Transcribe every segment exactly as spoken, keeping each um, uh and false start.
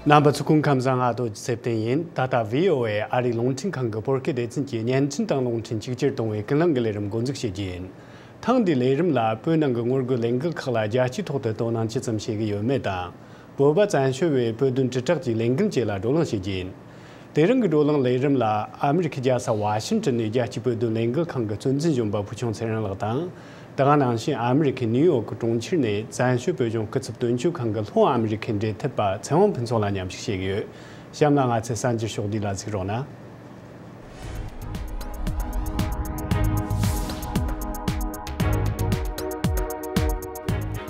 རྣམ་པ་ཚོ་སྐུ་ཁམས་བཟང་། ཨ་ཏོ་ཚེ་བརྟན་ཡིན། ད་ལྟ་བྷི་ཨོ་ཨེ་ཨ་རིའི་རླུང་འཕྲིན་ཁང་གི་བོད་སྐད་སྡེ་ཚན་གྱི་བརྙན་འཕྲིན་དང་རླུང་འཕྲིན་གཅིག་གྱུར་གཏོང་བའི་ཀུན་གླེང་གི་ལས་རིམ་འགོ་འཛུགས་བྱེད་ཀྱི་ཡིན། ཐེངས་འདིའི་ལས་རིམ་ལ་བོད་ནང་གི་ངོ་རྒོལ་ལས་འགུལ་ཁག་ལ་རྒྱལ་སྤྱིའི་ཐོག་ཏུ་དོ་སྣང་ཇི་ཙམ་བྱེད་ཀྱི་ཡོད་མེད་དང་། བོད་པ་བཙན་བྱོལ་བའི་བོད་དོན་དྲིལ་བསྒྲགས་ཀྱི་ལས་འགུལ་བཅས་ལ་བགྲོ་གླེང་བྱེད་ཀྱི་ཡིན། དེ་རིང་གི་བགྲོ་གླེང་ལས་རིམ་ལ་ཨ་མི་རི་ཁའི་རྒྱལ་ས་ཝ་ཤིང་ཊོན་ནས་རྒྱལ་སྤྱིའི་བོད་དོན་ལས་འགུལ་ཁང་གི་གཙོ་འཛིན་གཞོན་པ་བུ་ཆུང་ཚེ་རིང་ལགས་དང་། དེ་ག་ནང་བཞིན་ཨ་མི་རི་ཁའི་ནིའུ་ཡོག་གི་གྲོང་ཁྱེར་ནས་བཙན་བྱོལ་བོད་ལྗོངས་སྐུ་ཚབ་དོན་གཅོད་ཁང་གི་ལྷོ་ཨ་མི་རི་ཁའི་འབྲེལ་མཐུད་པ་ཚེ་དབང་ཕུན་ཚོགས་ལ་མཉམ་ཞུགས་བྱེད་ཀྱི་ཡོད། གཤམ་ལ་ང་ཚོའི་གསར་འགྱུར་ཕྱོགས་བསྡུས་ལ་གཟིགས་རོགས་གནང་།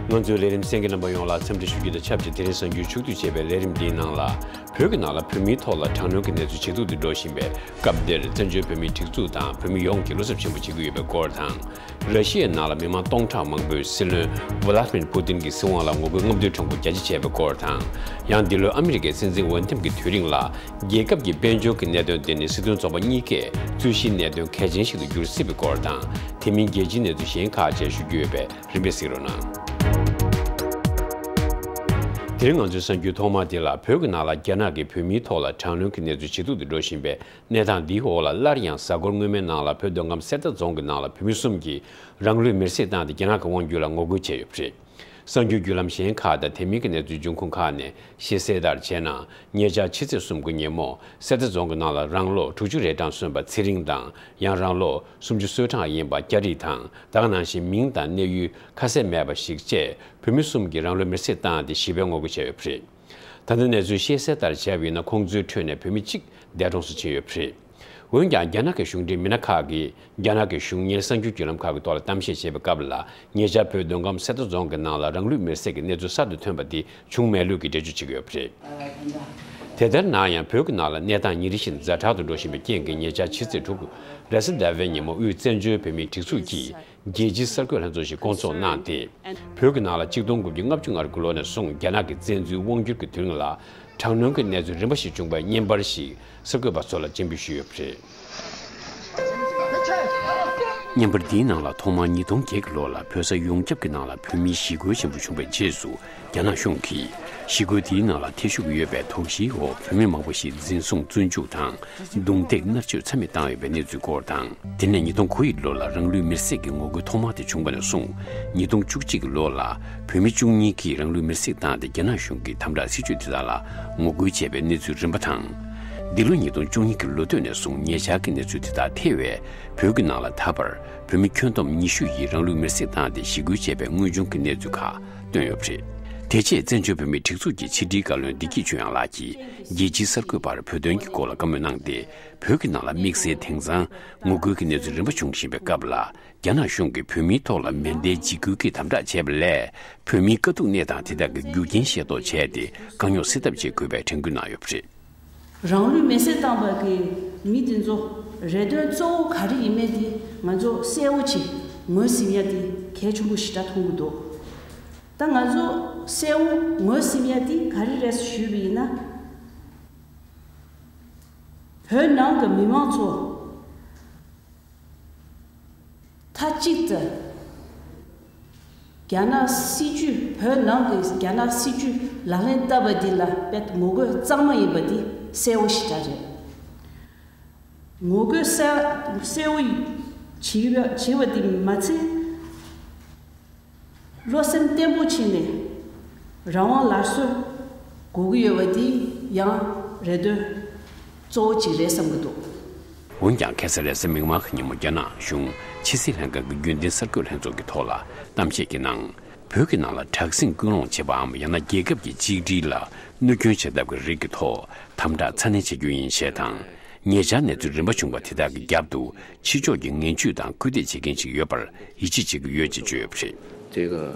ང་ཚོའི་ལས་རིམ་གསན་མཁན་རྣམ་པ་ཡོངས་ལ་འཚམས་འདྲི་ཞུ་རྒྱུ་དང་ཆབས་ཅིག་དེ་རིང་གསར་འགྱུར་ཕྱོགས་བསྡུས་བྱས་པའི་ལས་རིམ་འདིའི་ནང་ལ། བོད་ཀྱི་ནང་ལ་བོད་མིའི་ཐོག་ལ་དྲག་གནོན་གྱི་གནས་ཚུལ་ཇེ་སྡུག་ཏུ་འགྲོ་བཞིན་པའི་སྐབས་འདིར། བཙན་བྱོལ་བོད་མིའི་སྒྲིག་འཛུགས་དང་བོད་མི་ཡོངས་ཀྱིས་བློ་འཚབ་ཆེན་པོ་བྱེད་ཀྱི་ཡོད་པའི་སྐོར་དང་། ར་ཤི་ཡའི་ནང་ལ་མི་མང་སྟོང་ཕྲག་མང་པོས་སྲིད་བློན་ཝ་ལ་ཏི་མིར་པུ་ཏིན་གྱི་སྲིད་དབང་ལ་ངོ་རྒོལ་རྔམ་སྟོན་གྲངས་འབོར་རྒྱ་ཆེ་བྱས་པའི་སྐོར་དང་། ཡང་འདི་ལོའི་ཨ་མི་རི་ཀའི་སྲིད་འཛིན་འོས་འདེམས་ཀྱི་དུས་རིང་ལ། རྒྱལ་ཁབ་ཀྱི་དཔལ་འབྱོར་གྱི་གནད་དོན་དེ་ནི་སྲིད་དོན་ཚོགས་པ་གཉིས་ཀས་རྩོད་གཞིའི་གནད་དོན་གལ་ཆེན་ཞིག་ཏུ་འགྱུར་སྲིད་པའི་སྐོར་དང་། དེ་མིན་རྒྱལ་སྤྱིའི་གནས་ཚུལ་གཞན་ཁག་བཅས་ཞུ་རྒྱུ་ཡོད་པས། རིམ་པས་གཟིགས་རོགས་གནང་། དེ་རིང་ང་ཚོའི་གསར་འགྱུར་ཐོག་མ་དེ་ལ། བོད་ཀྱི་ནང་ལ་རྒྱ་ནག་གིས་བོད་མིའི་ཐོག་ལ་དྲག་གནོན་གྱི་གནས་ཚུལ་ཇེ་སྡུག་ཏུ་འགྲོ་བཞིན་པའི་གནས་སྟངས་འདིའི་འོག་ལ། སླར་ཡང་གཟའ་འཁོར་སྔོན་མའི་ནང་ལ་བོད་མདོ་ཁམས་གསེར་རྟ་རྫོང་གི་ནང་ལ་བོད་མི་གསུམ་གྱིས་རང་ལུས་མེར་སྲེག་བཏང་སྟེ། རྒྱ་ནག་གི་དབང་སྒྱུར་ལ་ངོ་རྒོལ་བྱས་ཡོད་པ་རེད། གསར་འགྱུར་བརྒྱུད་ལམ་གཞན་ཁག་དང་དེ་མིན་གྱི་གནས་ཚུལ་འབྱུང་ཁུངས་ཁག་ནས་ཤེས་གསལ་ལྟར་བྱས་ན། ཉེ་ཆར་ཕྱི་ཚེས་གསུམ་གྱི་ཉིན་མོ། གསེར་རྟ་རྫོང་གི་ནང་ལ་རང་ལོ་དྲུག་ཅུ་རེ་གྲངས་སོན་པ་ཚེ་རིང་དང་། ཡང་རང་ལོ་སུམ་ཅུ་སོ་གྲངས་ཡིན་པ་སྐྱ་རིས་དང་། ད་ག་ནང་བཞིན་མིང་དང་གནས་ཡུལ་ཁ་གསལ་མེད་པ་ཞིག་བཅས། བོད་མི་གསུམ་གྱིས་རང་ལུས་མེར་སྲེག་བཏང་སྟེ་ཞི་བའི་ངོ་རྒོལ་བྱས་ཡོད་པ་རེད། ད་ལྟ་གནས་ཚུལ་ཤེས་གསལ་ལྟར་བྱས་པ་ཡིན་ན། ཁོང་ཚོའི་ཁྲོད་ནས་བོད་མི་གཅིག་འདས་གྲོངས་སུ་ཕྱིན་ཡོད་པ་རེད། འོན་ཀྱང་། རྒྱ་ནག་གི་གཞུང་འབྲེལ་མི་སྣ་ཁག་གིས། རྒྱ་ནག་གི་གཞུང་གཉེར་གསར་འགྱུར་བརྒྱུད་ལམ་ཁག་གི་ཐོག་ལ་གཏམ་བཤད་བྱས་པའི་སྐབས་ལ། ཉེ་ཆར་བོད་མདོ་ཁམས་གསེར་རྟ་རྫོང་གི་ནང་ལ་རང་ལུས་མེར་སྲེག་གི་གནས་ཚུལ་གསར་དུ་ཐོན་པ་དེ་བྱུང་མེད་ལུགས་ཀྱི་འགྲེལ་བརྗོད་བྱེད་ཀྱི་ཡོད་པ་རེད། དེ་ལྟར་ན་ཡང་། བོད་ཀྱི་ནང་ལ་གནས་སྟངས་ཉིན་རེ་བཞིན་ཛ་དྲག་ཏུ་འགྲོ་བཞིན་པའི་རྐྱེན་གྱིས། ཉེ་ཆར་ཕྱི་ཚེས་དྲུག་རེས་གཟའ་ཟླ་བའི་ཉིན་མོ། དབུས་བཙན་བྱོལ་བོད་མིའི་སྒྲིག་འཛུགས་ཀྱིས་རྒྱལ་སྤྱིའི་གསར་འགོད་ལྷན་ཚོགས་ཤིག་བསྐོང་ཚོགས་གནང་སྟེ། བོད་ཀྱི་ནང་ལ་ཆིག་སྟོང་དགུ་བརྒྱ་ལྔ་བཅུ་ང་དགུ་ལོ་ནས་བཟུང་རྒྱ་ནག་གི་བཙན་འཛུལ་དབང་སྒྱུར་གྱི་དུས་རིང་ལ། དྲག་གནོན་གྱི་གནས་ཚུལ་རིམ་པ་ཞིག་བྱུང་བའི་བརྙན་པར་ཞིག་གསར་འགོད་པ་ཚོ་ལ་སྤྱན་འབུལ་ཞུས་ཡོད་པ་རེད། བརྙན་པར་འདིའི་ནང་ལ། ཐོག་མར་ཉིས་སྟོང་བརྒྱད་ཀྱི་ལོ་ལ་བོད་ས་ཡོངས་ཁྱབ་ཀྱི་ནང་ལ་བོད་མིའི་ཞི་རྒོལ་ཆེན་པོ་བྱུང་བའི་རྗེས་སུ། རྒྱ་ནག་གཞུང་གིས་ཞི་རྒོལ་འདིའི་ནང་ལ་ཐེ་ཞུགས་ཡོད་པའི་དོགས་གཞིའི་འོག་བོད་མི་མང་པོ་ཞིག་འཛིན་བཟུང་། བཙོན་འཇུག་དང་། རྡུང་རྡེག་མནར་གཅོད་ཚད་མེད་བཏང་ཡོད་པའི་གནས་ཚུལ་སྐོར་དང་། དེ་ནས་ཉིས་སྟོང་དགུ་ཡི་ལོ་ལ་རང་ལུས་མེར་སྲེག་གི་ངོ་རྒོལ་ཐོག་མ་དེ་བྱུང་བ་ནས་བཟུང་། ཉིས་སྟོང་བཅུ་གཅིག་གི་ལོ་ལ་བོད་མི་བཅུ་གཉིས་ཀྱིས་རང་ལུས་མེར་སྲེག་བཏང་སྟེ། རྒྱ་ནག་གཞུང་གི་དམ་དྲག་སྲིད་བྱུས་དེ་དག་ལ་ངོ་རྒོལ་བྱས་པའི་གནས་ཚུལ་རིམ་པ་དང་། འདི་ལོ་ཉིས་སྟོང་བཅུ་གཉིས་ཀྱི་ལོ་སྟོད་ནས་བཟུང་ཉེ་ཆར་གྱི་གནས་ཚུལ་དེ་དག་ཐེ་བའི་བོད་ཀྱི་ནང་ལ་ད་བར་བོད་མི་ཁྱོན་བསྡོམས་ཉི་ཤུ་ཡིས་རང་ལུས་མེར་སྲེག་བཏང་སྟེ་ཞི་རྒོལ་བྱས་པའི་དངོས་བྱུང་གི་གནས་ཚུལ་ཁག་བཏོན་ཡོད་པ་རེད། དེ་རྗེས་བཙན་བྱོལ་བོད་མིའི་སྒྲིག་འཛུགས་ཀྱི་ཕྱི་དྲིལ་བཀའ་བློན་བདེ་སྐྱིད་ཆོས་དབྱངས་ལགས་ཀྱིས་རྒྱལ་སྤྱིའི་གསར་འགོད་པར་བོད་དོན་གྱི་སྐོར་ལ་བཀའ་མོལ་གནང་སྟེ། བོད་ཀྱི་ནང་ལ་དམིགས་བསལ་དེང་སང་ངོ་རྒོལ་གྱི་གནས་ཚུལ་རིམ་པ་བྱུང་བཞིན་པའི་སྐབས་ལ། རྒྱ་ནག་གཞུང་གིས་བོད་མིའི་ཐོག་ལ་མེ་མདའི་འཇིགས་སྐུལ་གྱིས་དམ་དྲག་བྱས་པ་ལས། བོད་མིའི་དཀའ་སྡུག་གནས་སྟངས་དེ་དག་གི་རྒྱུ་རྐྱེན་ཤེས་རྟོགས་བྱས་ཏེ། དཀའ་རྙོག་སེལ་ཐབས་བྱེད་དགོས་པའི་དྲན་སྐུལ་གནང་ཡོད་པ་རེད། རང་ལུས་མེར་སྲེག་བཏང་བ་གི་མི་དེ་ཚོ་རེ་འདུན་གཙོ་བོ་ག་རེ་ཡིན་མིན་དེ་ང་ཚོ་གསལ་བོ་ཅིག་ངོས་ཟིན་ཡ་དེ་གལ་ཆེན་པོ་ཞེ་དྲག་མཐོང་གི་འདུག་ད་ང་ཚོ་གསལ་བོ་ངོས་ཟིན་ཡ་དེ་ག་རེ་རེད་ཞུས་པ་ཡིན་ན། བོད་ནང་གི་མི་མང་ཚོ་མཐའ་གཅིག་ཏུ་རྒྱ་ནག་སྲིད་ཇུས། བོད་ནང་གི་རྒྱ་ནག་སྲིད་ཇུས་ལག་ལེན་བསྟར་བ་འདི་ལ་དཔེ་ངོ་རྒོལ་གཙང་མ་ཡིན་པ་འདི་གསལ་བོ་ཞེ་དྲག་རེད། ངོ་རྒོལ་གསལ་གསལ་བོ་བྱེད་པ་བྱེད་པ་འདི་མ་ཚད། བློ་སེམས་བརྟན་པོ་བྱས་ནས་རང་དབང་སླར་གསོ་དགོས་ཀྱི་ཡོད་པ་འདི་ཡང་རེ་འདུན་གཙོ་བོ་གཅིག་རེད་བསམ་གྱི་འདུག་འོན་ཀྱང་། ཁ་སང་རེས་གཟའ་མིག་དམར་གྱི་ཉིན་མོ་རྒྱ་ནག་གཞུང་ཕྱི་སྲིད་ལྷན་ཁང་གི་རྒྱུན་ལྡན་གསར་འགོད་ལྷན་ཚོགས་ཀྱི་ཐོག་ལ་གཏམ་བཤད་ཀྱི་ནང་། བོད་ཀྱི་ནང་ལ་དྲག་ཟིང་སྐུལ་སློང་བྱེད་པའམ། ཡང་ན་རྒྱལ་ཁབ་ཀྱི་གཅིག་སྒྲིལ་ལ་གནོད་སྐྱོན་བྱེད་ཐབས་ཀྱི་རིགས་ཀྱི་ཐོག་དམ་དྲག་ཚ་ནན་བྱེད་རྒྱུ་ཡིན་ཞེས་དང་། ཉེ་ཆར་གནས་ཚུལ་རིམ་པ་བྱུང་བ་དེ་དག་གི་རྒྱབ་ཏུ་ཕྱི་ཕྱོགས་ཀྱི་ངན་ཇུས་དང་སྐུལ་འདེད་བྱེད་མཁན་ཞིག་ཡོད་པར་ཡིད་ཆེས་བྱེད་ཀྱི་ཡོད་ཅེས་བརྗོད་ཡོད་པ་རེད། 这个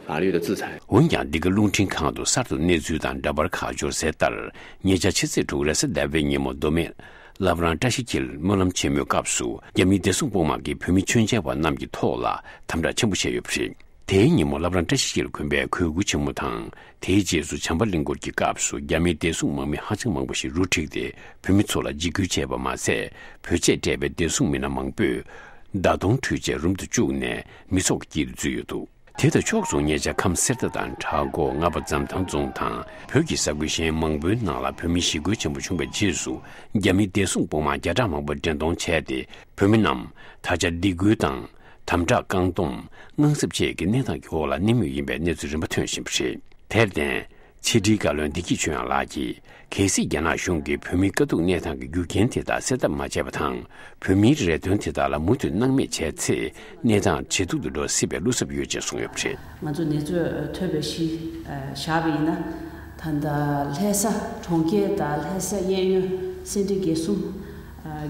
法律的制裁。 འོན་ཀྱང་། འདི་ག་རླུང་འཕྲིན་ཁང་དུ་གསར་དུ་གནས་ཚུལ་དང་འདྲ་པར་ཁག་འབྱོར་གསལ་ལྟར། ཉེ་ཆར་ཕྱི་ཚེས་དྲུག་རེས་གཟའ་ཟླ་བའི་ཉིན་མོ། མདོ་སྨད་བླ་བྲང་བཀྲ་ཤིས་འཁྱིལ་སྨོན་ལམ་ཆེན་མོའི་སྐབས་སུ། རྒྱ་མིའི་བདེ་སྲུང་དཔུང་དམག་གིས་བོད་མི་མཆོད་མཇལ་བ་རྣམས་ཀྱི་ཐོག་ལ་དམ་དྲག་ཆེན་པོ་བྱས་ཡོད་པ་རེད། དེའི་ཉིན་མོ། བླ་བྲང་བཀྲ་ཤིས་འཁྱིལ་དགོན་པའི་གོས་སྐུ་ཆེན་མོ་དང་། དེའི་རྗེས་སུ་བྱམས་པ་གླིང་སྐོར་གྱི་སྐབས་སུ། རྒྱ་མིའི་བདེ་སྲུང་དམག་མི་ཧ་ཅང་མང་པོ་ཞིག་རུ་ཁྲིད་དེ། བོད་མི་ཚོ་ལ་འཇིགས་སྐུལ་བྱས་པ་མ་ཟད། བོད་ཆས་སྤྲས་པའི་བདེ་སྲུང་མི་སྣ་མང་པོས་མདའ་མདུང་ཁྲོད་ཆས་རུམ་དུ་བཅུག་ནས། མི་ཚོགས་ཀྱི་དཀྱིལ་དུ་འཛུལ་ཡོད་འདུག་དེ་དང་ཕྱོགས་མཚུངས་ཉེ་ཆར་ཁམས་གསེར་རྟ་དང་བྲག་འགོ། རྔ་པ་འཛམ་ཐང་རྫོང་དང་བོད་ཀྱི་ས་ཁུལ་གཞན་མང་པོའི་ནང་ལ་བོད་མི་ཞི་རྒོལ་ཆེན་པོ་བྱུང་བའི་རྗེས་སུ། རྒྱ་མིའི་བདེ་སྲུང་དཔུང་དམག་བརྒྱ་ཕྲག་མང་པོ་འདྲེན་གཏོང་བྱས་ཏེ། བོད་མི་རྣམས་ད་ཆ་སྡིགས་སྐུལ་དང་། དམ་དྲག་བཀག་སྡོམ། དངངས་འཚབ་བཅས་ཀྱི་གནས་སྟངས་ཀྱི་འོག་ལ་གནས་མུས་ཡིན་པའི་གནས་ཚུལ་རིམ་པ་ཐོན་བཞིན་པ་རེད། དེར་བརྟེན། ཕྱི་དྲིལ་བཀའ་བློན་བདེ་སྐྱིད་ཆོས་དབྱངས་ལགས་ཀྱིས། གལ་སྲིད་རྒྱ་ནག་གཞུང་གིས་བོད་མིའི་དཀའ་སྡུག་གནས་སྟངས་ཀྱི་རྒྱུ་རྐྱེན་དེ་དག་སེལ་ཐབས་མ་བྱས་པ་དང་། བོད་མིའི་རེ་འདུན་དེ་དག་ལ་མུ་མཐུད་སྣང་མེད་བྱས་ཚེ། གནས་སྟངས་ཇེ་སྡུག་ཏུ་འགྲོ་སྲིད་པའི་བློ་འཚབ་ཡོད་ཅེས་གསུངས་ཡོད་པ་རེད། ང་ཚོ་ནེ་ཙོས་ཐོས་པའི་གཞི་བཞག་པ་ཡིན་ན། ད་ལྟ་ལྷ་ས་གྲོང་ཁྱེར་དང་ལྷ་ས་གཡས་གཡོན་སེ་འབྲས་དགེ་གསུམ།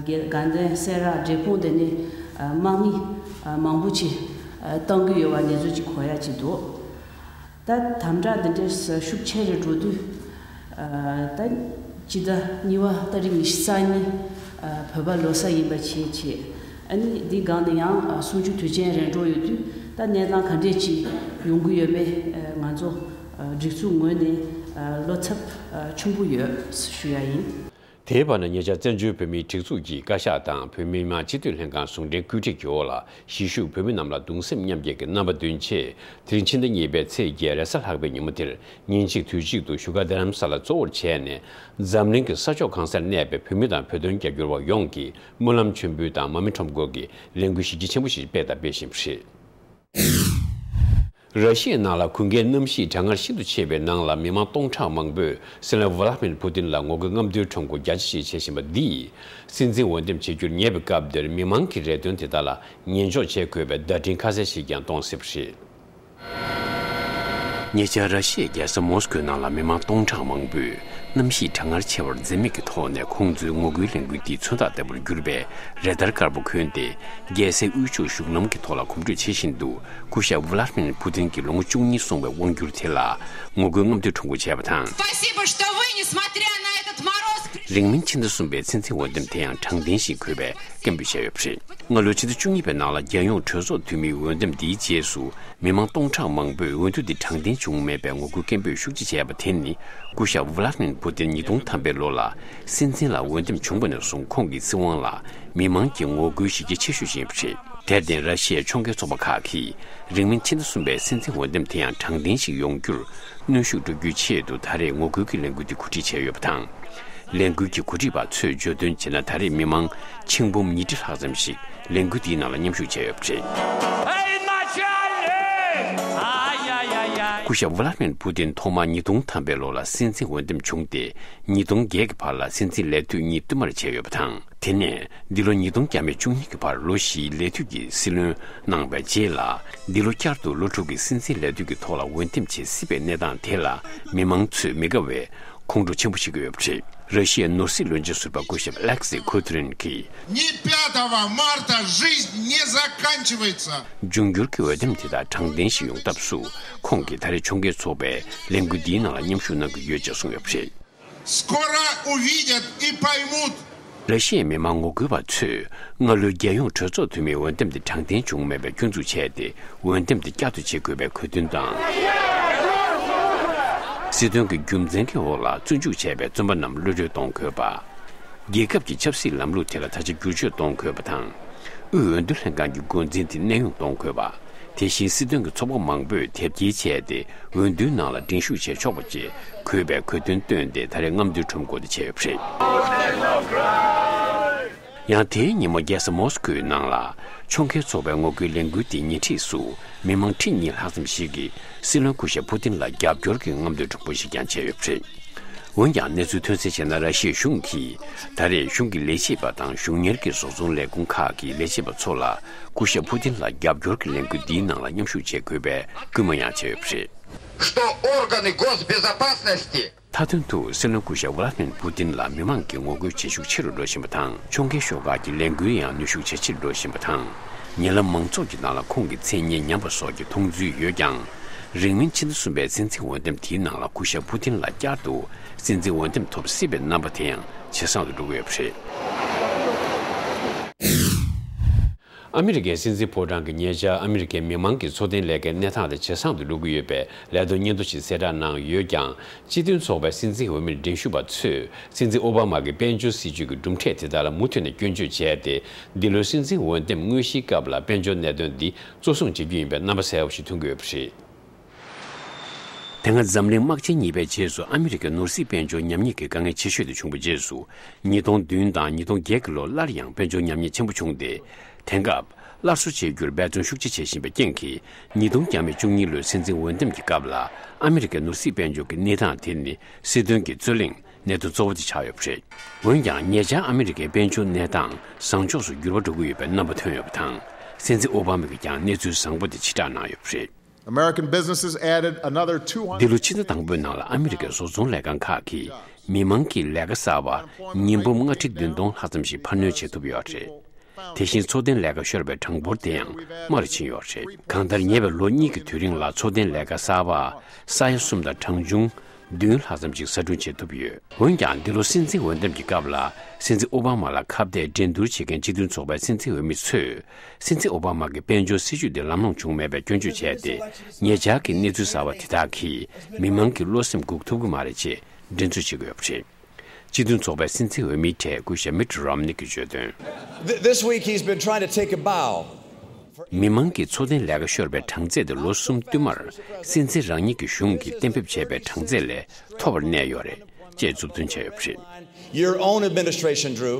དགེ་དགའ་ལྡན་སེ་ར་འབྲས་སྤུངས་དེ་ནས་དམག་མི་མང་པོ་ཅིག་བཏང་གི་ཡོད་པ་ནེ་ཙོ་ཅིག་གོ་ཡ་ཅིག་འདུག་ད་དམ་དྲག་འདི་འདྲའི་ཤུགས་ཆེ་རུ་འགྲོ་དུས། ད་སྤྱི་ཟླ་གཉིས་པ་ཏ་རིག་ཉི་ཤུ་རྩ་གཉིས་བོད་པ་ལོ་གསར་ཡིན་པ་བྱས་བྱས། ཨ་ནི་འདི་སྒང་ནས་ཡང་གསུམ་བཅུ་དུས་ཆེན་རེ་འགྲོ་ཡོད་དུས། ད་གནས་སྟངས་ག་འདྲས་ཅིག་ཡོང་གི་ཡོད་མེད་ང་ཚོ་སྒྲིག་འཛུགས་ངོས་ནས་བློ་འཚབ་ཆེན་པོ་ཡོད་ཞུ་ཡ་ཡིན། དེའི་བར་ན་ཉེ་ཆར་བཙན་བྱོལ་བོད་མིའི་སྒྲིག་འཛུགས་ཀྱི་བཀའ་ཤག་དང་བོད་མི་མང་སྤྱི་འཐུས་ལྷན་ཁང་ཟུང་འབྲེལ་བཀོད་སྒྲིག་གི་འོག་ལ་གཞིས་བཞུགས་བོད་མི་རྣམས་ལ་གདུང་སེམས་མཉམ་སྐྱེད་ཀྱི་རྣམ་པ་འདོན་ཆེད། དེ་རིང་ཕྱི་ཟླ་གཉིས་པའི་ཚེས་བརྒྱད་རེས་གཟའ་ལྷག་པའི་ཉིན་མོ་དེར་ཉིན་གཅིག་དུས་གཅིག་ཏུ་བཞུགས་སྒར་རྡ་རམ་ས་ལ་གཙོ་བོར་བྱས་ནས། འཛམ་གླིང་གི་ས་ཕྱོགས་གང་སར་གནས་པའི་བོད་མི་དང་བོད་དོན་རྒྱབ་སྐྱོར་བ་ཡོངས་ཀྱིས་སྨོན་ལམ་མཆོད་འབུལ་དང་མར་མེ་ཁྲོམ་སྐོར་གྱི་ལས་འགུལ་གཞི་རྒྱ་ཆེན་པོ་ཞིག་སྤེལ་དང་སྤེལ་བཞིན་པ་རེད། ར་ཤི་ཡའི་ནང་ལ་གུང་ཁའི་གནམ་གཤིས་གྲང་ངར་ཤིན་ཏུ་ཆེ་བའི་ནང་ལ་མི་མང་སྟོང་ཕྲག་མང་པོས་སྲིད་བློན་ཝ་ལ་མིར་ཕུ་ཏིན་ལ་ངོ་རྒོལ་རྔམ་སྟོན་ཁྲོམ་སྐོར་རྒྱ་ཆེ་ཞིག་བྱེད་བཞིན་པ་འདིས། སྲིད་འཛིན་འོས་འདེམས་བྱེད་རྒྱུར་ཉེ་བའི་སྐབས་འདིར་མི་མང་གི་རེ་འདུན་དེ་དག་ལ་ཉན་འཇོག་བྱེད་དགོས་པའི་བརྡ་འཕྲིན་ཁ་གསལ་ཞིག་ཀྱང་གཏོང་སྲིད་པ་རེད། ཉེ་ཆར་ར་ཤི་ཡའི་རྒྱལ་ས་མོ་སི་ཀོའི་ནང་ལ་མི་མང་སྟོང་ཕྲག་མང་པོས་གནམ་གཤིས་གྲང་ངར་ཆེ་བར་འཛེམ་མེད་ཀྱི་ཐོག་ནས་ཁོང་ཚོའི་ངོ་རྒོལ་ལས་འགུལ་འདིའི་མཚོན་རྟགས་ལྟ་བུར་གྱུར་པའི་རེ་དར་དཀར་པོ་གོན་ཏེ། རྒྱལ་སའི་དབུས་ཕྱོགས་བཞུགས་ལམ་གྱི་ཐོག་ལ་གོམ་བགྲོད་བྱེད་བཞིན་འདུག་སྐུ་ཞབས་ཝ་ལ་མིར་ཕུ་ཏིན་གྱིས་ལོ་ངོ་བཅུ་གཉིས་སོང་བའི་དབང་སྒྱུར་དེ་ལ་ངོ་རྒོལ་རྔམ་སྟོན་ཁྲོམ་སྐོར་བྱས་པ་དང་། Спасибо, что вы, несмотря на этот мороз, при- རིང་མིན་ཕྱི་ཟླ་གསུམ་པའི་སྲིད་འཛིན་འོས་འདེམས་དེ་ཡང་དྲང་བདེན་ཞིག་དགོས་པའི་སྐད་འབོད་བྱས་ཡོད་པ་རེད། སྔ་ལོའི་ཕྱི་ཟླ་བཅུ་གཉིས་པའི་ནང་ལ་རྒྱལ་ཡོངས་གྲོས་ཚོགས་འཐུས་མིའི་འོས་འདེམས་འདིའི་རྗེས་སུ། མི་མང་སྟོང་ཕྲག་མང་པོས་འོས་བསྡུ་འདི་དྲང་བདེན་བྱུང་མེད་པའི་ངོ་རྒོལ་སྐད་འབོད་ཤུགས་ཆེ་བྱས་པ་དེ་ནི། སྐུ་ཞབས་ཝ་ལ་མིར་ཕུ་ཏིན་ཉིས་སྟོང་ཐམ་པའི་ལོ་ལ་སྲིད་འཛིན་ལ་འོས་འདེམས་བྱུང་བ་ནས་བཟུང་ཁོང་གི་སྲིད་དབང་ལ་མི་མང་གི་ངོ་རྒོལ་གཞི་རྒྱ་ཆེ་ཤོས་ཤིག་ཡིན་པ་རེད། དེར་བརྟེན་ར་ཤི་ཡའི་ཕྱོགས་འགལ་ཚོགས་པ་ཁག་གིས་རིང་མིན་ཕྱི་ཟླ་གསུམ་པའི་སྲིད་འཛིན་འོས་འདེམས་དེ་ཡང་དྲང་བདེན་ཞིག་ཡོང་རྒྱུར་གནོན་ཤུགས་སྤྲོད་རྒྱུའི་ཆེད་དུ་ད་རེས་ངོ་རྒོལ་གྱི་ལས་འགུལ་འདི་གོ་སྒྲིག་བྱས་ཡོད་པ་དང་། ལས་འགུལ་གྱི་གོ་སྒྲིག་པ་ཚོས་བརྗོད་དོན་བྱས་ན། ད་རེས་མི་མང་ཆིག་འབུམ་ཉིས་ཁྲི་ལྷག་ཙམ་ཞིག་ལས་འགུལ་འདིའི་ནང་ལ་མཉམ་ཞུགས་བྱས་ཡོད་པ་རེད། Эй, начальник! Ай-яй-яй-яй! སྐུ་ཞབས་ཝ་ལ་མིར་ཕུ་ཏིན་ཐོག་མར་ཉིས་སྟོང་ཐམ་པའི་ལོ་ལ་སྲིད་འཛིན་འོས་འདེམས་བྱུང་སྟེ། ཉིས་སྟོང་བརྒྱད་ཀྱི་བར་ལ་སྲིད་འཛིན་ལས་དུས་གཉིས་བསྟུད་མར་བྱས་ཡོད་པ་དང་། དེ་ནས་འདི་ལོ་ཉིས་སྟོང་བརྒྱ་མེད་བཅུ་གཉིས་ཀྱི་བར་ལོ་བཞིའི་ལས་དུས་ཀྱི་སྲིད་བློན་གནང་བའི་རྗེས་ལ། འདི་ལོ་བསྐྱར་དུ་ལོ་དྲུག་གི་སྲིད་འཛིན་ལས་དུས་ཀྱི་ཐོག་ལ་འོས་འདེམས་བྱེད་སྲིད་པའི་གནས་སྟངས་དེ་ལ་མི་མང་ཚོས་མི་དགའ་བའི་ཁོང་ཁྲོ་ཆེན་པོ་བྱེད་ཀྱི་ཡོད་པ་རེད། ར་ཤི་ཡའི་ནོར་སྲིད་བློན་ཆེན་ཟུར་པ་སྐུ་ཞབས་ཨ་ལེག་སི་ཁུ་ཐི་རིན་གྱིས། Не пятого марта жизнь не заканчивается. འབྱུང་འགྱུར་གྱི་འོས་འདེམས་དེ་དག་དྲང་བདེན་ཞིག་ཡོང་ཐབས་སུ། ཁོང་གིས་ད་རེས་ཕྱོགས་འགལ་ཚོགས་པའི་ལས་འགུལ་འདིའི་ནང་ལ་མཉམ་ཞུགས་གནང་གི་ཡོད་ཅེས་གསུངས་ཡོད་པ་རེད། Скоро увидят и поймут. ར་ཤི་ཡའི་མི་མང་ངོ་རྒོལ་བ་ཚོས་སྔ་ལོའི་རྒྱལ་ཡོངས་གྲོས་ཚོགས་འཐུས་མིའི་འོས་འདེམས་དེ་དྲང་བདེན་བྱུང་མེད་པའི་སྐྱོན་འཛུགས་བྱས་ཏེ། འོས་འདེམས་དེ་བསྐྱར་དུ་བྱེད་དགོས་པའི་གོ་དོན་དང་། སྲིད་དོན་གྱི་རྒྱུ་མཚན་གྱི་འོག་ལ་བཙོན་འཇུག་བྱས་པའི་བཙོན་པ་རྣམས་གློད་གྲོལ་གཏོང་དགོས་པ། རྒྱལ་ཁབ་ཀྱི་ཆབ་སྲིད་ལམ་ལུགས་དེ་ལ་ད་ཆ་བསྒྱུར་བཅོས་གཏོང་དགོས་པ་དང་། དབུས་འོས་བསྡུ་ལྷན་ཁང་གི་འགོ་འཛིན་དེ་གནས་དབྱུང་གཏོང་དགོས་པ། དེ་བཞིན་སྲིད་དོན་གྱི་ཚོགས་པ་མང་པོས་དེབ་སྐྱེལ་བྱས་ཏེ། འོས་བསྡུའི་ནང་ལ་འགྲན་ཞུགས་བྱེད་ཆོག་པ་བཅས་དགོས་པའི་གོ་དོན་བཏོན་ཏེ། ད་རེས་རྔམ་སྟོན་ཁྲོམ་སྐོར་དེ་བྱས་ཡོད་པ་རེད། ཡང་དེའི་ཉིན་མོ་རྒྱལ་ས་མོ་སི་ཁོའི་ནང་ལ་ཕྱོགས་འགལ་ཚོགས་པའི་ངོ་རྒོལ་ལས་འགུལ་དེའི་ཉེ་འཁྲིས་སུ། མི་མང་ཁྲི་གཉིས་ལྷག་ཙམ་ཞིག་གིས་སྲིད་བློན་སྐུ་ཞབས་ཕུ་ཏིན་ལ་རྒྱབ་སྐྱོར་གྱི་རྔམ་སྟོན་ཁྲོམ་སྐོར་ཞིག་ཀྱང་བྱས་ཡོད་པ་རེད། འོན་ཀྱང་གནས་ཚུལ་ཐོན་གསལ་བྱས་ན། ར་ཤི་ཡའི་གཞུང་གིས་ད་རེས་གཞུང་གི་ལས་བྱེད་པ་དང་གཞུང་གཉེར་གྱི་བཟོ་ཚོང་ལས་ཁུངས་ཁག་གི་ལས་བྱེད་པ་ཚོ་ལ་སྐུ་ཞབས་ཕུ་ཏིན་ལ་རྒྱབ་སྐྱོར་གྱི་ལས་འགུལ་འདིའི་ནང་ལ་མཉམ་ཞུགས་བྱེད་དགོས་པའི་སྐུལ་མ་ཡང་བྱས་ཡོད་པ་རེད། Что органы госбезопасности མཐའ་དོན་དུ་སྲིད་བློན་སྐུ་ཞབས་ཝ་ལ་མིར་ཕུ་ཏིན་ལ་མི་མང་གི་ངོ་རྒོལ་བྱེད་ཤུགས་ཆེ་རུ་འགྲོ་བཞིན་པ་དང་། ཕྱོགས་འགལ་ཤོག་ཁག་གི་ལས་འགུལ་ཡང་ནུས་ཤུགས་ཇེ་ཆེར་འགྲོ་བཞིན་པ་དང་། ཉེ་ལམ་མང་ཚོགས་ཀྱི་ནང་ལ་ཁོང་གི་མཚན་སྙན་ཉམས་པ་སོགས་ཀྱི་མཐོང་ཚུལ་ཡོད་ཀྱང་། རིང་མིན་ཕྱི་ཟླ་གསུམ་པའི་སྲིད་འཛིན་འོས་འདེམས་དེའི་ནང་ལ་སྐུ་ཞབས་ཕུ་ཏིན་ལ་བསྐྱར་དུ་སྲིད་འཛིན་འོས་འདེམས་ཐོབ་སྲིད་པའི་རྣམ་པ་དེ་ཡང་ཇེ་བཟང་དུ་འགྲོ་གི་ཡོད་པ་རེད། ཨ་མི་རི་ཀའི་སྲིད་འཛིན་ཕོ་བྲང་གི་ཉེ་ཆར་ཨ་མི་རི་ཀའི་མི་མང་གི་འཚོ་རྟེན་ལས་ཀའི་གནས་སྟངས་དེ་ཇེ་བཟང་དུ་འགྲོ་གི་ཡོད་པའི་ལས་དོན་སྙན་ཐོ་ཞིག་གསལ་བསྒྲགས་གནང་ཡོད་ཀྱང་། སྤྱི་མཐུན་ཚོགས་པའི་སྲིད་འཛིན་འོས་མིར་འགྲན་ཞུགས་པ་ཚོས་སྲིད་འཛིན་ཨོ་བྷ་མ་གི་དཔལ་འབྱོར་སྲིད་ཇུས་ཀྱི་གྲུབ་འབྲས་དེ་དག་ལ་མུ་མཐུད་ནས་སྐྱོན་བརྗོད་བྱས་ཏེ། འདི་ལོའི་སྲིད་འཛིན་འོས་འདེམས་དངོས་གཞིའི་སྐབས་ལ་དཔལ་འབྱོར་གནད་དོན་འདི་གཙོ་བཟུང་བྱེད་རྒྱུ་ཡིན་པའི་རྣམ་པ་གསལ་པོ་ཞིག་མཐོང་གི་ཡོད་པ་རེད། དེ་སྔ་འཛམ་གླིང་དམག་ཆེན་གཉིས་པའི་རྗེས་སུ་ཨ་མི་རི་ཀའི་ནོར་སྲིད་དཔལ་འབྱོར་ཉམས་ཉེས་ཀྱི་དཀའ་ངལ་ཆེ་ཤོས་དེ་བྱུང་བའི་རྗེས་སུ། ཉིས་སྟོང་བདུན་དང་ཉིས་སྟོང་བརྒྱད་ཀྱི་ལོར་སླར་ཡང་དཔལ་འབྱོར་ཉམས་ཉེས་ཆེན་པོ་བྱུང་སྟེ། དེང་སྐབས་སླར་གསོ་བྱེད་རྒྱུར་འབད་བརྩོན་ཤུགས་ཆེ་བྱེད་བཞིན་པའི་རྐྱེན་གྱིས། ཉིས་སྟོང་བཅུ་གཉིས་ལོའི་སྲིད་འཛིན་འོས་འདེམས་ཀྱི་སྐབས་ལ་ཨ་མི་རི་ཀའི་ནོར་སྲིད་དཔལ་འབྱོར་གྱི་གནས་སྟངས་དེ་ནི་སྲིད་དོན་གྱི་རྩོད་གླེང་གནད་དོན་གཙོ་བོ་དེ་ཆགས་ཡོད་པ་རེད། འོན་ཀྱང་ཉེ་ཆར་ཨ་མི་རི་ཀའི་དཔལ་འབྱོར་གནས་སྟངས་བཟང་ཕྱོགས་སུ་འགྱུར་བ་འགྲོ་གི་ཡོད་པའི་རྣམ་པ་ཐོན་ཡོད་པ་དང་། སྲིད་འཛིན་ཨོ་བྷ་མ་གིས་ཀྱང་གནས་ཚུལ་བཟང་པོ་དེ་ཕྱིར་བསྒྲགས་གནང་ཡོད་པ་རེད། American businesses added another two hundred. འདི་ལོ་ཕྱི་ཟླ་དང་པོའི་ནང་ལ་ཨ་མི་རི་ཀའི་བཟོ་ཚོང་ལས་ཁང་ཁག་གིས་མི་མང་གིས་ལས་ཀ་གསར་བ་ཉིས་འབུམ་ལྔ་ཁྲི་བདུན་སྟོང་ལྷག་ཙམ་ཞིག་འཕར་སྣོན་བྱེད་ཐུབ་ཡོད་རེད། དེ་བཞིན་འཚོ་རྟེན་ལས་ཀ་ཤོར་བའི་གྲངས་འབོར་དེ་ཡང་དམའ་རུ་ཕྱིན་ཡོད་རེད། གང་ལྟར་ཉེ་བའི་ལོ་གཉིས་ཀྱི་དུས་རིང་ལ་འཚོ་རྟེན་ལས་ཀ་གསར་བ་ས་ཡ་གསུམ་དང་གྲངས་ཆུང་བདུན་ལྷག་ཙམ་ཞིག་གསར་སྐྲུན་བྱེད་ཐུབ་ཡོད། འོན་ཀྱང་འདི་ལོ་སྲིད་འཛིན་འོས་འདེམས་ཀྱི་སྐབས་ལ་སྲིད་འཛིན་ཨོ་བྷ་མ་ལ་ཁ་གཏད་འགྲན་བསྡུར་བྱེད་མཁན་སྤྱི་མཐུན་ཚོགས་པའི་སྲིད་འཛིན་འོས་མི་ཚོས། སྲིད་འཛིན་ཨོ་བྷ་མ་གི་དཔལ་འབྱོར་སྲིད་ཇུས་དེ་ལམ་ལྷོང་བྱུང་མེད་པའི་སྐྱོན་བརྗོད་བྱས་ཏེ། ཉེ་ཆར་གྱི་གནས་ཚུལ་གསར་བ་དེ་དག་གིས་མི་མང་གི་བློ་སེམས་འགུག་ཐུབ་ཀྱི་མ་རེད་ཅེས་འགྲན་རྩོད་བྱེད་ཀྱི་ཡོད་པ་རེད། སྤྱི་མཐུན་ཚོགས་པའི་སྲིད་འཛིན་འོས་མིའི་གྲས་སྐུ་ཞབས་མིཊ་རོམ་ནི་གིས་བརྗོད་དོན། Th- this week he's been trying to take a bow. མི་མང་གི་འཚོ་རྟེན་ལས་ཀ་ཤོར་བའི་གྲངས་ཚད་དེ་ལོ་གསུམ་བསྟུད་མར་སྲིད་འཛིན་རང་ཉིད་ཀྱི་གཞུང་གིས་གཏན་འབེབས་བྱས་པའི་གྲངས་ཚད་ལས་མཐོ་བར་གནས་ཡོད་རེད་ཅེས་མཛུབ་སྟོན་བྱས་ཡོད་པ་རེད། Your own administration, Drew.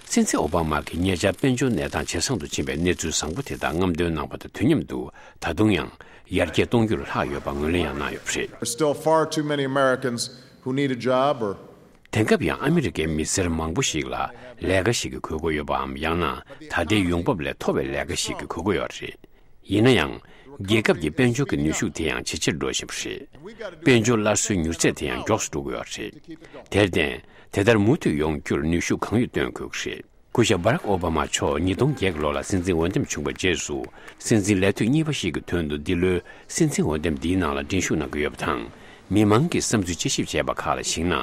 སྲིད་འཛིན་ཨོ་བྷ་མ་གིས་ཉེ་ཆར་དཔལ་འབྱོར་གནས་སྟངས་ཇེ་བཟང་དུ་ཕྱིན་པའི་གནས་ཚུལ་བཟང་པོ་དེ་དག་རྔམ་སྟོན་གནང་བ་དང་དུས་མཉམ་དུ། ད་དུང་ཡང་ཡར་རྒྱས་གཏོང་རྒྱུར་ལྷག་ཡོད་པ་ངོས་ལེན་ཡང་གནང་ཡོད་པ་རེད། There's still far too many Americans who need a job or དེང་སྐབས་ཡང་ཨ་མི་རི་ཀའི་མི་སེར་མང་པོ་ཞིག་ལ་ལས་ཀ་ཞིག་གི་དགོས་མཁོ་ཡོད་པའམ། ཡང་ན་ད་ལྟའི་ཡོང་འབབ་ལས་མཐོ་བའི་ལས་ཀ་ཞིག་གི་དགོས་མཁོ་ཡོད་རེད། ཡིན་ན་ཡང་། རྒྱལ་ཁབ་ཀྱི་དཔལ་འབྱོར་གྱི་ནུས་ཤུགས་དེ་ཡང་ཇེ་ཆེར་འགྲོ་བཞིན་པ་རེད། དཔལ་འབྱོར་སླར་གསོའི་མྱུར་ཚད་དེ་ཡང་མགྱོགས་སུ་འགྲོ་གི་ཡོད་རེད། དེར་བརྟེན། དེ་ལྟར་མུ་མཐུད་ཡོང་རྒྱུར་ནུས་ཤུགས་གང་ཡོད་བཏོན་དགོས་ཀྱི་རེད། སྐུ་ཞབས་བྷ་རག་ཨོ་བྷ་མ་མཆོག་ཉིས་སྟོང་བརྒྱད་ལོ་ལ་སྲིད་འཛིན་འོས་འདེམས་བྱུང་བའི་རྗེས་སུ། སྲིད་འཛིན་ལས་དུས་གཉིས་པ་ཞིག་གི་དོན་དུ་འདི་ལོའི་སྲིད་འཛིན་འོས་འདེམས་འདིའི་ནང་ལ་འགྲན་ཞུགས་གནང་གི་ཡོད་པ་དང་། མི་མང་གི་བསམ་ཚུལ་དཔྱད་ཞིབ་བྱས་པ་ཁག་ལ་གཞིགས་ན།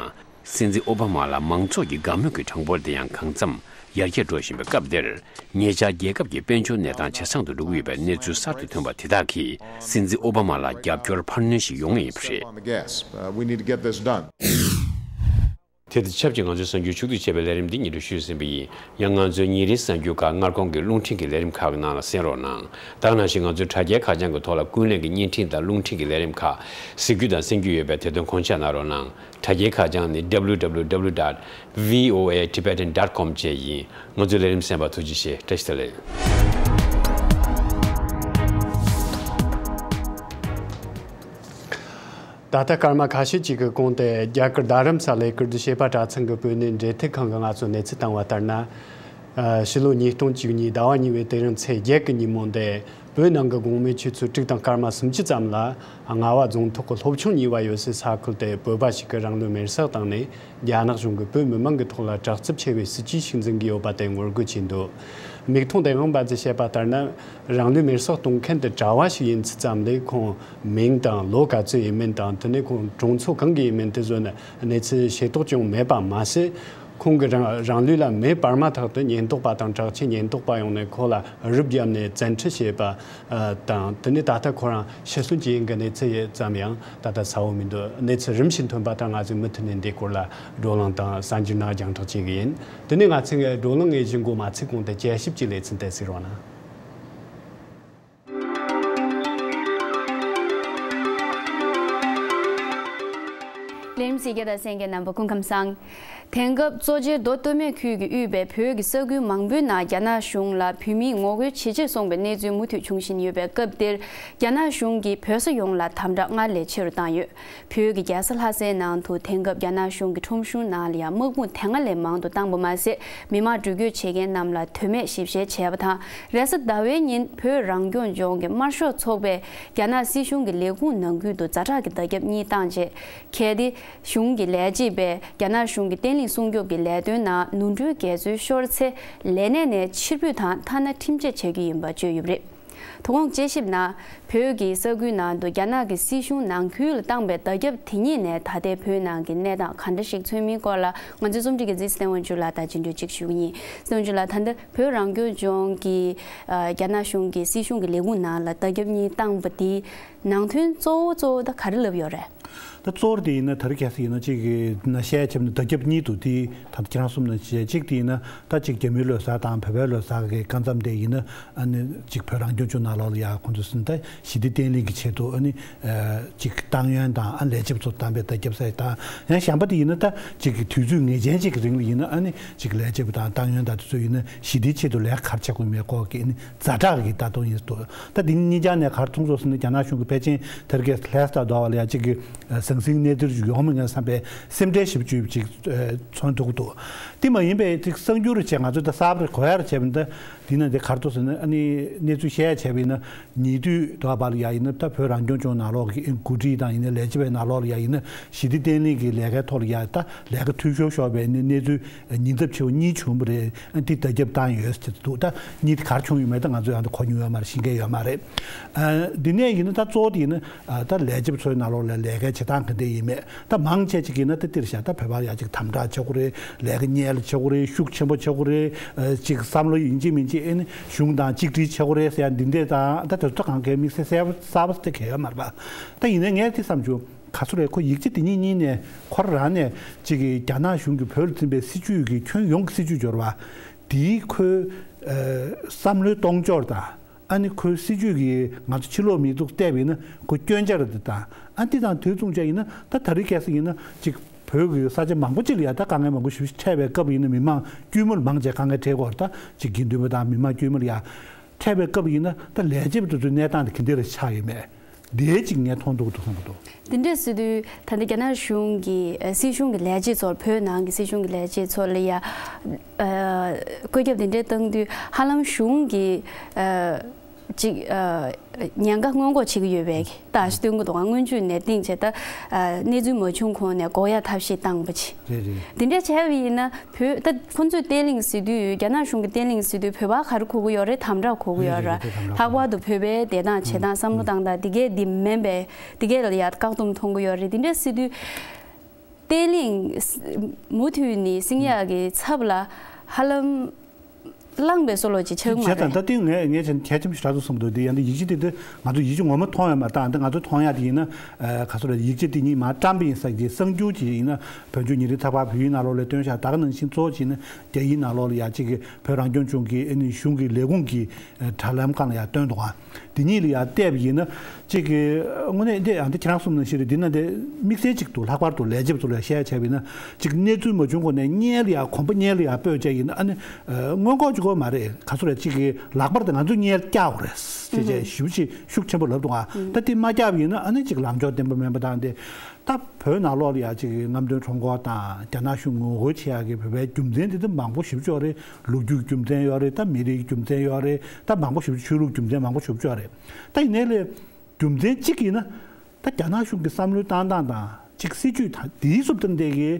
སྲིད་འཛིན་ཨོ་བྷ་མ་ལ་མང་ཚོགས་ཀྱི་དགའ་མོས་ཀྱི་གྲངས་འབོར་དེ་ཡང་གང་འཚམ་ཡར་རྒྱས་འགྲོ་བཞིན་པའི་སྐབས་འདིར། ཉེ་ཆར་རྒྱལ་ཁབ་ཀྱི་དཔལ་འབྱོར་གནས་སྟངས་ཇེ་བཟང་དུ་འགྲོ་གི་ཡོད་པའི་གནས་ཚུལ་གསར་དུ་ཐོན་པ་དེ་དག་གིས། སྲིད་འཛིན་ཨོ་བྷ་མ་ལ་རྒྱབ་སྐྱོར་འཕར་སྣོན་ཞིག་ཡོང་ངེས་ཡིན་པ་རེད། On the gas. Uh, we need to get this done. དེ་དང་ཆབས་ཅིག་ང་ཚོའི་གསར་འགྱུར་ཕྱོགས་བསྡུས་བྱས་པའི་ལས་རིམ་འདི་སྙན་སྒྲོན་ཞུས་ཟིན་པ་ཡིན། ཡང་ང་ཚོའི་ཉིན་རེའི་གསར་འགྱུར་ཁག་སྔ་དགོང་གི་རླུང་འཕྲིན་གྱི་ལས་རིམ་ཁག་གི་ནང་ལ་གསན་རོགས་གནང་། ད་ག་ནང་བཞིན་ང་ཚོའི་དྲ་རྒྱའི་ཁ་བྱང་གི་ཐོག་ལ་ཀུན་གླེང་གི་བརྙན་འཕྲིན་དང་རླུང་འཕྲིན་གྱི་ལས་རིམ་ཁག་གཟིགས་རྒྱུ་དང་གསན་རྒྱུ་ཡོད་པས་དེ་དོན་དགོངས་འཇགས་གནང་རོགས་གནང་། དྲ་རྒྱའི་ཁ་བྱང་ནི་W W W dot V O A Tibetan dot com བཅས་ཡིན། ང་ཚོའི་ལས་རིམ་གསན་པར་ཐུགས་རྗེ་ཆེ། བཀྲ་ཤིས་བདེ་ལེགས། ད་ལྟ་སྐར་མ་ཁ་ཤས་ཅིག་གི་གོང་དུ་རྒྱ་གར་རྡ་རམ་ས་ལའི་ཀིརྟི་བྱེས་པ་གྲྭ་ཚང་གི་བོད་གནས་འབྲེལ་མཐུད་ཁང་གིས་ང་ཚོར་གནས་ཚུལ་བཏང་བ་ལྟར་ན། ཕྱི་ལོ་ཉིས་སྟོང་བཅུ་གཉིས་ཟླ་བ་གཉིས་པའི་དེ་རིང་ཚེས་བརྒྱད་ཀྱི་ཉིན་མོ་འདི་བོད་ནང་གི་དགོང་མོའི་ཆུ་ཚོད་དྲུག་དང་སྐར་མ་སུམ་ཅུ་ཙམ་ལ་རྔ་བ་རྫོང་ཐོག་གི་སློབ་ཆུང་གཉིས་པ་ཡོད་སའི་ས་ཁུལ་དེ་བོད་པ་ཞིག་གིས་རང་ལུས་མེར་སྲེག་བཏང་ནས། རྒྱ་ནག་གཞུང་གིས་བོད་མི་མང་གི་ཐོག་ལ་དྲག་རྩུབ་ཆེ་བའི་སྲིད་ཇུས་ཤིག་འཛིན་གྱི་ཡོད་པ་དེ་ངོ་རྒོལ་བྱས་འདུག་མིག་མཐོང་བདེན་དཔང་པ་ཚོས་བཤད་པ་ལྟར་ན། རང་ལུས་མེར་སྲེག་གཏོང་མཁན་དེ་གྲྭ་བ་ཞིག་ཡིན་ཚུལ་ཙམ་ལས། ཁོང་མིང་དང་ལོ་ག་ཚོད་ཡིན་མིན་དང་། དེ་ནས་ཁོང་གྲོང་ཚོ་གང་གི་ཡིན་མིན་དེ་བཟོ་ནས་གནས་ཚུལ་ཤེས་རྟོགས་ཀྱང་མེད་པ་མ་ཟད། ཁོང་གིས་རང་རང་ལུས་ལ་མེ་སྤར་མ་ཐག་ཏུ་ཉེན་རྟོག་པ་དང་དྲག་ཆས་ཉེན་རྟོག་པ་ཡོང་ནས་ཁོ་ལ་རུབ་བརྒྱབ་ནས་བཙན་ཁྲིད་བྱས་པ་དང་། དེ་ནས་ད་ལྟ་ཁོ་རང་ཤི་གསོན་གྱི་ཡིན་གྱི་གནས་ཚུལ་ཙམ་ཡང་ད་ལྟ་གསལ་བོ་མི་འདུག་གནས་ཚུལ་རིམ་བཞིན་ཐོན་པ་ལྟར་ང་ཚོས་མུ་མཐུད་ནས་འདིའི་སྐོར་ལ་བགྲོ་གླེང་དང་གསར་འགྱུར་ནང་རྒྱང་བསྒྲགས་བྱེད་ཀྱི་ཡིན། དེ་ནས་ང་ཚོས་བགྲོ་གླེང་དངོས་གཞི་འགོ་མ་ཚུགས་གོང་དུ་དཔྱད་ཞིབ་ཀྱི་ལེ་ཚན་དེ་གཟིགས་རོགས་གནང་། ལས་རིམ་གཟིགས་མཁན་དང་གསན་མཁན་རྣམ་པ་སྐུ་ཁམས་བཟང་། དེང་སྐབས་གཙོ་ཆེར་མདོ་སྟོད་སྨད་ཁུལ་གྱིས་དབུས་པའི་བོད་ཀྱི་ས་ཁུལ་མང་པོའི་ནང་རྒྱ་ནག་གཞུང་ལ་བོད་མིས་ངོ་རྒོལ་ཇེ་ཆེར་སོང་བའི་གནས་ཚུལ་མུ་མཐུད་འབྱུང་བཞིན་ཡོད་པའི་སྐབས་འདིར། རྒྱ་ནག་གཞུང་གིས་བོད་ས་ཡོངས་ལ་དམ་དྲག་སྔར་ལས་ཆེ་རུ་བཏང་ཡོད། བོད་ཀྱི་རྒྱལ་ས་ལྷ་སའི་ནང་དུ་དེང་སྐབས་རྒྱ་ནག་གཞུང་གི་ཁྲོམ་གཞུང་ནང་ལ་ཡང་དམག་དཔུང་དེ་སྔ་ལས་མང་དུ་བཏང་བ་མ་ཟད། མི་མང་འགྲུལ་སྐྱོད་བྱེད་མཁན་རྣམས་ལ་དོན་མེད་ཞིབ་བཤེར་བྱས་པ་དང་། རེས་གཟའ་ཟླ་བའི་ཉིན་བོད་རང་སྐྱོང་ལྗོངས་ཀྱི་དམར་ཤོག་ཚོགས་པས་རྒྱ་ནག་སྲིད་གཞུང་གི་ལས་ཁུངས་ནང་ཁུལ་དུ་ཛ་དྲག་གི་བརྡ་ཁྱབ་གཉིས་བཏང་རྗེས། གལ་ཏེ་གཞུང་གི་ལས་བྱེད་པས་རྒྱ་ནག་གཞུང་གི་བརྟན་ལྷིང་སྲུང་སྐྱོབ་ཀྱི་ལས་དོན་ནང་ནོར་འཁྲུལ་འགལ་འཛོལ་ཤོར་ཚེ། ལས་གནས་ནས་ཕྱིར་འབུད་དང་ཐ་ན་ཁྲིམས་ཆད་བཅད་རྒྱུ་ཡིན་པ་བརྗོད་ཡོད་པ་རེད། དོ་དགོང་དཔྱད་ཞིབ་ནང་བོད་ཀྱི་ས་ཁུལ་ནང་དུ་རྒྱ་ནག་གི་སྲིད་གཞུང་ནང་ཁུལ་ལ་བཏང་པའི་བརྡ་ཁྱབ་དེ་ཉིད་ནས་ད་ལྟའི་བོད་ནང་གི་གནས་སྟངས་ག་འདྲ་ཞིག་མཚོན་མིན་སྐོར་ལ་ང་ཚོའི་རྩོམ་སྒྲིག་པ་རྩིས་བརྟན་དབང་ཕྱུག་ལགས་དང་བརྗོད་འདྲི་ཅིག་ཞུ་གི་ཡིན། བརྩིས་བརྟན་དབང་ཕྱུག་ལགས། ད་ལྟ་བོད་རང་སྐྱོང་ལྗོངས་ཀྱི་ཨ་རྒྱ་ནག་གཞུང་གི་སྲིད་གཞུང་གི་ལས་ཁུངས་ནང་ལ་བརྡ་ཁྱབ་གཉིས་བཏང་པ་དེའི་ནང་དོན་གཙོ་བོ་གཙོ་བོ་ད་ག་རེ་ལབ་ཡོད་རེད། ད་གཙོ་བོ་དེ་ཡིན་ན་དེ་རིང་ཁ་སང་ཡིན་ན་གཅིག་གི་ན་བཤད་བྱས་ན་བརྡ་ཁྱབ་གཉིས་འདུག་དེ་ད་ཁྱེད་རང་གསུམ་ན་བྱས་གཅིག་དེ་ཡིན་ན་ད་གཅིག་རྒྱ་མིའི་ལོ་གསར་དང་བོད་པའི་ལོ་གསར་གི་སྐབས་མཚམས་དེ་ཡིན་ན་ཨ་ནི་གཅིག་བོད་རང་སྐྱོང་ལྗོངས་ནང་ལོགས་ལ་ཡ་ཁོང་ཚོ་སུན་ད་ཞི་བདེ་བརྟན་ལྷིང་གི་ཆེད་དུ་ཨ་ནི་གཅིག་ཏང་ཡོན་དང་ཨ་ལས་བྱེད་ཚོ་བདམས་པའི་བརྡ་ཁྱབ་ས་དང་ཡང་གཞན་པ་དེ་ཡིན་ན་ད་གཅིག་གི་དུས་ཚོད་ངེས་ཅན་གཅིག་གི་རིང་ལ་ཡིན་ན་ཨ་ནི་གཅིག་ལས་བྱེད་པ་དང་ཏང་ཡོན་དང་དེ་ཚོ་ཡིན་ན་ཞི་བདེའི་ཆེད་དུ་ལས་ཀ་ག་རེ་བྱེད་དགོས་མེད་སྐོར་གྱི་ཨ་ནི་ཛ་དྲག་གི་ལྟ་སྟངས་ཡིན་འདུག་ད་འདི་གཉིས་ཀྱང་ནས་ག་རེ་མཐོང་སོང་ཟེར་ན་རྒྱ་ནག་གཞུང་གི་ཕལ་ཆེར་དེ་རིང་ཁ་སང་ལྷ་ས་དང་འདྲ་བ་ལ་ཡ་གཅིག་གི་ཟང་ཟིང་གནས་ཚུལ་ཞིག་ཡོང་མི་ངན་བསམ་པའི་སེམས་ཁྲལ་ཞེ་པོ་ཅིག་ཅིག་མཚོན་ཐུབ་ཀྱི་འདུག་དེ་མ་ཡིན་པའི་ཅིག་གསར་འགྱུར་བྱས་ང་ཚོས་ད་གསར་པ་རེ་གོ་ཡ་རེ་བྱས་པ་འདི་འདི་ན་འདི་ག་རེ་འདུག་ཟེར་ན་ཨ་ནི་གནས་ཚུལ་བཤད་ཡ་བྱས་པ་ཡིན་ན་ཉེ་དུས་དུ་བ་ལ་ཡ་ཡིན་ན་ད་བོད་རང་སྐྱོང་ལྗོངས་ནང་ལོགས་ཀྱི་འགོ་ཁྲིད་དང་ཡིན་ན་ལས་བྱེད་པའི་ནང་ལོགས་ལ་ཡ་ཡིན་ན་ཞི་བདེ་བརྟན་ལྷིང་གི་ལས་ཀའི་ཐོག་ལ་ཡ་ད་ལས་ཀ་འཐུས་ཤོར་ཤོར་བའི་གནས་ཚུལ་ཉེན་ཚབས་ཆེ་བ་གཉིས་བྱུང་བ་རེད། འདི་བརྡ་ཁྱབ་བཏང་ཡོད་ཟེར་གྱི་འདུག་ད་གཉིས་དེ་ག་རེ་བྱུང་ཡོད་མེད་ད་ང་ཚོས་ཡང་ད་གོ་མྱོང་ཡོད་མ་རེད། ཤེས་མཁན་ཡོད་མ་རེད། འདི་ནས་ཡིན་ན་ད་གཙོ་བོ་དེ་ཡིན་ན་ད་ལས་བྱེད་པ་ཚོའི་ནང་ལོགས་ལ་ལས་ཀའི་བྱེད་སྟངས་ག་འདྲ་ཡིན་མེད་ད་མང་ཆེ་ཅིག་ཡིན་ན་ད་འདིར་བཞག་ད་བོད་པ་ཡ་ཅིག་དམ་དྲག་བྱེད་དགོས་རེད། ལས་ཀ་གཉེར་བྱེད་དགོས་རེད། ཤུགས་ཆེན་པོ་བྱེད་དགོས་རེད། ཅིག་བསམ་བློ་ཡིན་གཅིག་མིན་གཅིག་ཨེ་ནི་གཞུང་དང་གཅིག་སྒྲིལ་བྱེད་དགོས་རེད་ཟེར་ཡ་འདི་འདྲས་དང་ད་དེ་ཚོ་གང་གའི་དམིགས་བསལ་གསལ་པོ་གསར་པ་དེ་གལ་ཡོད་མ་རེད་པ། ད་ཡིན་ནའི་ངས་དེ་བསམ་བྱུང་། ག་ཚོད་རེད། ཁོ་ཡིག་ཆ་དེ་གཉིས་གཉིས་ནས་ཁོ་རང་ནས་གཅིག་གི་རྒྱ་ནག་གཞུང་གིས་བོད་ལ་འཛིན་པའི་སྲིད་བྱུས་ཀྱི་ཁྱོན་ཡོངས་ཀྱི་སྲིད་བྱུས་འབྱོར་བ་དེའི་ཁོའི་ཨ་བསམ་བློའི་གཏོང་ཕྱོགས་དང་ཨ་ནི་ཁོའི་སྲིད་བྱུས་ཀྱི་ང་ཚོ་ཕྱི་ལོགས་མི་ཐུག་བལྟས་པ་ཡིན་ན་ཁོ་སྐྱོན་ཆ་རེད་དེ་དང་ཨ་འདི་དང་དུས་མཚུངས་བྱས་ཡིན་ན་ད་ད་རེས་ཁ་སང་ཡིན་ན་གཅིག་བོད་ཀྱི་ས་ཆ་མང་པོ་ཅིག་ལ་ཡ་ད་དཀའ་ངལ་མང་པོ་ཞིག་འཕྲད་པའི་སྐབས་ཡིན་ན་མི་མང་དཀྱུས་མ་ལ་མང་ཆེ་དཀའ་ངལ་འཕྲད་ཀྱི་ཡོད་རེད། ད་གཅིག་དགེ་འདུན་པ་དང་མི་མང་དཀྱུས་མ་ལ་ཡ་འཕྲད་པའི་སྐབས་ཡིན་ན་ད་ལས་བྱེད་པ་དེ་ཚོའི་གནས་སྟངས་དེ་ག་འདྲ་རེ་ཆགས་ཡོད་མེད། དེ་གཅིག་ངས་མཐོང་འདུག་འདུག་བསམ་གྱི་འདུག་དེ་འདྲ་ཟེར་དུས་ད་ལྟ་རྒྱ་ནག་གཞུང་གི་ཨ་སྲིད་གཞུང་གི་ལས་བྱེད་ཚོར་བོད་ནང་གི་སྲིད་གཞུང་གི་ལས་བྱེད་ཚོ་ལ་ཡ་ཨ་བཀོད་ཁྱབ་དེ་འདྲ་བཏང་དུས་ཧ་ལམ་གཞུང་གི་ཨ་ཅིག་ཨ་ཉེན་ཁ་སྔོན་འགོག་བྱེད་ཀྱི་ཡོད་པའི་ལྟ་ཞིག་སྟོན་གྱི་འདུག་སྔོན་ཇུས་ནས་བཏིང་བྱས་ད་ཨ་གནས་ཚུལ་མ་བྱུང་གོང་ནས་འགོག་ཡ་ཐབས་ཤེས་བཏང་པ་ཅིག་རེད་རེད། དེ་འདྲ་བྱས་པ་ཡིན་ན། བོད་ད་ཁོ་ཚོས་བརྟན་ལྷིང་ཟེར་དུས་རྒྱ་ནག་གཞུང་གི་བརྟན་ལྷིང་ཟེར་དུས་བོད་པ་ག་རེ་གོ་གི་ཡོད་རེད། དམ་དྲག་གོ་གི་ཡོད་རེད། རེད་རེད་རེད། དམ་དྲག་ལྷག་པར་དུ་བོད་པའི་བསྡད་སྟངས་བྱེད་སྟངས་བསམ་བློ་བཏང་སྟངས་དེ་གས་འདི་མིན་པས་དེ་གས་ལ་ཡ་བཀག་སྡོམ་མཐོང་གི་ཡོད་རེད། དེ་འདྲ་ཟེར་དུས་བརྟན་ལྷིང་མུ་མཐུད་ནས་སྲུང་ཡག་གི་ཚབ་ལ་ཧ་ལམ་བླངས་པའི་བཟོ་ལོ་ཅིག་ཆགས་མ་བྱས་རེད། ཙང་ད་ལྟའི་ངས་ངས་བྱས་ན་གལ་ཆེན་པོ་ཞེ་དྲག་འདུག་བསམ་འདུག་དེ་ཡང་ད་ཡིག་ཆ་དེ་འདི་ང་ཚོ་ཡིག་ཆ་ངོ་མ་མཐོང་ཡ་མ་རེད། ད་ང་ཚོ་མཐོང་ཡ་དེ་ཡིན་ན་ག་ཚོད་རེད། ཡིག་ཆ་དེ་གཉིས་མར་བཀྲམ་པ་ཡིན་ས་ཀྱི་གསར་འགྱུར་ཅིག་ཡིན་ན་བོད་ལྗོངས་ཉིན་རེའི་ཚགས་པར་བོད་ཡིག་ནང་ལོགས་ལ་བཏོན་ཤག་ད་ག་ནང་བཞིན་གཙོ་བོ་བྱས་ན། རྒྱ་ཡིག་ནང་ལོགས་ལ་ཡ་གཅིག་གི་བོད་རང་སྐྱོང་ལྗོངས་ཀྱི་ཨ་ནི་གཞུང་གི་ལས་ཁུངས་ཀྱི་ཨ་དྲ་ལམ་སྒང་ལ་ཡ་བཏོན་འདུག་ཨ། དེ་གཉིས་ལ་ཡ་བལྟས་པ་ཡིན་ན་གཅིག་གི་དངོས་གནས་འདི་ཡང་འདི་ཁྱེད་རང་གསུངས་ནང་བཞིན་རེད། འདི་ན་འདི་དམིགས་བསལ་གཅིག་ཏུ་ལྷག་པར་དུ་ལས་བྱེད་པ་ཚོ་ལ་ཡ་བཤད་བྱས་པ་ཡིན་ན་གཅིག་གནས་ཚུལ་མ་བྱུང་གོང་ནས་སྔོན་ལ་ཡ་གོམ་པ་སྔོན་ལ་ཡ་སྤོས་བྱས་ཡིན་ན་ཨ་ནི་ཨ་སྔོན་འགོག་གཅིག་པོ་མ་རེད། ག་ཚོད་རེད། གཅིག་གི་ལྷག་པར་དུ་ང་ཚོས་སྔོན་ལ་བཀྱག་དགོས་རེད་ཅེས་བྱས་ཞེ་པོ་ཅིག་ཤུགས་ཆེན་པོ་ལབ་འདུག་ཨ། ད་འདི་མ་བཀྱག་པ་ཡིན་ན་ཨ་ནི་གཅིག་ལངས་ཕྱོགས་བརྟན་པོ་མེད་པ་དང་འདི། ད་བོད་ནང་ལོགས་ལ་ཡ་གཅིག་གི་རྔམ་སྟོན་ཁྲོམ་སྐོར་དང་རྒྱ་ནག་གཞུང་ངོ་རྒོལ་བྱེད་ཡག་གི་བོད་པའི་རྒྱུ་མཚན་དེ་ཚོ་མང་པོ་ཞེ་པོ་ཅིག་ཡོད་རེད། ལོ་རྒྱུས་རྒྱུ་མཚན་ཡོད་རེད། ད་མི་རིགས་རྒྱུ་མཚན་ཡོད་རེད། ད་མང་པོ་ཞེ་པོ་ཅིག་ཆོས་ལུགས་རྒྱུ་མཚན་མང་པོ་ཞེ་པོ་ཅིག་ཡོད་རེད། ད་ཡིན་ནའི་ལས་རྒྱུ་མཚན་གཅིག་ཡིན་ན་ད་རྒྱ་ནག་གཞུང་གི་བསམ་བློའི་བཏང་སྟངས་དང་གཅིག་སྲིད་བྱུས་དང་དེའི་སུབ་བཏང་བསྡད་ཀྱི་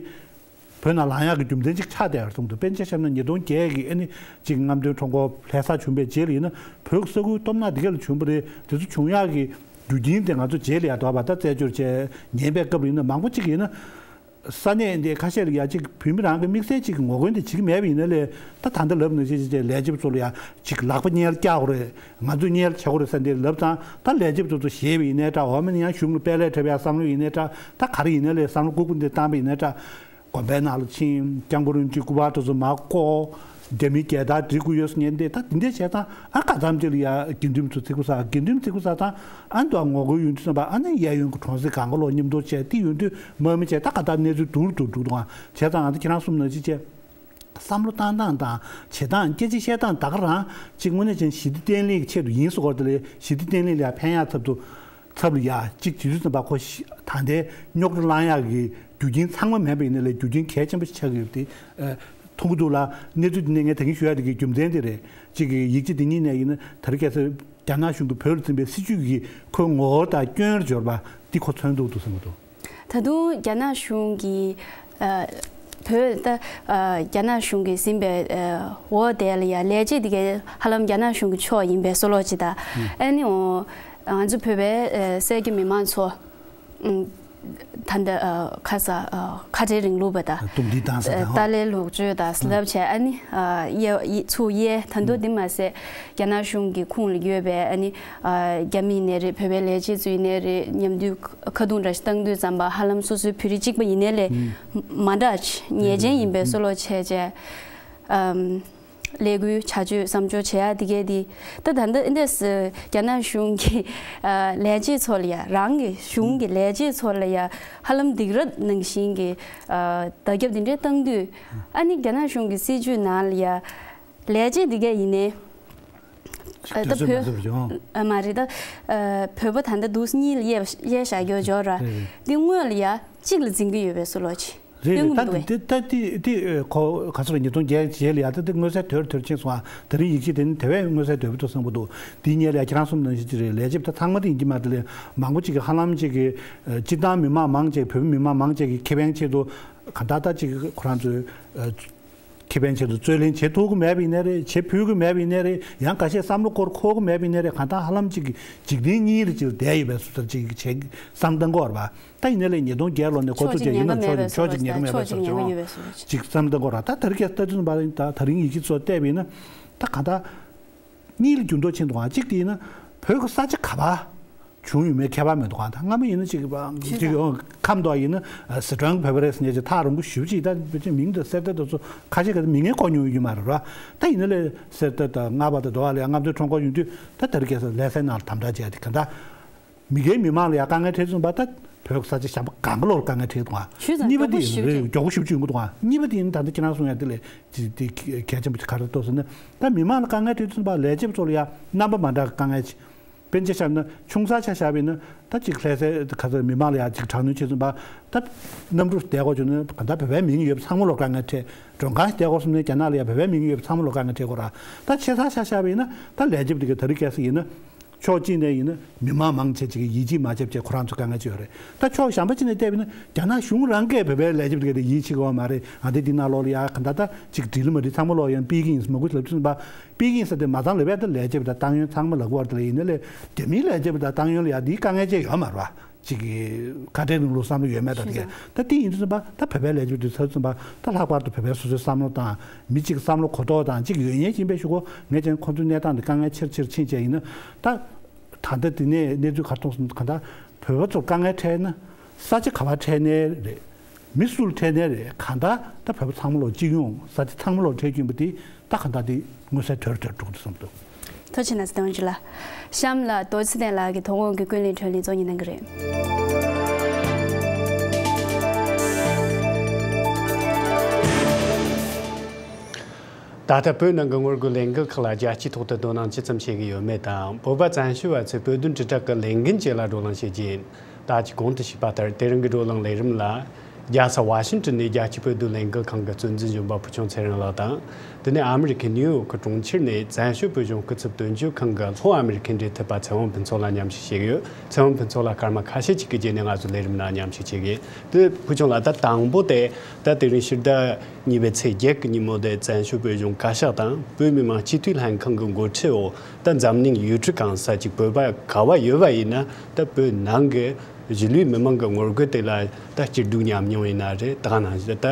བོད་ནང་ལངས་ཡག་གི་རྒྱུ་མཚན་གཅིག་ཆགས་བསྡད་ཡོད་གསུངས་འདུག་དཔེར་ན་ཆ་བཞག་ན་ཉིས་སྟོང་བརྒྱད་ཀྱི་ཨ་ནི་གཅིག་རྔམ་སྟོན་ཁྲོམ་སྐོར་ལྷ་སར་བྱུང་བའི་རྗེས་ལ་ཡིན་ན་བོད་ཀྱི་ས་ཁུལ་སྟོབས་ན་དེ་ག་ལ་བྱུང་བ་རེད། དེ་ཚོ་བྱུང་ཡག་གི་རྒྱུ་རྐྱེན་དེ་ང་ཚོ་རྗེས་ལ་ཡ་འགྲོ་བ་ད་རྩད་གཅོད་བྱས་ཉན་པའི་སྐབས་ལ་ཡིན་ན་མང་པོ་གཅིག་ཡིན་ན་ས་གནས་འདི་ཁ་ཤས་ལ་ཡ་གཅིག་བོད་མི་རང་གི་དམིགས་བསལ་གཅིག་གི་ངོ་རྒོལ་འདི་བྱེད་ཀྱི་མེད་པ་ཡིན་ན་ལས་ད་ད་ལྟ་ལབ་ནང་བཞིན་གཅིག་ལས་བྱེད་པ་ཚོ་ལ་ཡ་གཅིག་ལག་པ་སྔོན་ལ་བཀྱག་དགོས་རེད། ང་ཚོས་སྔོན་ལ་བྱེད་དགོས་རེད་ཟེར་འདི་ལབ་ཙང་ད་ལས་བྱེད་པ་ཚོ་ཚོ་ཞེད་པ་ཡིན་ནའི་འདྲ། འོ་མ་ནི་ཡང་གཞུང་ལ་དཔལ་ལས་འཁྲབ་ཡ་བསམ་བློ་ཡིན་ནའི་འདྲ། ད་ག་རེ་ཡིན་ནའི་ལས་བསམ་བློ་ལྐུགས་པ་འདི་བཏང་པ་ཡིན་ནའི་འདྲ། དགོན་པའི་ནང་ལ་ཕྱིན་སྐྱབས་མགོན་རིན་པོ་ཆེའི་སྐུ་པར་དེ་ཚོ་མར་བརྐོ། རྒྱ་མིའི་རྒྱལ་དར་སྒྲིག་དགོས་ཡོད་ཟེར་ཉན་ཏེ་ད་དེ་འདྲས་བྱས་ཙང་ཨ་ཁ་ཙམ་ཅིག་ལ་ཡ་དགེ་འདུན་ཚོ་ཚིག་པ་ཟ། དགེ་འདུན་ཚིག་པ་ཟ་ཙང་ཨ་འདུག་ངོ་རྒོལ་ཡོང་དུས་ཙམ་པ་ཨ་ནི་གཡས་གཡོན་གྱི་གྲོང་གསེབ་གང་ག་ལོག་མཉམ་དུ་བྱས་དེ་ཡོང་དུས་དམག་མི་བྱས་ད་ག་ད་གནས་ཚུལ་སྡུག་རུ་སྡུག་འགྲོ་འདུག་ཨ། བྱས་ཙང་ཨ་ད་ཁྱེད་རང་གསུངས་ནང་བཞིན་བྱས་བསམ་བློ་བཏང་སྟངས་དང་བྱེད་སྟངས་སྐད་ཆ་བཤད་སྟངས་ད་ག་རང་ཅིག་དངོས་གནས་ཅན་ཞི་བདེ་བརྟན་ལྷིང་གི་ཆེད་དུ་ཡིན་ཟེར་བ་དེ་ལས་ཞི་བདེ་བརྟན་ལྷིང་ལ་ཡ་ཕན་ཡག་ཚབ་ཏུ། ཚབ་ལ་ཡ་གཅིག་བྱེད་དུས་ཙམ་པ་ཁོ་ཤི་ད་ལྟའི་རྙོག་དྲ་བསླང་ཡག་གི་རྒྱུ་རྐྱེན་ཚང་མ་མེད་པ་ཡིན་ན་ལས་རྒྱུ་རྐྱེན་གལ་ཆེན་པོ་ཞིག་ཆགས་ཀྱི་ཡོད་པ་དེ་མཐོང་གི་འདུག་ལ། གནས་ཚུལ་འདི་ནས་ངས་ད་གིན་ཞུ་ཡ་དེ་གི་རྒྱུ་མཚན་དེ་རེད། གཅིག་གི་ཡིག་ཆ་འདི་གཉིས་ནས་ཡིན་ན་ད་རེས་ཁ་སང་རྒྱ་ནག་གཞུང་གིས་བོད་ལ་འཛིན་པའི་སྲིད་བྱུས་ཀྱི་ཁོའི་ངོ་བོ་དང་སྐྱོན་རེ་འབྱོར་པ་འདི་ཁོ་མཚོན་ཐུབ་འདུག་བསམ་གྱི་འདུག་ད་དུང་རྒྱ་ནག་གཞུང་གིས་ཨ། བོད་ད་ཨ་རྒྱ་ནག་གཞུང་གིས་ཟིན་པའི་ཨ་འོག་དེ་ལ་ཡ་ལས་བྱེད་དེ་གའི་ཧ་ལམ་རྒྱ་ནག་གཞུང་གི་ཕྱོགས་ཡིན་པའི་བཟོ་ལོག་ཅིག་དང་། ཨ་ནི་འོ་ང་ཚོ་བོད་པའི་ཨ་སེར་སྐྱ་མི་མང་ཚོ་ཨ་ད་ལྟ་ཨ་ཁ་ས་ཨ་ཁ་བྲལ་རིང་ལུགས་པ་དང་། རྡུང་རྡེག་བཏང་ས་དང་། ཨ་ཏཱ་ལའི་ལོག་སྤྱོད་དང་ཟེར་ལབ་བྱས། ཨ་ནི་ཨ་གཡས་གཡས་ཚུར་གཡས་ད་དུང་དེ་མ་ཟད་རྒྱ་ནག་གཞུང་གི་ཁོངས་ལ་ཡོད་པའི་ཨ་ནི་ཨ་རྒྱ་མི་ཡིན་ནའི་རེད། བོད་པའི་ལས་བྱེད་ཚོ་ཡིན་ནའི་རེད། མཉམ་འདུས་ཁ་རྡུང་འདྲ་ཞིག་བཏང་དུས་ཙམ་པ་ཧ་ལམ་སོ་སོའི་བོད་རིགས་གཅིག་པ་ཡིན་ནའི་ལས་ཨུམ། མ་འདྲ་ཅིག་ཉེས་ཅན་ཡིན་པའི་བཟོ་ལོག་བྱས་བྱས། ཨམ། ལས་འགུལ་བྱ་སྤྱོད་བཟང་སྤྱོད་བྱེད་ཡ་དེ་གས་དེ་ད་ད་ལྟ་འདི་འདྲས་རྒྱ་ནག་གཞུང་གི་ཨ་ལས་བྱེད་ཚོ་ལ་ཡ། རང་གི་གཞུང་གི་ལས་བྱེད་ཚོ་ལ་ཡ་ཧ་ལམ་སྡིགས་ར་ནང་བཞིན་གྱི་ཨ་བརྡ་ཁྱབ་དེ་འདྲས་བཏང་དུས། ཨ་ནི་རྒྱ་ནག་གཞུང་གི་སྲིད་བྱུས་ནང་ལ་ཡ་ལས་བྱེད་དེ་གས་ཡིན་ནའི། ཨ་ད་བོད་ཨ་མ་རེད་ད། ཨ་བོད་པ་ད་ལྟ་འདུག་གཉིས་ལ་དབྱེ་དབྱེ་བཞག་རྒྱུ་འབྱོར་ར། རེད་རེད། འདི་སྔོན་ལ་ཡ་གཅིག་ལ་འཛིན་གྱི་ཡོད་པའི་བཟོ་ལོག་ཅིག་རེད་རེད། སྟོན་ད་གི་མི་འདུག་གས། དེ་ད་དེ་དེ་ཁོ་ག་ཚོད་ཉིས་སྟོང་བརྒྱད་བརྒྱད་ལ་ཡ་ད་དེ་མངོན་གསལ་དོད་དོད་ཕྱིན་སོང་ཨ། དེ་རིང་ཡིག་ཆ་དེ་ནི་དེ་བས་མངོན་གསལ་དོད་པོ་འདུག་བསམ་གི་འདུག་དེའི་སྔོན་ལ་ཡ་ཁྱེད་རང་གསུངས་ནང་བཞིན་ཅིག་རེད། ལས་བྱེད་ད་ཚང་མ་དེ་ཡིན་གྱི་མ་རེད་དེ། མང་པོ་ཅིག་གི་ཧ་ལམ་ཅིག་གི་སྤྱིར་བཏང་མི་མང་མང་ཅིག་བོད་མི་མི་མང་མང་ཅིག་གི་ཁེ་ཕན་ཆེད་དུ་ག་ད་ད་ཅིག་ཁོ་རང་ཚོའི་ཁེ་ཕན་ཆེད་དུ་རྩོད་ལེན་བྱེད་ཐུབ་ཀྱི་མེད་པ་ཡིན་ནའི་རེད། བྱེད་ཕོད་ཀྱི་མེད་པ་ཡིན་ནའི་རེད། ཡང་ཁ་ཤས་བསམ་བློ་འཁོར་འཁོར་གྱི་མེད་པ་ཡིན་ནའི་རེད། གང་ལྟར་ཧ་ལམ་ཅིག་འཇིག་རྟེན་གཉིས་ལ་ཅིག་བསྡད་ཡོད་པའི་བཟོ་ལྟ་ཅིག་བྱེད་བསམ་བཏང་གི་ཡོད་རེད་པ། ད་ཡིན་ནའི་ལས་ཉིས་སྟོང་བརྒྱད་ལོ་ནས་འགོ་བཙུགས་བྱས་ཡིན་ན་ཕྱོགས་གཅིག་ཉེན་ཁ་མེད་པ་བཟོ་བྱུང་། ཕྱོགས་གཅིག་ཉེན་ཁ་མེད་པ་བཟོ་བྱུང་། ཅིག་བསམ་བཏང་གི་ཡོད་རེད། ད་དེ་རིང་ཁ་སང་ལྟ་དུས་ཙམ་པ་ད་དེ་རིང་ཡིག་ཆ་ཚོ་བལྟས་པ་ཡིན་ན་ད་གང་ལྟར། གཉིས་ལ་འགྱུར་ལྡོག་ཕྱིན་འདུག་ག་གཅིག་དེ་ཡིན་ན་བོད་ཀྱི་ས་ཆ་ག་པར་བྱུང་ཡོད་མེད་ཁྱད་པར་མི་འདུག་ག་ད་སྔ་མོ་ཡིན་ན་ཅིག་ཅིག་ཁམས་དུ་ཡིན་ན་སི་ཁྲོན་བོད་པ་རེད་ཟེར་ནས་ཅིག་ཐག་རིང་པོ་ཞེ་པོ་ཅིག་ད་ཕལ་ཆེར་མིང་དང་གསེར་རྟ་དེ་ཚོ་ཁ་ཤས་ཀྱིས་མིང་ཡང་གོ་མྱོང་ཡོད་ཀྱི་མ་རེད་ར། ད་ཡིན་ན་ལས་གསེར་རྟ་དང་རྔ་བ་དང་དེ་བ་ལ་ཡང་རྔ་མདོའི་ཁྲོམ་སྐོར་ཡོང་དུས་ད་དེ་རིང་ཁ་སང་ལྷ་སའི་ནང་ལ་དམ་དྲག་བྱས་ཏེ་ག་ད། མི་སྒེར་མི་མང་ལ་ཡང་དཀའ་ངལ་འཕྲད་ཙམ་པ་ད་བོད་ས་ཆ་གཞན་པ་གང་ག་ལོར་དཀའ་ངལ་འཕྲད་འདུག་ག་ཞུས་ཙང་གཉིས་པ་དེ་མགྱོགས་པོ་ཞེ་པོ་ཅིག་ཡོང་གི་འདུག་ག་གཉིས་པ་དེ་ཡིན་ད་ལྟ་ཁྱེད་རང་གསུངས་ཡ་དེ་ལས་ཅིག་དེ་གལ་ཆེན་པོ་ཅིག་ག་རེ་འདུག་ཟེར་ན། ད་མི་མང་ལ་དཀའ་ངལ་འཕྲད་ཙམ་པ་ལས་བྱེད་པ་ཚོ་ལ་ཡང་རྣམ་པ་མ་འདྲ་གི་དཀའ་ངལ་ཅིག་དཔེར་ན་ཆ་བཞག་ན་ཆུང་ས་ཆ་བཞག་པ་ཡིན་ན་ད་ཅིག་ལྷ་སའི་ག་ཚོད་མི་མང་ལ་ཡང་ཅིག་དྲག་གནོན་བྱེད་ཙམ་པ་ད་གནམ་གྲུ་བསྡད་དགོས་བྱུང་ན་ག་ད་བོད་པའི་མིང་ཡོད་པ་ཚང་མ་ལོར་དཀའ་ངལ་འཕྲད། མགྲོན་ཁང་ཞིག་བསྡད་དགོས་བསམ་ན་རྒྱ་ནག་ལ་ཡང་བོད་པའི་མིང་ཡོད་པ་ཚང་མ་ལོར་དཀའ་ངལ་འཕྲད་དགོས་ར། ད་ཆེ་ས་ཆ་བཞག་པ་ཡིན་ན་ད་ལས་བྱེད་པ་དེ་ག་ད་རིང་ཁ་སང་ཡིན་ན། ཕྱོགས་གཅིག་ནས་ཡིན་ན་མི་མང་མང་ཆེ་ཅིག་གིས་ཡིད་ཆེས་མ་བྱས་བྱས་ཁོ་རང་ཚོ་དཀའ་ངལ་ཅིག་ཡོད་རེད། ད་ཕྱོགས་གཞན་པ་གཅིག་ནས་བལྟས་པ་ཡིན་ན་རྒྱ་ནག་གཞུང་རང་གིས་བོད་པའི་ལས་བྱེད་པ་དེ་ག་དེ་ཡིད་ཆེས་ཀྱི་ཡོད་མ་རེད། ཨ་འདི་འདི་ནང་ལོགས་ལ་ཡ་ག་ད་ད་ཅིག་འགྲིག་ལ་མ་འགྲིག་ཚང་མ་ལོག་ཡང་པེ་ཀིང་ཡིན་ཟེར་མང་པོ་ལབ་ཚུལ་པ། པེ་ཀིང་ཟེར་དེ་མ་ཚང་ལ་བས་ད་ལས་བྱེད་པ་དང་ཏང་ཡོན་ཚང་མ་ལབ་ཀྱི་ཡོད་རེད་དེ་ལས་ཡིན་ན་ལས་རྒྱ་མིའི་ལས་བྱེད་པ་དང་ཏང་ཡོན་ལ་ཡ་འདིའི་དཀའ་ངལ་ཅིག་ཡོད་མ་རེད་པ། ཅིག་གི་ཁ་བྲལ་རིང་ལུགས་བསམ་བློ་ཡོད་མེད་དང་དེ་གས་ད་དེ་ཡིན་དུས་ཙམ་པ་ད་བོད་པའི་ལས་བྱེད་དུས་ཚོད་ཙམ་པ་ད་ལྷག་པར་དུ་བོད་པའི་སོ་སོའི་བསམ་བློ་དང་མི་གཅིག་བསམ་བློ་གོ་རྟོགས་དང་གཅིག་ཡོད་མཁན་ཡིན་པའི་ཤུགས་གོ་ངས་ཀྱང་ཁོང་ཚོའི་གནས་སྟངས་འདི་དཀའ་ངལ་ཆེར་ཆེར་ཕྱིན་བྱས་ཡིན་ན་ད་ད་ལྟ་དེ་ནས་གནས་ཚུལ་ག་རེ་མཐོང་སོང་གང་ལྟར་བོད་པ་ཚོར་དཀའ་ངལ་འཕྲད་ན་ས་ཆ་ག་པར་འཕྲད་ནའི་རེད། མི་སུ་ལ་འཕྲད་ནའི་རེད། གང་ལྟར་ད་བོད་པ་ཚང་མ་ལོ་སྤྱི་ཡོངས་ས་ཆ་ཚང་མ་ལོ་འཕྲད་ཀྱིན་པ་དེ་ད་གང་ལྟར་དེ་མངོན་གསལ་དོད་དོད་འགྲོ་གི་འདུག་བསམ་འདུག་ཐུགས་རྗེ་གནང་། གཟིགས་གནང་ཞུ་ལ། གཤམ་ལ་རྡོ་རྗེ་ཚེ་བརྟན་ལགས་ཀྱིས་དོ་དགོང་གི་ཀུན་གླེང་འཕྲོ་ལེན་གཙོ་གཉེར་གནང་གི་རེད། ད་ལྟ་བོད་ནང་གི་ངོ་རྒོལ་ལས་འགུལ་ཁག་ལ་རྒྱལ་སྤྱིའི་ཐོག་ཏུ་དོ་སྣང་ཇི་ཙམ་བྱེད་ཀྱི་ཡོད་མེད་དང་། བོད་པ་བཙན་བྱོལ་བ་ཚོས་བོད་དོན་དྲིལ་བསྒྲགས་ཀྱི་ལས་འགུལ་བཅས་ལ་བགྲོ་གླེང་བྱེད་རྒྱུ་ཡིན། ད་ཅི་གོང་དུ་ཞུས་པ་ལྟར་དེ་རིང་གི་བགྲོ་གླེང་ལས་རིམ་ལ། རྒྱལ་ས་ཝ་ཤིང་ཏོན་ནས་རྒྱལ་སྤྱིའི་བོད་དོན་ལས་འགུལ་ཁང་གི་གཙོ་འཛིན་གཞོན་པ་བུ་ཆུང་ཚེ་རིང་ལགས་དང་། དེ་ནས་ཨ་མི་རི་ཀའི་ནིའུ་ཡོག་གི་གྲོང་ཁྱེར་ནས་བཙན་བྱོལ་བོད་གཞུང་སྐུ་ཚབ་དོན་གཅོད་ཁང་གི་ལྷོ་ཨ་མི་རི་ཀའི་འབྲེལ་མཐུད་པ་ཚེ་དབང་ཕུན་ཚོགས་ལགས་མཉམ་ཞུགས་བྱེད་ཀྱི་ཡོད། ཚེ་དབང་ཕུན་ཚོགས་ལགས་སྐར་མ་ཁ་ཤས་ཅིག་གི་རྗེས་ནས་ང་ཚོ་ལས་རིམ་ནང་མཉམ་ཞུགས་བྱེད་ཀྱི་ཡིན། དེ་བུ་ཆུང་ལགས་ད་དང་པོ་དེ་ད་དེ་རིང་ཕྱི་ཟླ་གཉིས་པའི་ཚེས་བརྒྱད་ཀྱི་ཉིན་མོ་དེ་བཙན་བྱོལ་བོད་གཞུང་བཀའ་ཤག་དང་བོད་མི་མང་སྤྱི་འཐུས་ལྷན་ཁང་གི་འགོ་ཁྲིད་འོག་ད་འཛམ་གླིང་ཡུལ་གྲུ་གང་ས་ཅིག་བོད་པ་ག་བ་ཡོད་པ་ཡིན་ན་ད་བོད་ནང་གི་གཞིས་ལུས་མི་མང་གི་ངོ་རྒོལ་དེ་ལ་ད་སྐྱིད་སྡུག་མཉམ་མྱོང་ཡིན་ན་རེད། ད་ག་ནང་བཞིན་ད་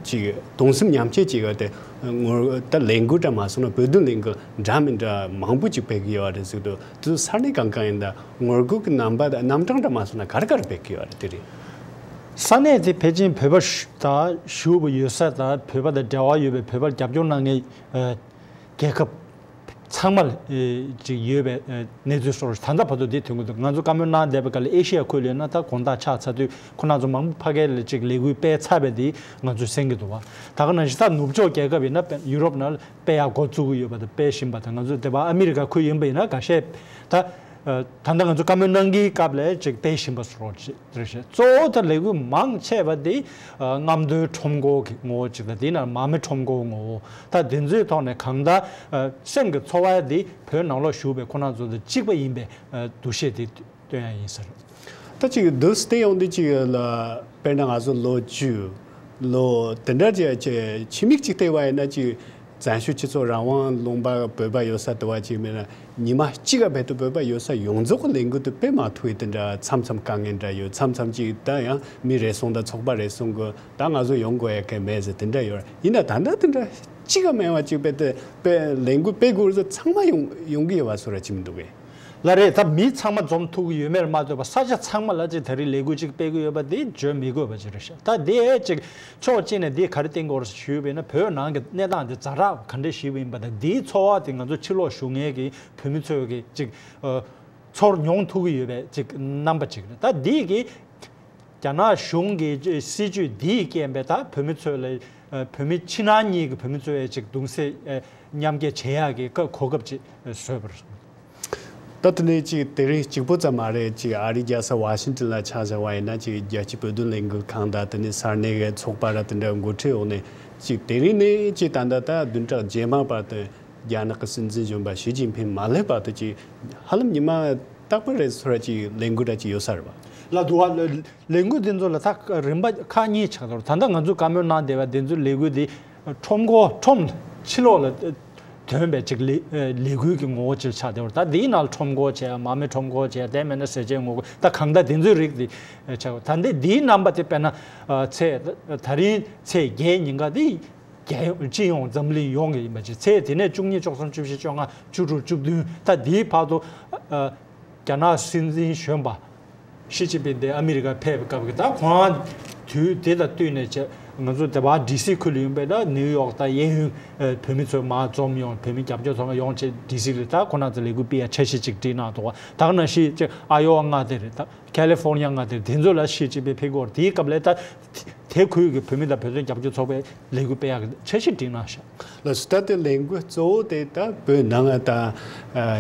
ཅིག་གདུང་སེམས་མཉམ་སྐྱེད་ཅིག་ཡོད་དེ་ངོ་ད་ལས་འགུལ་འདྲ་མ་སོང་ན་བོད་དོན་ལས་འགུལ་འདྲ་མི་འདྲ་མང་པོ་ཅིག་སྤེལ་གི་ཡོད་རེད་ཟེར་དུས་དུ་ས་གནས་གང་གང་ཡིན་ད་ངོ་རྒོལ་གྱི་རྣམ་པ་དང་རྣམ་གྲངས་འདྲ་མ་སོང་ན་ག་རེ་ག་རེ་སྤེལ་གི་ཡོད་རེད་དེ་རེད། ས་གནས་དེ་ཕལ་ཆེར་བོད་པ་ཞུ་དང་ཞུ་བ་ཡོད་ས་དང་བོད་པ་དང་འབྲེལ་བ་ཡོད་པའི་བོད་པར་རྒྱབ་སྐྱོར་གནང་མཁན་རྒྱལ་ཁབ་ཚང་མ་ལ་ཨེ་ཅིག་ཡོད་པའི་ཨེ་གནས་ཚུལ་སོགས་ད་ལྟ་བར་དུ་དེ་ཐོན་གྱི་འདུག་ང་ཚོ་བཀའ་མོལ་གནང་བསྡད་པའི་སྐབས་ལ་ཨེ་ཤི་ཡ་ཁུལ་ལ་ཡིན་ན་ད་དགོང་དག་ཆགས་ཚར་དུས་ཁོ་རང་ཚོ་མང་པོ་ཕ་གི་ལ་ཅིག་ལས་འགུལ་སྤེལ་ཚར་བའི་དེ་ང་ཚོས་གསན་གྱི་འདུག་བ། ད་ག་ནང་བཞིན་ད་ནུབ་ཕྱོགས་རྒྱལ་ཁབ་ཡིན་ན་ཡུ་རོབ་ནང་ལ་སྤེལ་ཡག་འགོ་བཙུགས་ཀྱི་ཡོད་པ་དང་སྤེལ་བཞིན་པ་དང་ང་ཚོ་དེ་བ་ཨ་མི་རི་ཀ་ཁུལ་ཡིན་པ་ཡིན་ན་འགའ་ཤས་ད་ད་ལྟ་ང་ཚོ་བཀའ་མོལ་གནང་གི་སྐབས་ལ་ཅིག་སྤེལ་བཞིན་པ་སོགས་རེད་ཤག་གཙོ་བོ་ད་ལས་འགུལ་མང་ཆེ་བ་དེ་རྔམ་སྟོན་ཁྲོམ་སྐོར་གྱི་ངོ་བོ་ཅིག་དང་དེའི་ནང་མ་རྨོས་ཁྲོམ་སྐོར་ངོ་བོ། ད་དེ་ཚོའི་ཐོག་ནས་གང་ལྟར་སེམས་ཀྱི་ཚོར་བ་དེ་བོད་ནང་ལོགས་བཞུགས་པའི་ཁོ་རང་ཚོ་དང་གཅིག་པ་ཡིན་པའི་འདུ་ཤེས་དེ་སྟོན་ཡ་ཡིན་ས་རེད། ད་ཅིག་འདུག་སྟེ་ཡོང་དུས་ཅིག་ལ་དཔེར་ན་ང་ཚོ་ལོ་བཅུ་ ལོ་དེ་འདྲ་ཅིག་ཅིག་ཕྱི་མིག་ཅིག་བལྟས་པ་ཡིན་ན་ཅིག་བཙན་བྱོལ་སྤྱི་ཚོགས་རང་དབང་ལུང་པ་བོད་པ་ཡོད་ས་དེ་བ་ཅིག་མིན་ན་ཉི་མ་གཅིག་ག་བོད་དུ་བོད་པ་ཡོད་ས་ཡོངས་རྫོགས་ལས་འགུལ་དུ་སྤེལ་མ་ཐུབ་པའི་དེ་འདྲ་མཚམས་མཚམས་དཀའ་ངལ་འདྲ་ཡོད། མཚམས་མཚམས་ཅིག་ད་ཡང་མི་རེ་ཟུང་དང་ཚོགས་པ་རེ་ཟུང་གི་ད་ང་ཚོ་ཡོང་དགོས་ཡ་གལ་མེད་ཟེར་དེ་འདྲ་ཡོད། ཡིན་ན་ད་ལྟ་དེ་འདྲ་གཅིག་ག་མེད་པ་ཅིག་བོད་དུ་དཔེ་ལས་འགུལ་སྤེལ་དགོས་ཟེར་ཚང་མ་ཡོང་ཡོང་གི་ཡོད་པ་བཟོ་འདྲ་ཅིག་མི་འདུག་གས། ལགས་རེད། ད་མི་ཚང་མ་འཛོམས་ཐུབ་ཀྱི་ཡོད་མེད་ལ་མ་ལྟོས་པར་ས་ཆ་ཚང་མ་ལ་ཅིག་ད་རེས་ལས་འགུལ་ཅིག་སྤེལ་གྱི་ཡོད་པ་དེ་བརྗོད་མི་དགོས་པ་ཅིག་རེད་ཤག་ད་དེ་ཅིག་ཕྱོགས་གཅིག་ནས་འདི་ག་རེ་བསྟན་དགོས་རེད་ཞུས་པ་ཡིན་ན། བོད་ནང་གི་གནས་སྟངས་དེ་ཛ་དྲག་ག་འདྲ་ཞིག་ཡིན་པ་དང་། འདིའི་ཚོར་བ་དེ་ང་ཚོ་ཕྱི་ལོགས་བཞུགས་མཁན་གྱི་བོད་མི་ཚོས་ཀྱི་ཅིག་ཨ་ཚོར་མྱོང་ཐུབ་ཀྱི་ཡོད་པའི་ཅིག་རྣམ་པ་ཅིག་རེད། ད་འདི་གི་རྒྱ་ནག་གཞུང་གི་སྲིད་བྱུས་འདིའི་རྐྱེན་པས་ད་བོད་མི་ཚོ་ལ་ཨ་བོད་མི་ཕྱི་ནང་གཉིས་ཀྱི་བོད་མི་ཚོའི་ཅིག་གདུང་སེམས་ཨ་མཉམ་སྐྱེད་བྱེད་ཡག་གི་སྐབས་གོ་སྐབས་ཅིག་བཟོས་པ་རེད། ད་དེ་ནས་ཅིག་དེ་རིང་གཅིག་པོ་ཙམ་མ་རེད། ཅིག་ཨ་རིའི་རྒྱལ་ས་ཝ་ཤིང་ཏོན་ལ་ཆ་བཞག་པ་ཡིན་ན་ཅིག་རྒྱལ་སྤྱིའི་བོད་དོན་ལས་འགུལ་ཁང་དང་དེ་ནས་ས་གནས་ཀྱི་ཚོགས་པ་ར་དེ་འདྲ་འགོ་ཁྲིད་འོག་ནས་ཅིག་དེ་རིང་ནས་ཅིག་ད་ལྟ་ད་བདུན་ཕྲག་རྗེས་མ་བར་དུ་རྒྱ་ནག་གི་སྲིད་འཛིན་གཞོན་པ་ཞི་ཅིན་ཕིང་མ་སླེབས་བར་དུ་ཅིག་ཧ་ལམ་ཉི་མ་རྟག་པར་རེ་ཟུང་ར་ཅིག་ལས་འགུལ་ར་ཅིག་ཡོད་ས་རེད་བ། ལ་དུ་བ་ལ་ལས་འགུལ་འདི་ཚོ་ལ་ད་རིམ་པ་ཁག་གཉིས་ཆགས་འདུག་ད་ལྟ་ང་ཚོས་བཀའ་མོལ་གནང་བསྡད་པ་འདི་ཚོའི་ལས་འགུལ་འདི་ཁྲོམ་སྐོར་ཁྲོམ་ཕྱི་ལོགས་ལ་ཐོན་པའི་ཅིག་ལས་ལས་འགུལ་གྱི་ངོ་བོ་ཅིག་ཆགས་བསྡད་པ་རེད། ད་འདིའི་ནང་ལ་ཁྲོམ་སྐོར་བྱས། མ་རྨོས་ཁྲོམ་སྐོར་བྱས། དེ་མིན་ན་ཟས་བཅད་ངོ་རྒོལ། ད་གང་ལྟར་འདི་ཚོའི་རིགས་འདི་ཆགས། ད་འདི་འདིའི་རྣམ་པ་དེ་དཔེར་ན་ཚེས་ད་རིང་ཚེས་བརྒྱད་ཉིན་ཀ་འདི་རྒྱལ་ཡོངས་སྤྱི་ཡོངས་འཛམ་གླིང་ཡོངས་ཀྱི་ཡིན་པ་ཅིག་ཚེས་དེ་ནས་བཅུ་གཉིས་བཅུ་གསུམ་བཅུ་བཞི་བཅོ་ལྔ་བཅུ་དྲུག་བཅུ་བདུན་ད་འདིའི་བར་དུ་ཨ་རྒྱ་ནག་སྲིད་འཛིན་གཞོན་པ་ཞི་ཅིན་ཕིང་དེ་ཨ་མི་རི་ཀར་ཕེབས་པའི་སྐབས་ཀྱི་ད་ཁོང་དུས་དེ་དང་བསྟུན་ནས་ང་ཚོ་དེ་བར་ཌི་སི་ཁུལ་ཡིན་པས་ན་ནིའུ་ཡོག་དང་གཡས་གཡོན་བོད་མི་ཚོ་མར་འཛོམས་ཡོང་། བོད་མི་རྒྱབ་སྐྱོར་ཚང་མ་ཡོང་བྱས་ཌི་སི་ལ་ད་ཁོ་ན་ཚོ་ལས་འགུལ་སྤེལ་ཡ་འཆར་གཞི་ཅིག་བསྒྲིགས་གནང་འདུག་ད་ག་ནང་བཞིན་ཅིག་ཨ་ཡོ་ཝ་མངའ་སྡེ་རེད། ད་ཁ་ལི་ཧྥོར་ནི་ཡ་མངའ་སྡེ་རེད། དེ་ཚོ་ལ་ཞི་ཅིན་ཕིང་ཕེབས་ཀྱི་ཡོད་རེད། དེའི་སྐབས་ལ་ད་དེ་ཁུལ་གྱི་བོད་མི་དང་བོད་དོན་རྒྱབ་སྐྱོར་ཚོགས་པའི་ལས་འགུལ་སྤེལ་ཡག་གི་འཆར་གཞི་བསྒྲིགས་གནང་ཤག་ལགས་སོ། ད་ལྟའི་ལས་འགུལ་གཙོ་བོ་དེ་ད་བོད་ནང་ད་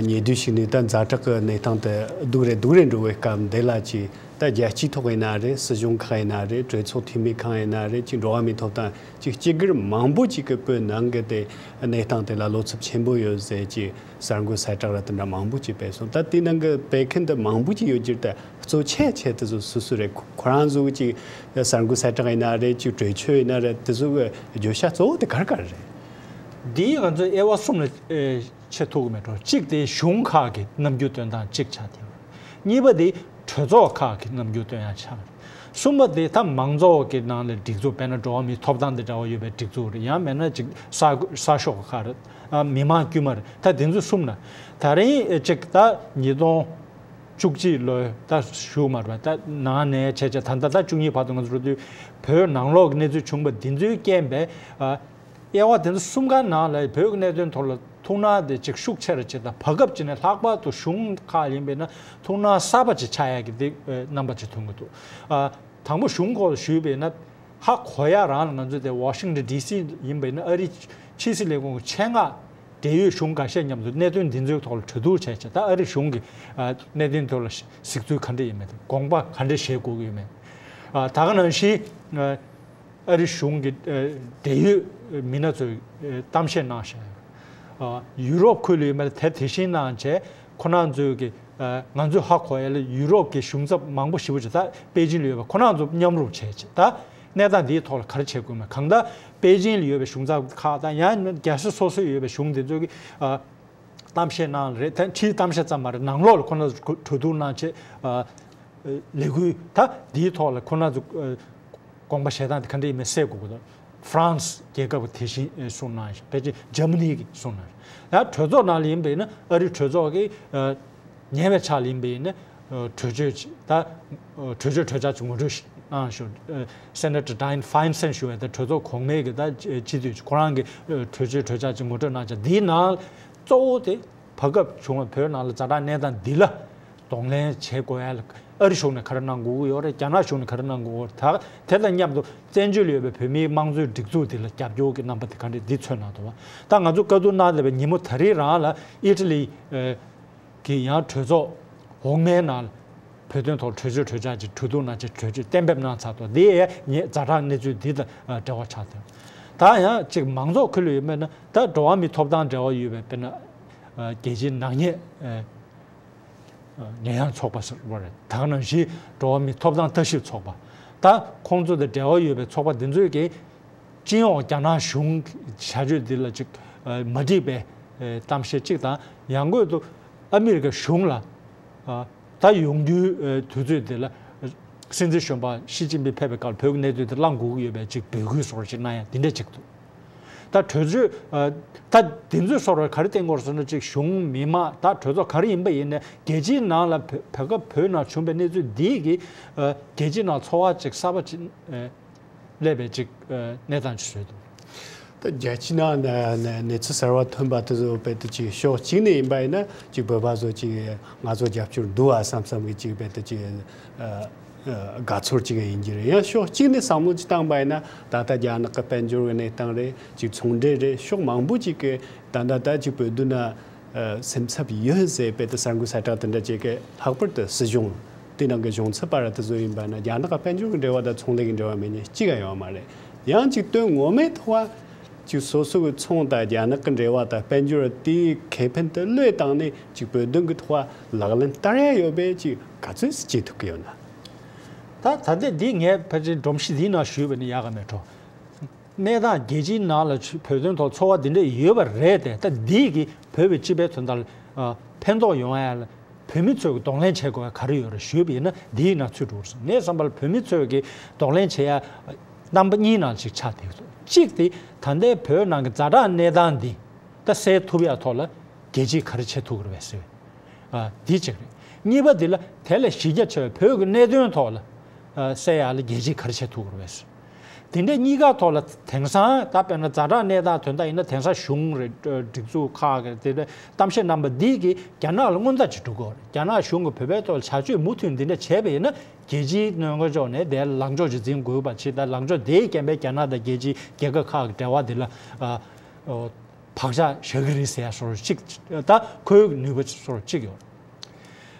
ཉེ་དུས་ཤིག་ནས་ད་ཛ་དྲག་གི་གནས་སྟངས་དེ་སྡུག་རེ་སྡུག་རེ་འགྲོ་བའི་སྐབས་འདི་ལ་ཅིག་ད་རྒྱལ་སྤྱིའི་ཐོག་ཡིན་ན་རེད། སྲིད་གཞུང་ཁག་ཡིན་ན་རེད། གྲོས་ཚོགས་འཐུས་མི་ཁག་ཡིན་ན་རེད། ཅིག་འགྲོ་བ་མིའི་ཐོབ་ཐང་ཅིག་སྤྱི་སྒེར་མང་པོ་ཅིག་གིས་བོད་ནང་གི་དེ་གནས་སྟངས་དེ་ལ་བློ་འཚབ་ཆེན་པོ་ཡོད་ཟེར་ཅིག་གསར་འགོད་གསལ་བསྒྲགས་ར་དེ་འདྲ་མང་པོ་ཅིག་སྤེལ་སོང་། ད་དེ་ནང་གི་སྤེལ་མཁན་དེ་མང་པོ་ཅིག་ཡོད་རྒྱུར་ད། གཙོ་ཆེ་ཆེ་དེ་ཚོ་སུ་སུ་རེད། ཁོ་ཁོ་རང་ཚོ་གཅིག་གསར་འགོད་གསལ་བསྒྲགས་ཡིན་ན་རེད། གཅིག་གྲོས་ཆོད་ཡིན་ན་རེད། དེ་ཚོ་གི་བརྗོད་བྱ་གཙོ་བོ་དེ་ག་རེ་ག་རེ་རེད། འདིས་ང་ཚོས་དབྱེ་བ་གསུམ་ལ་ཨེ་ཕྱེ་ཐུབ་ཀྱི་མེད་འགྲོ། གཅིག་དེ་གཞུང་ཁག་གི་རྣམ་འགྱུར་སྟོན་སྟངས་གཅིག་ཆགས་བསྡད་ཡོད་རེད། གཉིས་པ་དེ་གྲོས་ཚོགས་ཁག་གི་རྣམ་འགྱུར་སྟོན་ཡ་ཆགས་རེད། གསུམ་པ་དེ་ད་མང་ཚོགས་ཀྱི་ནང་ལ་སྒྲིག་འཛུགས། དཔེར་ན་འགྲོ་བ་མིའི་ཐོབ་ཐང་དང་འབྲེལ་བ་ཡོད་པའི་སྒྲིག་འཛུགས་རེད། ཡང་མིན་ན་ཅིག་གསར་གསར་ཤོག་ཁག་རེད། ཨ་མི་མང་དཀྱུས་མ་རེད། ད་དེ་ཚོ་གསུམ་ལ་ད་རིང་ཨེ་ཅིག་ད་ཉིས་སྟོང་བཅུ་གཅིག་ལོའི་ད་ཞུ་མ་རེད་པ། ད་ནང་ནས་བྱས་བྱས་ད་ལྟ་ད་བཅུ་གཉིས་བར་དུ་ང་ཚོ་འགྲོ་དུས་བོད་ནང་ལོགས་ཀྱི་གནས་ཚུལ་བྱུང་བ་འདི་ཚོའི་རྐྱེན་པས། ཨ་དབྱེ་བ་དེ་ཚོ་གསུམ་ཀའི་ནང་ལ་བོད་ཀྱི་གནད་དོན་ཐོག་ལ་ཐུགས་སྣང་དེ་ཅིག་ཤུགས་ཆེ་རུ་བྱས། ད་བར་སྐབས་ཅིག་ནས་ལྷག་པར་དུ་གཞུང་ཁག་ཡིན་པས་ན་ཐུགས་སྣང་གསར་པ་ཅིག་ཆགས་ཡག་གི་དེ་རྣམ་པ་ཅིག་མཐོང་གི་འདུག་ཨ་དང་པོ་གཞུང་སྐོར་ཞུས་པས་ན། ཧ་གོ་ཡ་རང་ལ་ང་ཚོ་དེ་ཝ་ཤིང་ཊོན་ཌི་སི་ཡིན་པས་ན། ཨ་རིའི་ཕྱི་སྲིད་ལས་ཁུངས་ཆེད་མངགས་འབྲེལ་ཡོད་གཞུང་འགའ་ཤས་མཉམ་དུ་གནད་དོན་འདི་ཚོའི་ཐོག་ལ་གྲོས་བསྡུར་བྱས་བྱས། ད་ཨ་རིའི་གཞུང་གིས་ཨ་གནད་དོན་ཐོག་ལ་གཟིགས་ཚུལ་ག་འདྲ་ཡིན་མིན། དགོངས་པ་ག་འདྲ་བཞེས་དགོས་ཀྱི་ཡོད་མེད། ཨ་ད་ག་ནང་བཞིན་ཨ་ཨ་རིའི་གཞུང་གི་ཨ་འབྲེལ་ཡོད་མི་སྣ་ཚོས་ཨ་གཏམ་བཤད་གནང་བཞག་ཡོད། ཨ་ཡུ་རོབ་ཁུལ་ལ་ཡོད་མེད་དེ་དེ་བཞིན་གནང་བྱས། ཁོ་རང་ཚོས་ཀྱི་ཨ་ང་ཚོས་ཧ་གོ་ཡ་ལ་ཡུ་རོབ་ཀྱི་གཞུང་ཚབ་མང་པོ་ཞེ་པོ་ཅིག་ད་པེ་ཅིན་ལ་ཡོད་པ་ཁོ་རང་ཚོ་མཉམ་རུབ་བྱས་བྱས། ད་གནས་སྟངས་འདིའི་ཐོག་ལ་ག་རེ་བྱེད་དགོས་མེད། གང་ལྟར་པེ་ཅིན་ལ་ཡོད་པའི་གཞུང་ཚབ་ཁག་དང་ཡང་རྒྱལ་ས་སོ་སོའི་ཡོད་པའི་གཞུང་དེ་ཚོ་གི་ཨ་གཏམ་བཤད་གནང་རེད། ད་ཕྱིའི་གཏམ་བཤད་ཙམ་མ་རེད། ནང་ལོགས་ལ་ཁོ་རང་ཚོ་གྲོས་བསྡུར་གནང་བྱས། ཨ་ལས་འགུལ་ད་འདིའི་ཐོག་ལ་ཁོ་རང་ཚོ་ཨ་དགོངས་པ་བཞེས་སྟངས་དེ་ག་འདྲ་ཡིན་མིན་གསལ་དགོས་ཀྱི་འདུག་ཧྥ་རན་སི་རྒྱལ་ཁབ་དེ་བཞིན་གསུངས་གནང་ཞིང་། ཕལ་ཆེར་འཇར་མ་ནི་གིས་གསུངས་གནང་ཞིང་། ཡང་གྲོས་ཚོགས་ནང་ལ་ཡིན་པ་ཡིན་ན། ཨ་རིའི་གྲོས་ཚོགས་ཀྱི་ཨ་ཉེ་བའི་ཆར་ལ་ཡིན་པ་ཡིན་ན་ཨ་གྲོས་ཆོད་ཅིག་ད་ཨ་གྲོས་ཆོད་གྲོས་འཆར་ཅིག་ངོ་སྤྲོད་ཞིག་གནང་ཞོར། ཨ་སེ་ནེ་ཊར་ཌའེན་ཧྥའིན་སན་ཞུ་བའི་ད་གྲོས་ཚོགས་གོང་མའི་གི་ད་སྤྱི་འཐུས་ཅིག་ཁོ་རང་གིས་ཨ་གྲོས་ཆོད་གྲོས་འཆར་ཅིག་ངོ་སྤྲོད་གནང་བྱས། འདིའི་ནང་གཙོ་བོ་དེ་བར་སྐབས་བྱུང་བའི་བོད་ནང་ལ་ཛ་དྲག་གནས་སྟངས་འདི་ལ་གདོང་ལེན་བྱེད་དགོས་ཡ་ལ་ཨ་རི་གཞུང་ནས་ག་རེ་གནང་དགོས་ཀྱི་ཡོད་རེད། རྒྱ་ནག་གཞུང་ནས་ག་རེ་གནང་དགོས་ཀྱི་ཡོད་རེད། ད་དེ་དང་མཉམ་དུ་བཙན་བྱོལ་ལ་ཡོད་པའི་བོད་མིའི་དམངས་གཙོའི་སྒྲིག་འཛུགས་འདི་ལ་རྒྱབ་སྐྱོར་གྱི་རྣམ་པ་དེ་ག་འདྲ་འདི་མཚོན་གནང་འདུག་བ། ད་ང་ཚོ་བཀའ་བསྡུར་གནང་བསྡད་པའི་ཉིན་མོ་ད་རེས་རང་ལ་ཨི་ཊ་ལི་ཨ་གི་ཡང་གྲོས་ཚོགས་འོག་མའི་ནང་ལ་བོད་དོན་ཐོག་གྲོས་ཆོད་གྲོས་འཆར་ཅིག་གྲོས་བསྡུར་གནང་བྱས་གྲོས་ཆོད་གཏན་འབེབས་གནང་ཚར་འདུག་འདི་ཡང་ཉེ་ཛ་དྲག་གནས་ཚུལ་འདི་དང་འབྲེལ་བ་ཆགས་ཏེ། ད་ཡང་ཅིག་མང་ཚོགས་ཁུལ་ལ་ཡོད་མེད་ན། ད་འགྲོ་བ་མིའི་ཐོབ་ཐང་འབྲེལ་བ་ཡོད་པའི་དཔེར་ན་ཨ་རྒྱལ་སྤྱིའི་ནག་ཉེས་ཨ་ཉེས་ཡངས་ཚོགས་པ་ཟེར་བ་རེད། ད་ག་ནང་བཞིན་འགྲོ་བ་མིའི་ཐོབ་ཐང་ལྟ་ཞིབ་ཚོགས་པ། ད་ཁོང་ཚོ་དང་འབྲེལ་བ་ཡོད་པའི་ཚོགས་པ་འདི་ཚོས་ཀྱིས་སྤྱི་ཡོངས་རྒྱ་ནག་གཞུང་བྱ་སྤྱོད་འདི་ལ་ཅིག་ཨ་མ་འགྲིག་པའི་ཨ་གཏམ་བཤད་ཅིག་དང་། ཡང་སྒོས་དུ་ཨ་མི་རི་ཀ་གཞུང་ལ་ཨ་ད་ཡོང་རྒྱུའི་ཨ་དུས་ཚོད་འདི་ལ་སྲིད་འཛིན་གཞོན་པ་ཞི་ཅིན་ཕིང་ཕེབས་པའི་སྐབས་བོད་ཀྱི་གནད་དོན་དེ་གླེང་དགོས་ཀྱི་ཡོད་པའི་ཅིག་འབོད་སྐུལ་སོགས་ཅིག་གནང་ཡ་འདི་འདྲ་ཅིག་འདུག་ད་གྲོས་ཚོགས་ཨ་ད་འདི་ཚོས་སོགས་ག་རེ་བསྟན་དགོས་ཟེར་ན། ཅིག་གཞུང་མི་མང་ད་གྲོས་ཚོགས་ག་རེ་ཡིན་པ་ཡིན་ནའི་རྒྱལ་སྤྱིའི་ནང་ལ་བོད་བོད་སྐབས་བོད་ནང་བྱུང་པའི་གནས་ཚུལ་འདིས་ཀྱིས་ཨ་རྒྱལ་སྤྱིའི་ནང་ཚོར་བ་ཅིག་གསར་པ་ཅིག་ཨ་སླེབས་པའི་ཅིག་ཨ་གནས་སྟངས་ཅིག་བཟོས་འདུག་ད་རྒྱལ་སྤྱིའི་ནང་ནས་ནས་གནས་ཚུལ་གསར་བ་ཐོན་པ་དེ་ཚོ་དཔེ་དེ་ཅིག་ཕྱོགས་གཅིག་ནས་ཡིན་པ་ཡིན་ན་ཅིག་བོད་པ་ཚོ་ཅིག་ང་ཚོ་རྒྱབ་སྐྱོར་འདུག་ཨ་བསམ་བསམ་གི་ཅིག་དཔེ་དེ་ཅིག་ཨ་ཨ་དགའ་ཚོར་ཅིག་ཡིན་གྱི་རེད། ཡང་ཕྱོགས་གཅིག་ནས་བསམ་བློ་ཅིག་བཏང་པ་ཡིན་ན་ད་ལྟ་རྒྱ་ནག་གི་དཔལ་འབྱོར་གྱི་གནས་སྟངས་རེད། ཅིག་ཚོང་འབྲེལ་རེད། ཕྱོགས་མང་པོ་ཅིག་གི་ད་ལྟ་ད་ཅིག་བོད་དོན་ན་ཨ་སེམས་འཚབ་ཡོད་ཟེར་དཔེ་དེ་གསར་འགོད་གསལ་བསྒྲགས་དེ་འདྲ་བྱེད་མཁན་ལྷག་པར་དུ་སྲིད་གཞུང་དེ་ནང་གི་གཞུང་ཚབ་པ་ར་དེ་ཚོ་ཡིན་པ་ན་རྒྱ་ནག་གི་དཔལ་འབྱོར་གྱི་འབྲེལ་བ་དང་ཚོང་ལས་ཀྱི་འབྲེལ་བ་མེད་མཁན་གཅིག་ཀྱང་ཡོད་མ་རེད། ཡང་ཅིག་དོན་ངོ་མའི་ཐོག་ཅིག་སོ་སོ་གི་ཚོང་དང་རྒྱ་ནག་གི་འབྲེལ་བ་དང་དཔལ་འབྱོར་དེའི་ཁེ་ཕན་དེ་བློས་བཏང་ནས་ཅིག་བོད་དོན་གྱི་ཐོག་ལག་ལེན་བསྟར་ཡ་ཡོད་པས་ཅིག་ག་ཚོད་ཅིག་བྱེད་ཐུབ་ཀྱི་ཡོད་ན། ད་ད་ལྟ་འདི་ངས་ཕལ་ཆེར་སྒྲོམ་གཞི་འདིའི་ནང་ཞུས་པ་ནི་ཡག་ག་མེད་འགྲོ། གནས་སྟངས་རྒྱལ་སྤྱིའི་ནང་ལ་བོད་དོན་ཐོག་ཚོར་བ་འདི་འདྲ་ཡོད་པ་རེད་དེ། ད་འདིས་ཀྱིས་བོད་པའི་སྤྱི་པའི་དོན་དག་ལ་ཕན་ཐོགས་ཡོང་ཡ་ལ་བོད་མི་ཚོས་གདོང་ལེན་བྱེད་དགོས་པ་ག་རེ་ཡོད་རེད་ཞུས་པ་ཡིན་ན་འདིའི་ནང་ཚུད་འགྲོ་གི་རེད། ངའི་བསམ་པར་བོད་མི་ཚོས་ཀྱིས་གདོང་ལེན་བྱེད་ཡ་རྣམ་པ་གཉིས་ནང་ཅིག་ཆགས་བསྡད་ཀྱི་འདུག་གཅིག་དེ་ད་ལྟའི་བོད་ནང་གི་ཛ་དྲག་གནས་སྟངས་འདི་ད་སེལ་ཐུབ་ཡ་ཐོག་ལ་རྒྱལ་སྤྱིས་ག་རེ་བྱེད་ཐུབ་ཀྱི་རེད་པས་ཟེར་བའི་ཨ་འདི་གཅིག་རེད། གཉིས་པ་འདི་ལ་དེ་ལས་གཞི་རྒྱ་ཆེ་བའི་བོད་ཀྱི་གནད་དོན་ཐོག་ལ་ཨ་སེལ་ཡ་ལ་རྒྱལ་སྤྱིས་ག་རེ་བྱེད་ཐུབ་ཀྱི་རེད་པས། དེ་འདྲའི་གཉིས་ཀ་ཐོག་ལ་དེང་སང་ད་དཔེར་ན་ཛ་དྲག་གནས་སྟངས་དོན་དག་ཡིན་ན་དེང་སང་གཞུང་རེད། སྒྲིག་འཛུགས་ཁག་གི་དེ་འདྲ་གཏམ་བཤད་རྣམ་པ་འདི་གིས་རྒྱ་ནག་ལ་མངོན་མཐའ་ཅིག་འགྲོ་གི་ཡོད་རེད། རྒྱ་ནག་གཞུང་གིས་བོད་པའི་ཐོག་ལ་བྱ་སྤྱོད་མུ་མཐུད་འདི་འདྲ་བྱས་པ་ཡིན་ན་རྒྱལ་སྤྱིའི་ནང་ཁོངས་ཕྱོགས་ནས་དེ་ལངས་ཕྱོགས་ཅིག་འཛིན་དགོས་པ་ཅིག་ད་ལངས་ཕྱོགས་དེའི་རྐྱེན་པས་རྒྱ་ནག་དང་རྒྱལ་སྤྱིའི་རྒྱལ་ཁབ་ཁག་གི་འབྲེལ་བ་འདི་ལ་ཨ་ཨོ་བག་ཆགས་བཞག་གི་རེད་ཟེར་ཡ་སོར་གཅིག་ད་ཁོའི་ནུས་པ་སོར་གཅིག་ཡོད།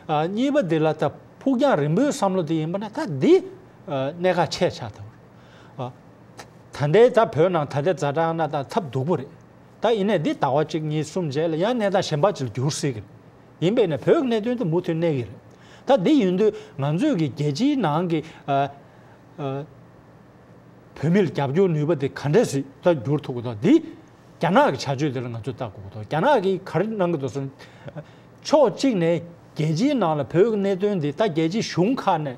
ཨ་གཉིས་པ་འདི་ལ་ད་ཕུགས་རྒྱང་རིང་པོའི་བསམ་བློ་དེ་ཡིན་པ་ན་ད་འདི་ཨ་གནད་འགག་ཆེ་ཆགས་ཐུབ། ཨ་ད་ལྟའི་ད་བོད་ནང་ད་ལྟའི་ཛ་དྲག་གནས་སྟངས་ཐབས་སྡུག་པོ་རེད། ད་ཡིན་ནའི་འདི་ཟླ་བ་གཅིག་གཉིས་གསུམ་རྗེས་ལ་ཡང་གནས་སྟངས་གཞན་པ་ཅིག་ལ་འགྱུར་སྲིད་ཀྱི་རེད། ཡིན་པས་ན་བོད་ཀྱི་གནད་དོན་དེ་མུ་མཐུད་གནས་ཀྱི་རེད། ད་འདི་ཡིན་དུས་ང་ཚོས་ཀྱི་རྒྱལ་སྤྱིའི་ནང་གི་ཨ་ཨ་བོད་མི་ལ་རྒྱབ་སྐྱོར་ནུས་པ་དེ་ག་འདྲས་སེ་ད་འགྱུར་ཐུབ་ཀྱི་འདུག་འདི་རྒྱ་ནག་གི་བྱ་སྤྱོད་དེ་ལ་ང་ཚོས་ལྟ་དགོས་ཀྱི་འདུག་རྒྱ་ནག་གིས་ག་རེ་གནང་གི་འདུག་ཟེར་ན། ཕྱོགས་གཅིག་ནས་རྒྱལ་སྤྱིའི་ནང་ལ་བོད་ཀྱི་གནད་དོན་འདི་ད་རྒྱལ་སྤྱིའི་གཞུང་ཁག་ནས་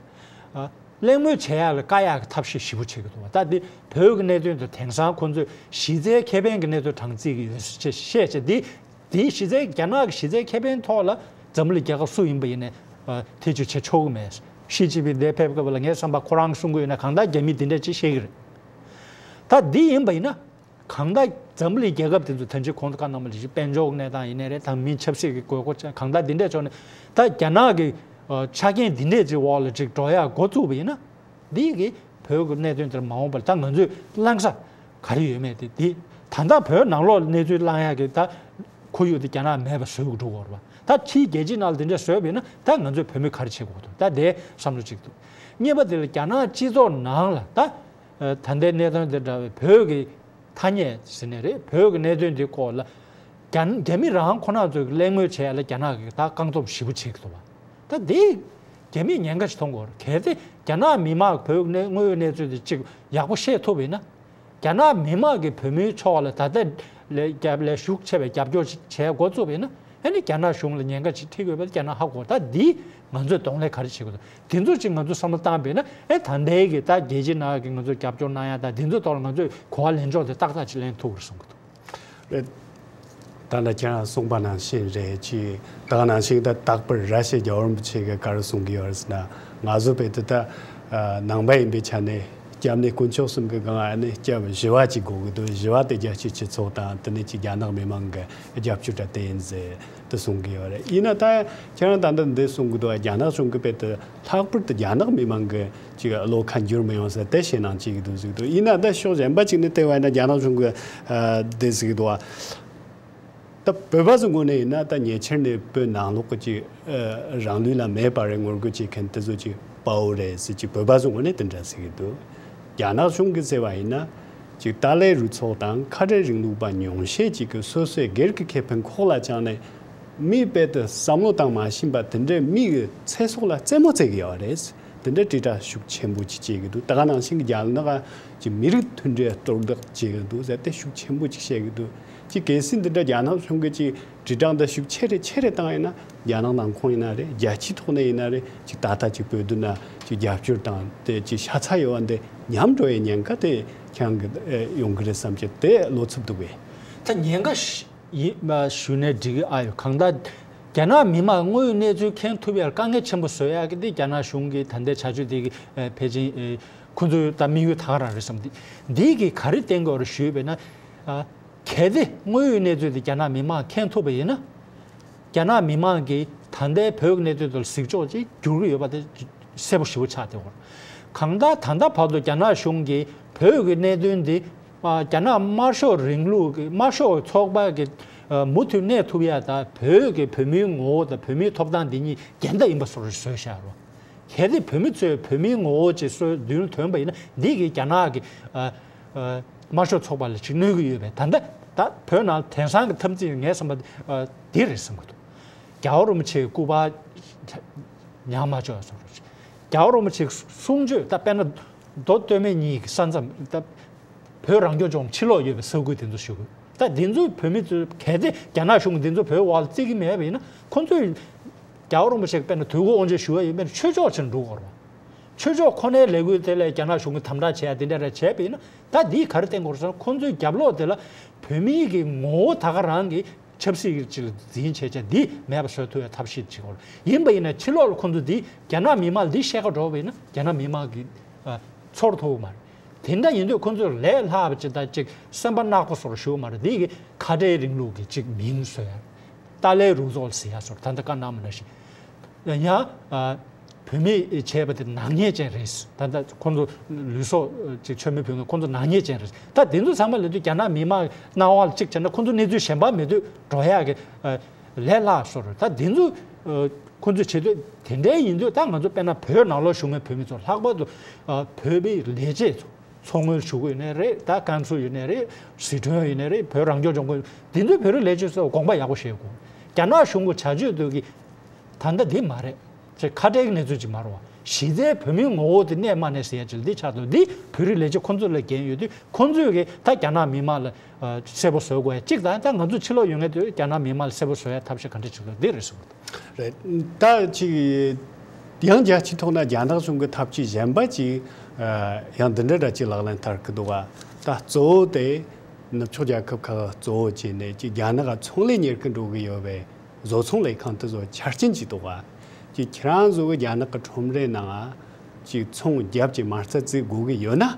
ཨ་གླེང་མོལ་བྱེད་ཡག་ལ་བཀག་ཡག་གི་ཐབས་ཤེས་ཞེ་པོ་བྱེད་ཀྱི་འདུག་ད་འདི་བོད་ཀྱི་གནད་དོན་དེ་དེང་སང་ཁོང་ཚོས་གཞི་རྩའི་ཁེ་ཕན་གྱི་གནད་དོན་དྲངས་རྩིས་ཀྱི་ཡོད་ཅེས་བཤད་བྱས། འདི་འདིའི་གཞི་རྩའི་རྒྱ་ནག་གི་གཞི་རྩའི་ཁེ་ཕན་ཐོག་ལ་འཛམ་བུ་གླིང་རྒྱལ་ཁབ་སུ་ཡིན་པ་ཡིན་ནའི་ཨ་ཐེ་བྱུས་བྱེད་ཆོག་གི་མེད། ཞི་ཅིན་ཕིང་འདིར་ཕེབས་སྐབས་ལ་ངའི་བསམ་པ་ཁོ་རང་གི་གསུང་གི་ཡོད་ན་གང་ལྟར་རྒྱ་མིས་འདི་འདྲ་ཅིག་བཤད་ཀྱི་རེད། ད་འདི་ཡིན་པ་ཡིན་ན། གང་ལྟར་འཛམ་བུ་གླིང་རྒྱལ་ཁབ་དེ་ཚོ་ད་ཅི་གོང་དུ་བཀའ་གནང་བ་ལས་ཀྱི་དཔལ་འབྱོར་གནས་སྟངས་ཡིན་ནའི་རེད། དང་མི་ཆབ་སྲིད་ཀྱི་དགོས་མཁོ་ཅན་གང་ལྟར་འདི་འདྲས་ཕྱོགས་ནས་ད་རྒྱ་ནག་གི་ཨ་ཆ་རྐྱེན་འདི་འདྲས་ཀྱི་འོག་ལ་ཅིག་འགྲོ་ཡག་འགོ་བཙུགས་པ་ཡིན་ན། འདི་གི་བོད་ཀྱི་གནད་དོན་དེར་མ་འོངས་པར་ད་ང་ཚོས་བླང་ས་ག་རེ་ཡོད་མེད་དེ་འདི་ད་ལྟ་བོད་ནང་ལོགས་གནས་ཚུལ་བླང་ཡག་གི་ད་ཁོར་ཡུག་དེ་རྒྱ་ནག་མེད་པ་བཟོ་དགོས་འགྲོ་གི་རེད་པ། ད་ཕྱིའི་རྒྱལ་སྤྱིའི་ནང་ལ་འདི་འདྲས་བཟོས་པ་ཡིན་ན་ད་ང་ཚོས་བོད་མི་ག་རེ་བྱེད་དགོས་འདུག་ད་དེ་བསམ་བློ་གཅིག་འདུག་གཉིས་པ་དེ་ལ་རྒྱ་ནག་སྤྱི་ཚོགས་ནང་ལ་ད་ད་ལྟའི་གནད་དོན་དེ་འདྲ་བའི་བོད་ཀྱི་ཐ་སྙད་ཟེར་ནའི་རེད། བོད་ཀྱི་གནད་དོན་དེ་སྐོར་ལ་རྒྱ་རྒྱ་མི་རང་ཁོ་རང་ཚོས་གླེང་མོལ་བྱས་ལ་རྒྱ་ནག་གིས་ད་རྐང་སྟོབས་ཞེ་པོ་བྱེད་ཀྱི་འདུག་བ། ད་དེ་རྒྱ་མིས་ཉེན་ཁ་ཞིག་མཐོང་དགོས་རེད། གལ་ཏེ་རྒྱ་ནག་མི་དམངས་བོད་ཀྱི་གནས་དངོས་ཡོད་གནས་ཚུལ་དེ་གཅིག་ཡག་པོ་ཤེས་ཐུབ་པ་ཡིན་ན། རྒྱ་ནག་མི་དམངས་ཀྱིས་བོད་མིའི་ཕྱོགས་ལ་ད་ལྟ་ལས་རྒྱབ་ལས་ཤུགས་ཆེ་བའི་རྒྱབ་སྐྱོར་ཞིག་བྱས་འགོ་བཙུགས་པ་ཡིན་ན། ཨ་ནི་རྒྱ་ནག་གཞུང་ལ་ཉེན་ཁ་ཅིག་འཁྲི་དགོས་པ་རྒྱ་ནག་ཧ་གོ། ད་འདི་ང་ཚོས་གདོང་ལེན་ག་རེ་བྱེད་དགོས་འདུག་དེ་ཚོ་ཅིག་ང་ཚོས་བསམ་བློ་བཏང་བས་ན་ཨེ་ད་ལྟའི་གི་ད་རྒྱལ་སྤྱིའི་ནང་གི་ང་ཚོས་རྒྱབ་སྐྱོར་གནང་ཡ་ད་དེ་ཚོའི་ཐོག་ལ་ང་ཚོས་གོ་བ་ལེན་ཕྱོགས་དེ་ཏག་ཏག་ཅིག་ལེན་ཐུབ་དགོས་བསམ་གི་འདུག་རེད། ད་ལྟ་ཁྱེད་རང་གསུངས་པ་ནང་བཞིན་རེད། ཅིག་ད་ག་ནང་བཞིན་ད་རྟག་པར་ར་ཤི་ཡ་རྒྱལ་བ་རིན་པོ་ཆེ་གིས་ག་རེ་གསུང་གི་ཡོད་རེད་ཟེར་ན། ང་ཚོ་བོད་དེ་ད་ནང་པ་ཡིན་པའི་ཆ་ནས་སྐྱབས་གནས་དཀོན་མཆོག་གསུམ་གྱི་སྒང་ཨ་ནི་སྐྱབས་བཞི་པ་ཅིག་དགོས་ཀྱི་འདུག་བཞི་པ་དེ་རྒྱལ་སྤྱིའི་སྤྱི་ཚོགས་དང་དེ་ནས་ཅིག་རྒྱ་ནག་མི་མང་གི་རྒྱབ་སྐྱོར་དང་དེ་ཡིན་ཟེར་དེ་གསུང་གི་ཡོད་རེད། ཡིན་ན་ད་ཁྱེད་རང་ད་ལྟ་འདི་གསུང་གི་འདུག་རྒྱ་ནག་གཞུང་གིས་བོད་དེ་ལྷག་པར་དུ་རྒྱ་ནག་མི་མང་གི་ཅིག་བློ་ཁ་འགྱུར་མི་ཡོང་ཟེར་དེ་ཞེད་སྣང་སྐྱེ་གི་འདུག་ཟེར་གི་འདུག་ཡིན་ན་ད་ཕྱོགས་གཞན་པ་ཅིག་ནས་བལྟས་པ་ཡིན་ན་རྒྱ་ནག་གཞུང་གིས་ཨ་དེ་ཟེར་གི་འདུག་བ། ད་བོད་པ་ཚོའི་ངོས་ནས་ཡིན་ན་ད་ཉེ་ཆར་ནས་བོད་ནང་ལོགས་ཀྱི་ཅིག་ཨ་རང་ལུས་ལ་མེ་སྤར་རེ་ངོ་རྒོལ་བྱེད་མཁན་དེ་ཚོ་ཅིག་དཔའ་བོ་རེད་ཟེར་ཅིག་བོད་པ་ཚོའི་ངོས་ནས་དེ་འདྲ་ཟེར་གི་འདུག་རྒྱ་ནག་གཞུང་གིས་ཟེར་བ་ཡིན་ན་ཅིག་ཏཱ་ལའི་རུ་ཚོགས་དང་ཁ་བྲལ་རིང་ལུགས་པ་ཉུང་ཤས་ཅིག་གིས་སོ་སོའི་སྒེར་གྱི་ཁེ་ཕན་ཁོག་ལ་བཅངས་ནས་མིའི་དཔེ་དེ་བསམ་བློ་བཏང་མ་ཤེས་པ་དེ་འདྲའི་མི་གི་ཚེ་སྲོག་ལ་རྩེད་མོ་རྩེ་གི་ཡོད་རེད། དེ་འདྲ་དྲིལ་བསྒྲགས་ཤུགས་ཆེན་པོ་ཅིག་བྱེད་ཀྱི་འདུག་ད་ག་ནང་བཞིན་གྱི་རྒྱ་ནག་གི་མི་རིགས་མཐུན་སྒྲིལ་གཏོར་བརླག་བྱེད་ཀྱི་འདུག་ཟེར་ཏེ་ཤུགས་ཆེན་པོ་ཅིག་བཤད་ཀྱི་འདུག་ཅིག་གལ་སྲིད་འདི་འདྲ་རྒྱ་ནག་གཞུང་གིས་ཅིག་དྲིལ་བསྒྲགས་འདི་ཤུགས་ཆེ་རེ་ཆེ་རེ་བཏང་ཡིན་ན། རྒྱ་ནག་ནང་ཁོངས་ཡིན་ན་རེད། རྒྱལ་སྤྱིའི་ཐོག་ནས་ཡིན་ན་རེད། ཅིག་ད་ལྟ་ཅིག་བོད་དོན་ན་ཅིག་རྒྱབ་སྐྱོར་དང་དེ་ཅིག་ཤ་ཚ་ཡོད་པ་འདི་ཉམས་འགྲོ་ཡའི་ཉེན་ཁ་དེ་ཁྱེད་རང་གི་ཨེ་ཡོང་གི་རེད་བསམ་གྱི་དེ་བློ་འཚབ་འདུག་གས། ད་ཉེན་ཁ་ཞིག་ཡིན་པ་ཞུ་ནས་འགྲིག་གི་ཨ་ཡོད། གང་ལྟར་རྒྱ་ནག་མི་མང་དངོས་ཡོད་གནས་ཚུལ་མཁྱེན་ཐུབ་ཡག་དཀའ་ངལ་ཆེན་པོ་བཟོ་ཡག་གི་དེ་རྒྱ་ནག་གཞུང་གི་ད་ལྟའི་བྱ་སྤྱོད་དེ་གི་ཨེ་ཕལ་ཆེར་ཨེ་ཁོ་ཚོའི་ད་དམིགས་ཡུལ་ད་ག་རང་རེད་བསམ། འདི་འདི་གི་ག་རེ་བསྟན་དགོས་རེད་ཞུས་པས་ན། ཨ། གལ་ཏེ་དངོས་ཡོད་གནས་ཚུལ་དེ་རྒྱ་ནག་མི་མང་མཁྱེན་ཐུབ་པ་ཡིན་ན། རྒྱ་ནག་མི་མང་གིས་ད་ལྟའི་བོད་ཀྱི་གནད་དོན་དུ་གཟིགས་ཕྱོགས་ཅིག་འགྱུར་གྱི་ཡོད་པ་དེ་གསལ་པོ་ཞེ་པོ་ཆགས་བསྡད་ཡོད། གང་ལྟར་ད་ལྟ་བར་དུ་རྒྱ་ནག་གཞུང་གིས་བོད་ཀྱི་གནད་དོན་འདི་ཨ་རྒྱ་ནག་དམར་ཤོག་རིང་ལུགས་ཀྱི་དམར་ཤོག་ཚོགས་པ་གི་ཨ་མུ་མཐུད་གནས་ཐུབ་ཡ་དང་བོད་ཀྱི་བོད་མིའི་ངོ་བོ་དང་བོད་མིའི་ཐོབ་ཐང་འདི་གཉིས་འགལ་ཟླ་ཡིན་པ་བཟོ་བཟོས་བཞག་རོགས། གལ་ཏེ་བོད་མི་ཚོས་བོད་མིའི་ངོ་བོ་ཅིག་སྲོལ་མདུན་ཐོན་པ་ཡིན་ན། འདི་གིས་རྒྱ་ནག་གི་ཨ་ཨ་དམར་ཤོག་ཚོགས་པ་ལ་ཅིག་གནོད་ཀྱི་ཡོད་པས། ད་ལྟ་ད་བོད་ནང་དེང་སང་གི་འཐབ་འཛིང་ངས་བསམ་པ་ཨ་འདི་རེད་བསམ་གྱི་འདུག་རྒྱལ་བ་རིན་པོ་ཆེའི་སྐུ་པར་ཉར་མ་བཅུག་ཡ་བཟོ་འདྲ་ཅིག་རྒྱལ་བ་རིན་པོ་ཆེའི་གསུང་ཆོས་ད་དཔེར་ན་མདོ་སྟོད་སྨད་གཉིས་ཀྱི་ས་མཚམས་ད། བོད་རང་སྐྱོང་ལྗོངས་ཕྱི་ལོགས་ཡོད་པའི་ས་ཁུལ་དེ་ཚོ་ཞུ་དགོས། ད་དེ་ཚོའི་བོད་མི་ཚོས་གལ་ཏེ་རྒྱ་ནག་གཞུང་གིས་དེ་ཚོ་བོད་དབང་ལ་བརྩི་གི་མེད་པ་ཡིན་ན། ཁོ་ཚོས་རྒྱལ་བ་རིན་པོ་ཆེ་གི་དཔེར་ན་དུས་འཁོར་དབང་ཆེན་ཞུ་བ་ཡིན་པས་ན་ཆོས་ཕྱོགས་ཕྱིར་འགྲོ་དགོས་རེད་བ། ཆོས་ཕྱོགས་ཁོ་ནའི་ལས་འགུལ་དེ་ལ་རྒྱ་ནག་གཞུང་གིས་དམ་དྲག་བྱས་ཡ་དེ་འདྲ་རེ་བྱས་པ་ཡིན་ན། ད་འདིས་ག་རེ་བསྟན་དགོས་རེད་ཟེར་ན། ཁོ་ཚོའི་རྒྱབ་ལོགས་དེ་ལ་བོད་མིའི་གི་ངོ་བོ་ད་ག་རང་གི་ཆབ་སྲིད་ཀྱི་ཅིག་ལ་འཛིན་བྱེད་བྱ་འདི་མེད་པ་བཟོ་ཐུབ་ཡ་ཐབས་ཤེས་བྱེད་དགོས་རེད། ཡིན་པ་ཡིན་ན་ཕྱི་ལོགས་ལ་ཁོ་ཚོ་འདི་རྒྱ་ནག་མི་མང་ལ་འདི་བཤད་ག་འགྲོ་བ་ཡིན་ན་རྒྱ་ནག་མི་མང་གི་ཨ་ཚོར་ཐུབ་མ་རེད། དེ་འདྲ་ཡིན་དུས་ཁོ་ཚོས་ལས་སླ་བ་ཅིག་དང་ཅིག་སེམས་པ་ནག་པོ་བཟོ་འདྲ་ཞུ་གི་མ་རེད། འདི་གི་ཁ་བྲལ་རིང་ལུགས་ཀྱི་ཅིག་མིང་བཟོ་ཡ། ཏཱ་ལའི་རུ་ཚོགས་ཟེར་ཡ་བཟོ་འདྲ། ད་ལྟ་བཀའ་གནང་བ་ནང་བཞིན། ཡང་ཨ་བོད་མི་བྱས་པ་དེ་ནག་ཉེས་ཅན་རེད། ད་ལྟ་ཁོ་ཚོ་ལུས་སྲོག་ཅིག་མཆོད་མེ་ཕུལ་མཁན་ཁོ་ཚོ་ནག་ཉེས་ཅན་རེད། ད་དེ་ཚོ་ཚང་མ་ལབ་དུས་རྒྱ་ནག་མི་མང་སྣང་བ་ལ་གཅིག་བྱས་ན་ཁོ་ཚོ་གནས་ཚུལ་གཞན་པ་མེད་དུས་འགྲོ་ཡག་གི་ཨ་ལས་སླ་བཟོ་འདྲ། ད་དེ་ཚོ་ཨ་ཁོ་ཚོས་བྱེད་དུས་དེ་འདྲའི་ཡིན་དུས། ད་ང་ཚོ་དཔེར་ན་བོད་ནང་ལོགས་བཞུགས་མཁན་བོད་མི་ཚོ་ལྷག་པར་དུ་ཨ་བོད་པའི་ལས་བྱེད་ཚོ་མཚོ་སྔོན་ཞུ་གི་ཡོད་ནའི་རེད། ད་ཀན་སུའུ་ཡོད་ནའི་རེད། ཟི་ཁྲོན་ཡོད་ནའི་རེད། བོད་རང་སྐྱོང་ལྗོངས་ཀྱི་དེ་ཚོའི་བོད་རིགས་ལས་བྱེད་ཚོས་དགོངས་པ་ཡག་པོ་བཞེས་དགོས། རྒྱ་ནག་གཞུང་གི་བྱ་སྤྱོད་དེ་གིས་ད་ལྟ་འདི་མ་རེད། ཅེས་ཁ་བྲལ་གྱི་གནས་ཚུལ་ཅིག་མ་རེད་བ། གཞི་རྩའི་བོད་མིའི་ངོ་བོ་དེ་གནས་མ་གནས་ཟེར་ཡ་ཅིག་འདི་ཆགས་འདུག་འདི་བོད་རིགས་ལས་བྱེད་ཁོ་ཚོ་ལ་འགན་ཡོད་དུས་ཁོ་ཚོས་གི་ད་རྒྱ་ནག་མི་མང་ལ་ཨ་གསལ་པོ་བཟོ་དགོས་ཡ་གཅིག་དང་། ད་ང་ཚོ་ཕྱི་ལོགས་ཡོད་མཁན་དེ་རྒྱ་ནག་མི་མང་ལ་གསལ་པོ་བཟོ་ཡ་ཐབས་ཤེས་ག་འདྲ་བྱེད་དགོས་འདི་རེད་གསུངས་འདུག་རེད། ད་ཅིག་ཡང་རྒྱལ་སྤྱིའི་ཐོག་ན་རྒྱ་ནག་གཞུང་གི་ཐབས་ཇུས་གཞན་པ་ཅིག་ཨ་ཡང་འདི་འདྲ་འདྲ་ཅིག་ལག་ལེན་བསྟར་གི་འདུག་བ། ད་གཙོ་བོ་དེ་ནུབ་ཕྱོགས་རྒྱལ་ཁབ་ཁག་གཙོ་བོ་བྱས་ནས་ཅིག་རྒྱ་ནག་ག་ཚོང་ལས་གཉེར་གི་འགྲོ་གི་ཡོད་པའི་བཟོ་ཚོང་ལས་ཁང་དེ་ཚོ་ཆ་རྐྱེན་ཅིག་འདུག་བ། ཅིག་ཁྱེད་རང་ཚོ་གི་རྒྱ་ནག་གི་ཁྲོམ་རའི་ནང་ཅིག་ཚོང་རྒྱབ་ཀྱི་མ་རྩ་བཙུགས་དགོས་གི་ཡོད་ན།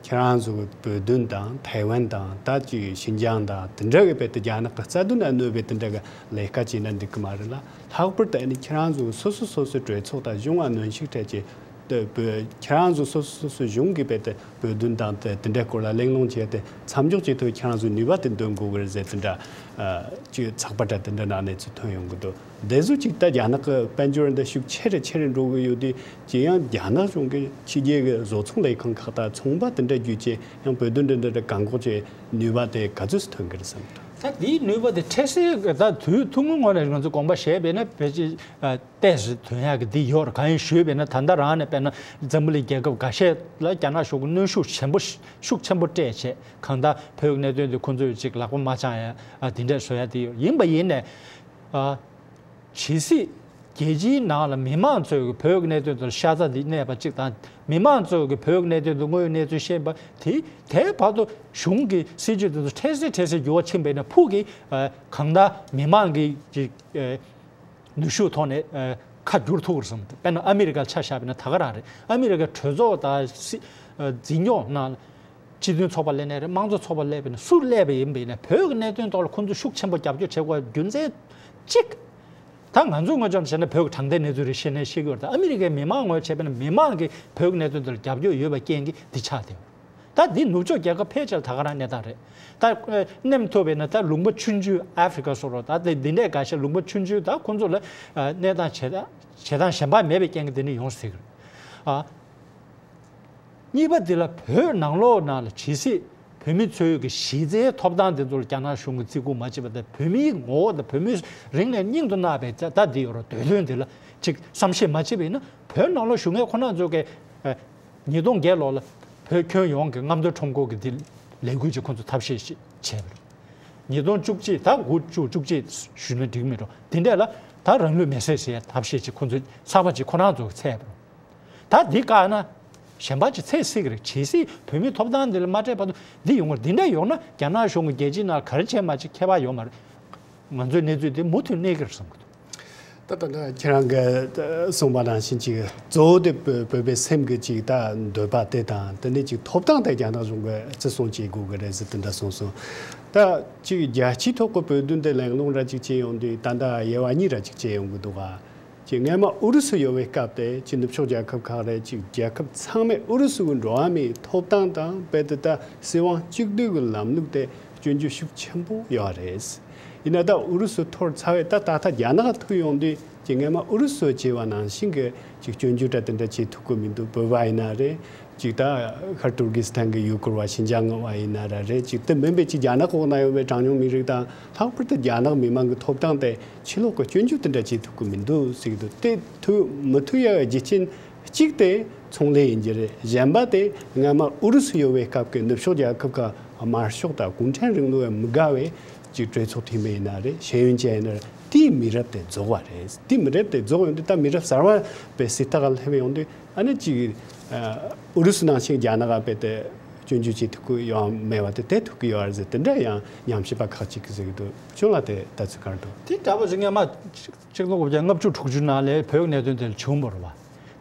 ཁྱེད་རང་ཚོ་གི་བོད་དོན་དང་ཐའེ་ཝན་དང་ད་ཅིག་ཤིན་ཅང་དང་དེ་འདྲ་གི་བེད་དེ་རྒྱ་ནག་གི་རྩ་དོན་ལ་གནོད་པའི་དེ་འདྲ་གི་ལས་ཀ་བྱས་ན་འགྲིག་གི་མ་རེད་ལ། ལྷག་པར་དུ་ཨ་ནི་ཁྱེད་རང་ཚོ་སོ་སོ་སོ་སོའི་གྲོས་ཚོགས་དང་གཞུང་ལ་གནོན་ཤུགས་སྤྲད་ཀྱི་དེ་བོད་ཁྱེད་རང་ཚོ་སོ་སོ་སོ་སོའི་གཞུང་གི་བེད་དེ་བོད་དོན་དང་དེ་དེ་འདྲའི་སྐོར་ལ་གླེང་སློང་བྱས་ཏེ་མཚམས་འཇོག་བྱེད་ཐུབ་ཁྱེད་རང་ཚོའི་ནུས་པ་དེ་འདོན་དགོས་གི་རེད་ཟེར་དེ་འདྲ་ཨ་ཅིག་ཚགས་པར་དང་དེ་འདྲ་ནང་གནས་ཚུལ་ཐོན་ཡོང་གི་འདུག་དེ་ཚོ་ཅིག་ད་རྒྱ་ནག་གི་དཔལ་འབྱོར་འདི་ཤུགས་ཆེ་རུ་ཆེ་རུ་འགྲོ་གི་ཡོད་དུས་ཅིག་ཡང་རྒྱ་ནག་གཞུང་གི་ཕྱི་རྒྱལ་གི་བཟོ་ཚོང་ལས་ཁང་ཁག་དང་ཚོང་པ་དེ་འདྲ་བརྒྱུད་བྱས་ཡང་བོད་དོན་འདི་འདྲ་བཀག་འགོག་བྱེད་ནུས་པ་དེ་ག་ཚོད་སུ་ཐོན་གི་རེད་བསམ། ད་དེའི་ནུས་པ་དེ་འཕྲལ་སེལ་གི་ད་དུས་ཐུང་ངུ་ངོ་ནས་ང་ཚོ་དགོངས་པ་བཞེས་པས་ན་ཕལ་ཆེར་ཨ་ཏོག་ཙམ་ཐོན་ཡག་གི་འདི་ཡོད་རེད། གང་ཡིན་ཞུས་པས་ན་ད་ལྟ་རང་ནས་དཔེར་ན་འཛམ་བུ་གླིང་རྒྱལ་ཁབ་འགའ་ཤས་ལ་རྒྱ་ནག་གཞུང་གི་གནོན་ཤུགས་ཆེན་པོ་ཤུགས་ཆེན་པོ་སྤྲད་བྱས་གང་ལྟར་བོད་ཀྱི་གནད་དོན་དེ་ཁོང་ཚོས་ཅིག་ལག་པ་མ་འཆང་ཡ་ཨ་དེ་འདྲས་བཟོ་ཡ་དེ་ཡོད། ཡིན་པ་ཡིན་ནས་ཨ། ཇི་སྲིད་རྒྱལ་སྤྱིའི་ནང་ལ་མི་མང་ཚོས་བོད་ཀྱི་གནད་དོན་དུ་ཤ་ཚ་འདི་གནས་པ་གཅིག་དང་། མི་མང་ཚོས་བོད་ཀྱི་གནད་དོན་དུ་དངོས་ཡོད་གནས་ཚུལ་ཤེས་པ་དེ་དེའི་བར་དུ་གཞུང་གི་སྲིད་ཇུས་དེ་ཚོ་འཕྲལ་སེལ་འཕྲལ་སེལ་འགྱུར་བ་ཕྱིན་པས་ན་ཕུགས་ཀྱི་ཨ་གང་ལྟར་མི་མང་གི་གི་ཨ་ནུས་ཤུགས་ཐོག་ནས་ཨ་ཁ་བསྒྱུར་ཐུབ་པར་བསམ། དཔེར་ན་ཨ་མི་རི་ཀར་ཆ་བཞག་པ་ན་ད་ག་རང་རེད། ཨ་མི་རི་ཀའི་གྲོས་ཚོགས་དང་སྲིད་ཨ་འཛིན་སྐྱོང་ནང་སྤྱི་མཐུན་ཚོགས་པ་སླེབས་ནའི་རེད། དམངས་གཙོ་ཚོགས་པ་སླེབས་པ་ཡིན་ན་སུ་སླེབས་པ་ཡིན་པ་ཡིན་ན་བོད་ཀྱི་གནད་དོན་ཐོག་ལ་ཁོང་ཚོས་ཤུགས་ཆེན་པོ་རྒྱབ་སྐྱོར་བྱེད་དགོས་རྒྱུ་མཚན་གཅིག་ད་ང་ཚོའི་ངོས་ཕྱོགས་ནས་བྱས་ན་བོད་ཀྱི་དྲང་བདེན་གནས་ཚུལ་རེ་ཤེས་ནའི་ཤེས་ཀྱི་ཡོད་རེད། ད་ཨ་མི་རི་ཀའི་མི་མང་ངོས་བྱས་པ་ན་མི་མང་གིས་བོད་ཀྱི་གནད་དོན་དེར་རྒྱབ་སྐྱོར་ཡོད་པའི་རྐྱེན་གྱིས་འདི་ཆགས་བསྡད་ཡོད། ད་འདི་ནུབ་ཕྱོགས་རྒྱལ་ཁབ་ཕལ་ཆེར་ད་ག་རང་གནས་སྟངས་རེད། ད་ཨ་མཉམ་ཐུབ་པས་ན་ད་ལུང་པ་ཆུང་ཆུང་ཨ་ཧྥེ་རི་ཀ་སོགས་རོགས་ད་དེ་འདི་འདྲའི་འགའ་ཤས་ལུང་པ་ཆུང་ཆུང་ད་ཁོང་ཚོ་ལ་ཨ་གནས་སྟངས་བྱེད་སྟངས་བྱེད་སྟངས་གཞན་པ་མེད་པའི་རྐྱེན་གྱིས་འདི་འདྲ་ཡོང་སྲིད་ཀྱི་རེད། ཨ། གཉིས་པ་འདི་ལ་བོད་ནང་ལོགས་ནང་ལ་ཇི་སྲིད་བོད་མི་ཚོའི་གི་གཞི་རྩའི་ཐོབ་ཐང་དེ་ཚོ་ལ་རྒྱ་ནག་གཞུང་གིས་བརྩི་བཀུར་མ་བྱས་པ་དང་། བོད་མིའི་ངོ་བོ་དང་བོད་མི་རིང་ནས་སྙིང་དུ་བརྣགས་པའི་ད་ད་འདི་ཡོད་རེད། འདོད་དོན་འདི་ལ་ ཅིག་བསམ་ཤེས་མ་བྱས་པ་ཡིན་ན། བོད་ནང་ལོགས་བཞུགས་མཁན་ཁོ་རང་ཚོ་གི་ཨ་ཉིས་སྟོང་བརྒྱད་ལོ་ལ་བོད་ཁྱོན་ཡོངས་ཀྱི་རྔམ་སྟོན་ཁྲོམ་སྐོར་གྱི་འདི་ལས་འགུལ་ཅིག་ཁོ་ཚོ་ཐབས་ཤེས་ཤིག་བྱས་པ་རེད། ཉིས་སྟོང་བཅུ་གཅིག་ད་དགུ་བཅུ་བཅུ་གཅིག་ཞུས་ན་འགྲིག་མི་འགྲོ། དེ་འདྲས་ལ་ད་རང་ལུས་མེར་སྲེག་བྱེད་ཡ་ཐབས་ཤེས་ཅིག་ཁོ་ཚོས་གསར་པ་ཅིག་ཁོ་རང་ཚོ་གིས་འཚོལ་ཡ་རེད། ད་འདི་བཀག་ན་གཞན་པ་ཅིག་འཚོལ་སྲིད་ཀྱི་རེད། གལ་སྲིད་བོད་མིའི་ཐོབ་ཐང་འདི་ལ་མ་སྤྲད་བར་དུ་འདི་ཡོང་གི་རེད། འདི་འདྲ་ཡོང་ན་རྒྱ་ནག་གཞུང་གིས་རྒྱལ་སྤྱིའི་ནང་ག་རེ་བྱས་མ་བྱས་ཁྱད་པར་ཡོད་མ་རེད། ང་ཚོའི་གནས་ཚུལ་འདི་མུ་མཐུད་གནས་ཀྱི་རེད་བསམ་གྱི་འདུག། ད་ད་ལྟ་ཁྱེད་རང་གིས་གསུངས་པ་ནང་བཞིན་ཅིག་གཙོ་བོ་དེ་བོད་བོད་པའི་སེམས་ཀྱི་ཅིག་ད་འདོད་པ་དེ་དང་། དེ་ནས་ཅིག་ཐོབ་ཐང་དེ་རྒྱ་ནག་གཞུང་གིས་བརྩི་སྲུང་བྱེད་དགོས་ཀྱི་རེད་ཟེར་དེ་འདྲ་གསུངས་སོང་། ད་ཅིག་རྒྱལ་སྤྱིའི་ཐོག་གི་བོད་དོན་དེ་གླེང་སློང་ར་ཅིག་བྱེད་ཡོང་དུས། ད་ལྟ་དབྱེ་བ་གཉིས་ར་ཅིག་བྱེད་ཡོང་གི་འདུག་ག། ཅིག་སྔས་མ་ཨུ་རུ་སུ་ཡོད་པའི་སྐབས་དེ་ཅིག་ནུབ་ཕྱོགས་རྒྱལ་ཁབ་ཁག་རེད། ཅིག་རྒྱལ་ཁབ་ཚང་མས་ཨུ་རུ་སུ་གི་འགྲོ་བ་མིའི་ཐོབ་ཐང་དང་། རྦད་དེ་ད་སྲིད་དབང་གཅིག་སྡུད་ཀྱི་ལམ་ལུགས་དེ་སྐྱོན་བརྗོད་ཤུགས་ཆེན་པོ་ཡོད་རེད། ཡིན་ན་ད་ཨུ་རུ་སུ་འཐོར་ཚར་བས། ད་ད་ལྟ་རྒྱ་ནག་ཐུག་ཡོང་དུས་ཅིག་སྔས་མ་ཨུ་རུ་སུས་བྱས་པ་ནང་བཞིན་གྱི་ཅིག་སྐྱོན་བརྗོད་འདྲ་དེ་འདྲ་བྱེད་ཐུབ་ཀྱི་མི་འདུག། བོད་པ་ཡིན་ན་རེད། ཅིག་ད་ཤར་ཏུར་ཀི་སི་ཐན་གྱི་ཡུ་གུར་བ་ཤིན་ཅང་བ་ཡིན་ན་ར་རེད། ཅིག་དེ་མིན་པའི་ཅིག་རྒྱ་ནག་འོག་ན་ཡོད་པའི་གྲངས་ཉུང་མི་རིགས་དང་། ལྷག་པར་དུ་རྒྱ་ནག་མི་མང་གི་ཐོབ་ཐང་དེ་ཕྱི་ལོགས་ཀྱི་སྐྱོན་བརྗོད་དེ་འདྲ་བྱེད་ཐུབ་ཀྱི་མི་འདུག་ཟེར་གྱི་འདུག། དེ་ཐུབ་མི་ཐུབ་ཡ་རྒྱུ་རྐྱེན་གཅིག་དེ་ཚོང་ལས་ཡིན་གྱི་རེད། གཞན་པ་དེ་སྔ་མ་ཨུ་རུ་སུ་ཡོད་པའི་སྐབས་ཀྱི་ནུབ་ཕྱོགས་རྒྱལ་ཁབ་ཁག་དམར་ཤོག་དང་གུང་ཁྲན་རིང་ལུགས་ལ་མི་དགའ་བའི་ཅིག་གྲོས་ཚོགས་འཐུས་མི་ཡིན་ན་རེད། ཤེས་ཡོན་ཅན་ཡིན་ན་རེད། དེའི་མི་རབས་དེ་རྫོགས་པ་རེད། དེའི་མི་རབས་དེ་རྫོགས་ཡོང་དུས། ད་མི་རབས་གསར་པ་པའི་སྲིད་ཐག་ལ་སླེབས་ཡོང་དུས། ཨ་ནི་ཅིག་ཨ་ཨུ་རུ་སུ་ནང་བཞིན་རྒྱ་ནག་ག་དཔེ་དེ་སྐྱོན་བརྗོད་བྱེད་ཐུབ་ཀྱི་ཡོད་མེད་པ་དེ་དེ་ཐུབ་ཀྱི་ཡོད་རེད་ཟེར། དེ་འདྲ་ཡང་ཉམས་ཞིབ་པ་ཁག་ཅིག་གིས་ཟེར་གྱི་འདུག། ཁྱོད་ལ་དེ་ལྟ་ཚུལ་ག་རེ་འདུག། དེ་འདྲ་པོ་ཞིག་སྔས་མ་ཆིག་སྟོང་དགུ་བརྒྱ་ལྔ་བཅུ་དྲུག་ཅུ་ནང་ལ་བོད་ཀྱི་གནད་དོན་དེ་ལ་བྱུང་བ་རེད་བ།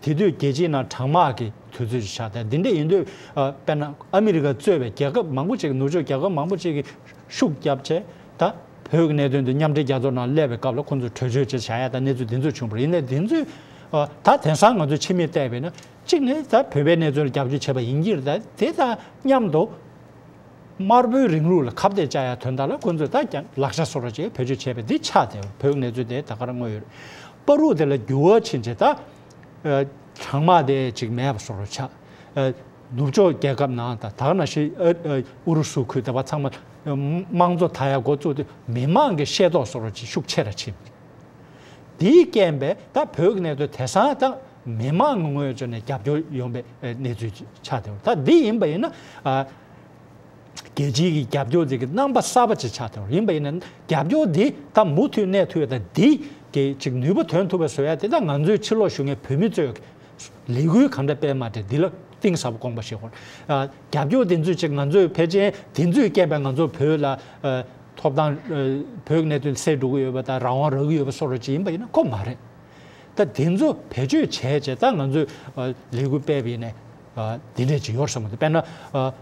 དེ་དུས་རྒྱལ་སྤྱིའི་ནང་གྲང་དམག་གི་དུས་ཚོད་ཅིག་ཆགས་ཏེ། འདི་འདྲ་ཡིན་དུས་ཨ་དཔེར་ན་ཨ་མི་རི་ཀ་གཙོས་པའི་རྒྱལ་ཁབ་མང་པོ་ཅིག་གིས། ནུབ་ཕྱོགས་རྒྱལ་ཁབ་མང་པོ་ཅིག་གིས་ཤུགས་བརྒྱབ་བྱས། ད་བོད་ཀྱི་གནད་དོན་དེ་མཉམ་འབྲེལ་རྒྱལ་ཚོགས་ནང་སླེབས་པའི་སྐབས་ལ་ཁོང་ཚོས་གྲོས་ཆོད་ཅིག་བཞག་ཡ་དང་གནས་ཚུལ་དེ་ཚོ་བྱུང་བ་རེད། ཡིན་ནའི་དེ་ཚོས་ཨ་ད་དེང་སང་ང་ཚོས་ཕྱི་མིག་བལྟས་པས་ན། གཅིག་ནས་ད་བོད་པའི་གནས་ཚུལ་ལ་རྒྱབ་སྐྱོར་བྱས་པ་ཡིན་གྱི་རེད། ད་དེ་དང་མཉམ་དུ་དམར་པོའི་རིང་ལུགས་ལ་ཁ་གཏད་བཅག་ཡ་དོན་དག་ལ་ཁོང་ཚོས་ད་ཀྱང་ལག་ཆ་བཟོ་འདྲ་ཅིག་བེད་སྤྱོད་བྱས་པ་འདི་ཆགས་བསྡད་པ། བོད་ཀྱི་གནས་ཚུལ་དེ་ད་ག་རང་དངོས་ཡོད་རེད། བར་དུ་དེ་ལ་འགྱུར་བ་ཕྱིན་བྱས། ད་ཨ་གྲང་དམག་དེ་ཅིག་མེད་པ་བཟོ་འདྲ་ཆགས། ཨ་ནུབ་ཕྱོགས་རྒྱལ་ཁབ་ནང་དང་། ད་ག་ནང་བཞིན་ཨ་ཨ་ཨུ་རུ་སུ་ཁུལ་དེ་བ་ཚང་མ་དམངས་གཙོ་དར་ཡ་འགོ་བཙུགས་དུས་མི་མང་གི་ཤེས་རྟོགས་བཟོ་འདྲ་ཅིག་ཤུགས་ཆེ་རུ་ཕྱིན། དེའི་རྐྱེན་པས་ད་བོད་ཀྱི་གནད་དོན་དེང་སང་ད་མི་མང་གི་ངོས་ཕྱོགས་ནས་རྒྱབ་སྐྱོར་ཡོང་བའི་གནས་ཚུལ་ཆགས་བསྡད་པ་རེད། ད་འདི་ཡིན་པ་ཡིན་ན་ཨ་རྒྱལ་སྤྱིའི་གི་རྒྱབ་སྐྱོར་དེ་གི་རྣམ་པ་གསར་པ་ཅིག་ཆགས་བསྡད་པ་རེད། ཡིན་པ་ཡིན་ན་རྒྱབ་སྐྱོར་འདི་ད་མུ་མཐུད་གནས་ཐུབ་ཡ་དང་། འདི་གི་ཅིག་ནུས་པ་ཐོན་ཐུབ་པ་བཟོ་ཡ་དེ་ད་ང་ཚོའི་ཕྱི་ལོགས་བཞུགས་མཁན་བོད་མི་ཚོས་ལས་འགུལ་གང་འདྲ་སྤེལ་མ་སྤེལ་འདི་ལ་གཏིང་ཟབ་པོ་དགོངས་པ་བཞེས་དགོས། ཨ་རྒྱབ་སྐྱོར་དེ་ཚོས་ཅིག་ང་ཚོས་ཕལ་ཆེར་དེ་ཚོའི་རྐྱེན་པས་ང་ཚོ་བོད་ལ་ཨ་ཐོབ་ཐང་ཨ་བོད་ཀྱི་གནད་དོན་སེལ་འགྲོ་གི་ཡོད་པ་དང་རང་དབང་རག་གི་ཡོད་པ་བཟོ་འདྲ་ཅིག་ཡིན་པ་ཡིན་ན་ཁོ་མ་རེད། ད་དེ་ཚོ་བེད་སྤྱོད་བྱས་བྱས། ད་ང་ཚོས་ཨ་ལས་འགུལ་སྤེལ་བ་ཡིན་ནའི་ཨ་དེ་འདྲས་ཅིག་ཡོད་བསམ་གྱི་འདུག། དཔེར་ན་ཨ་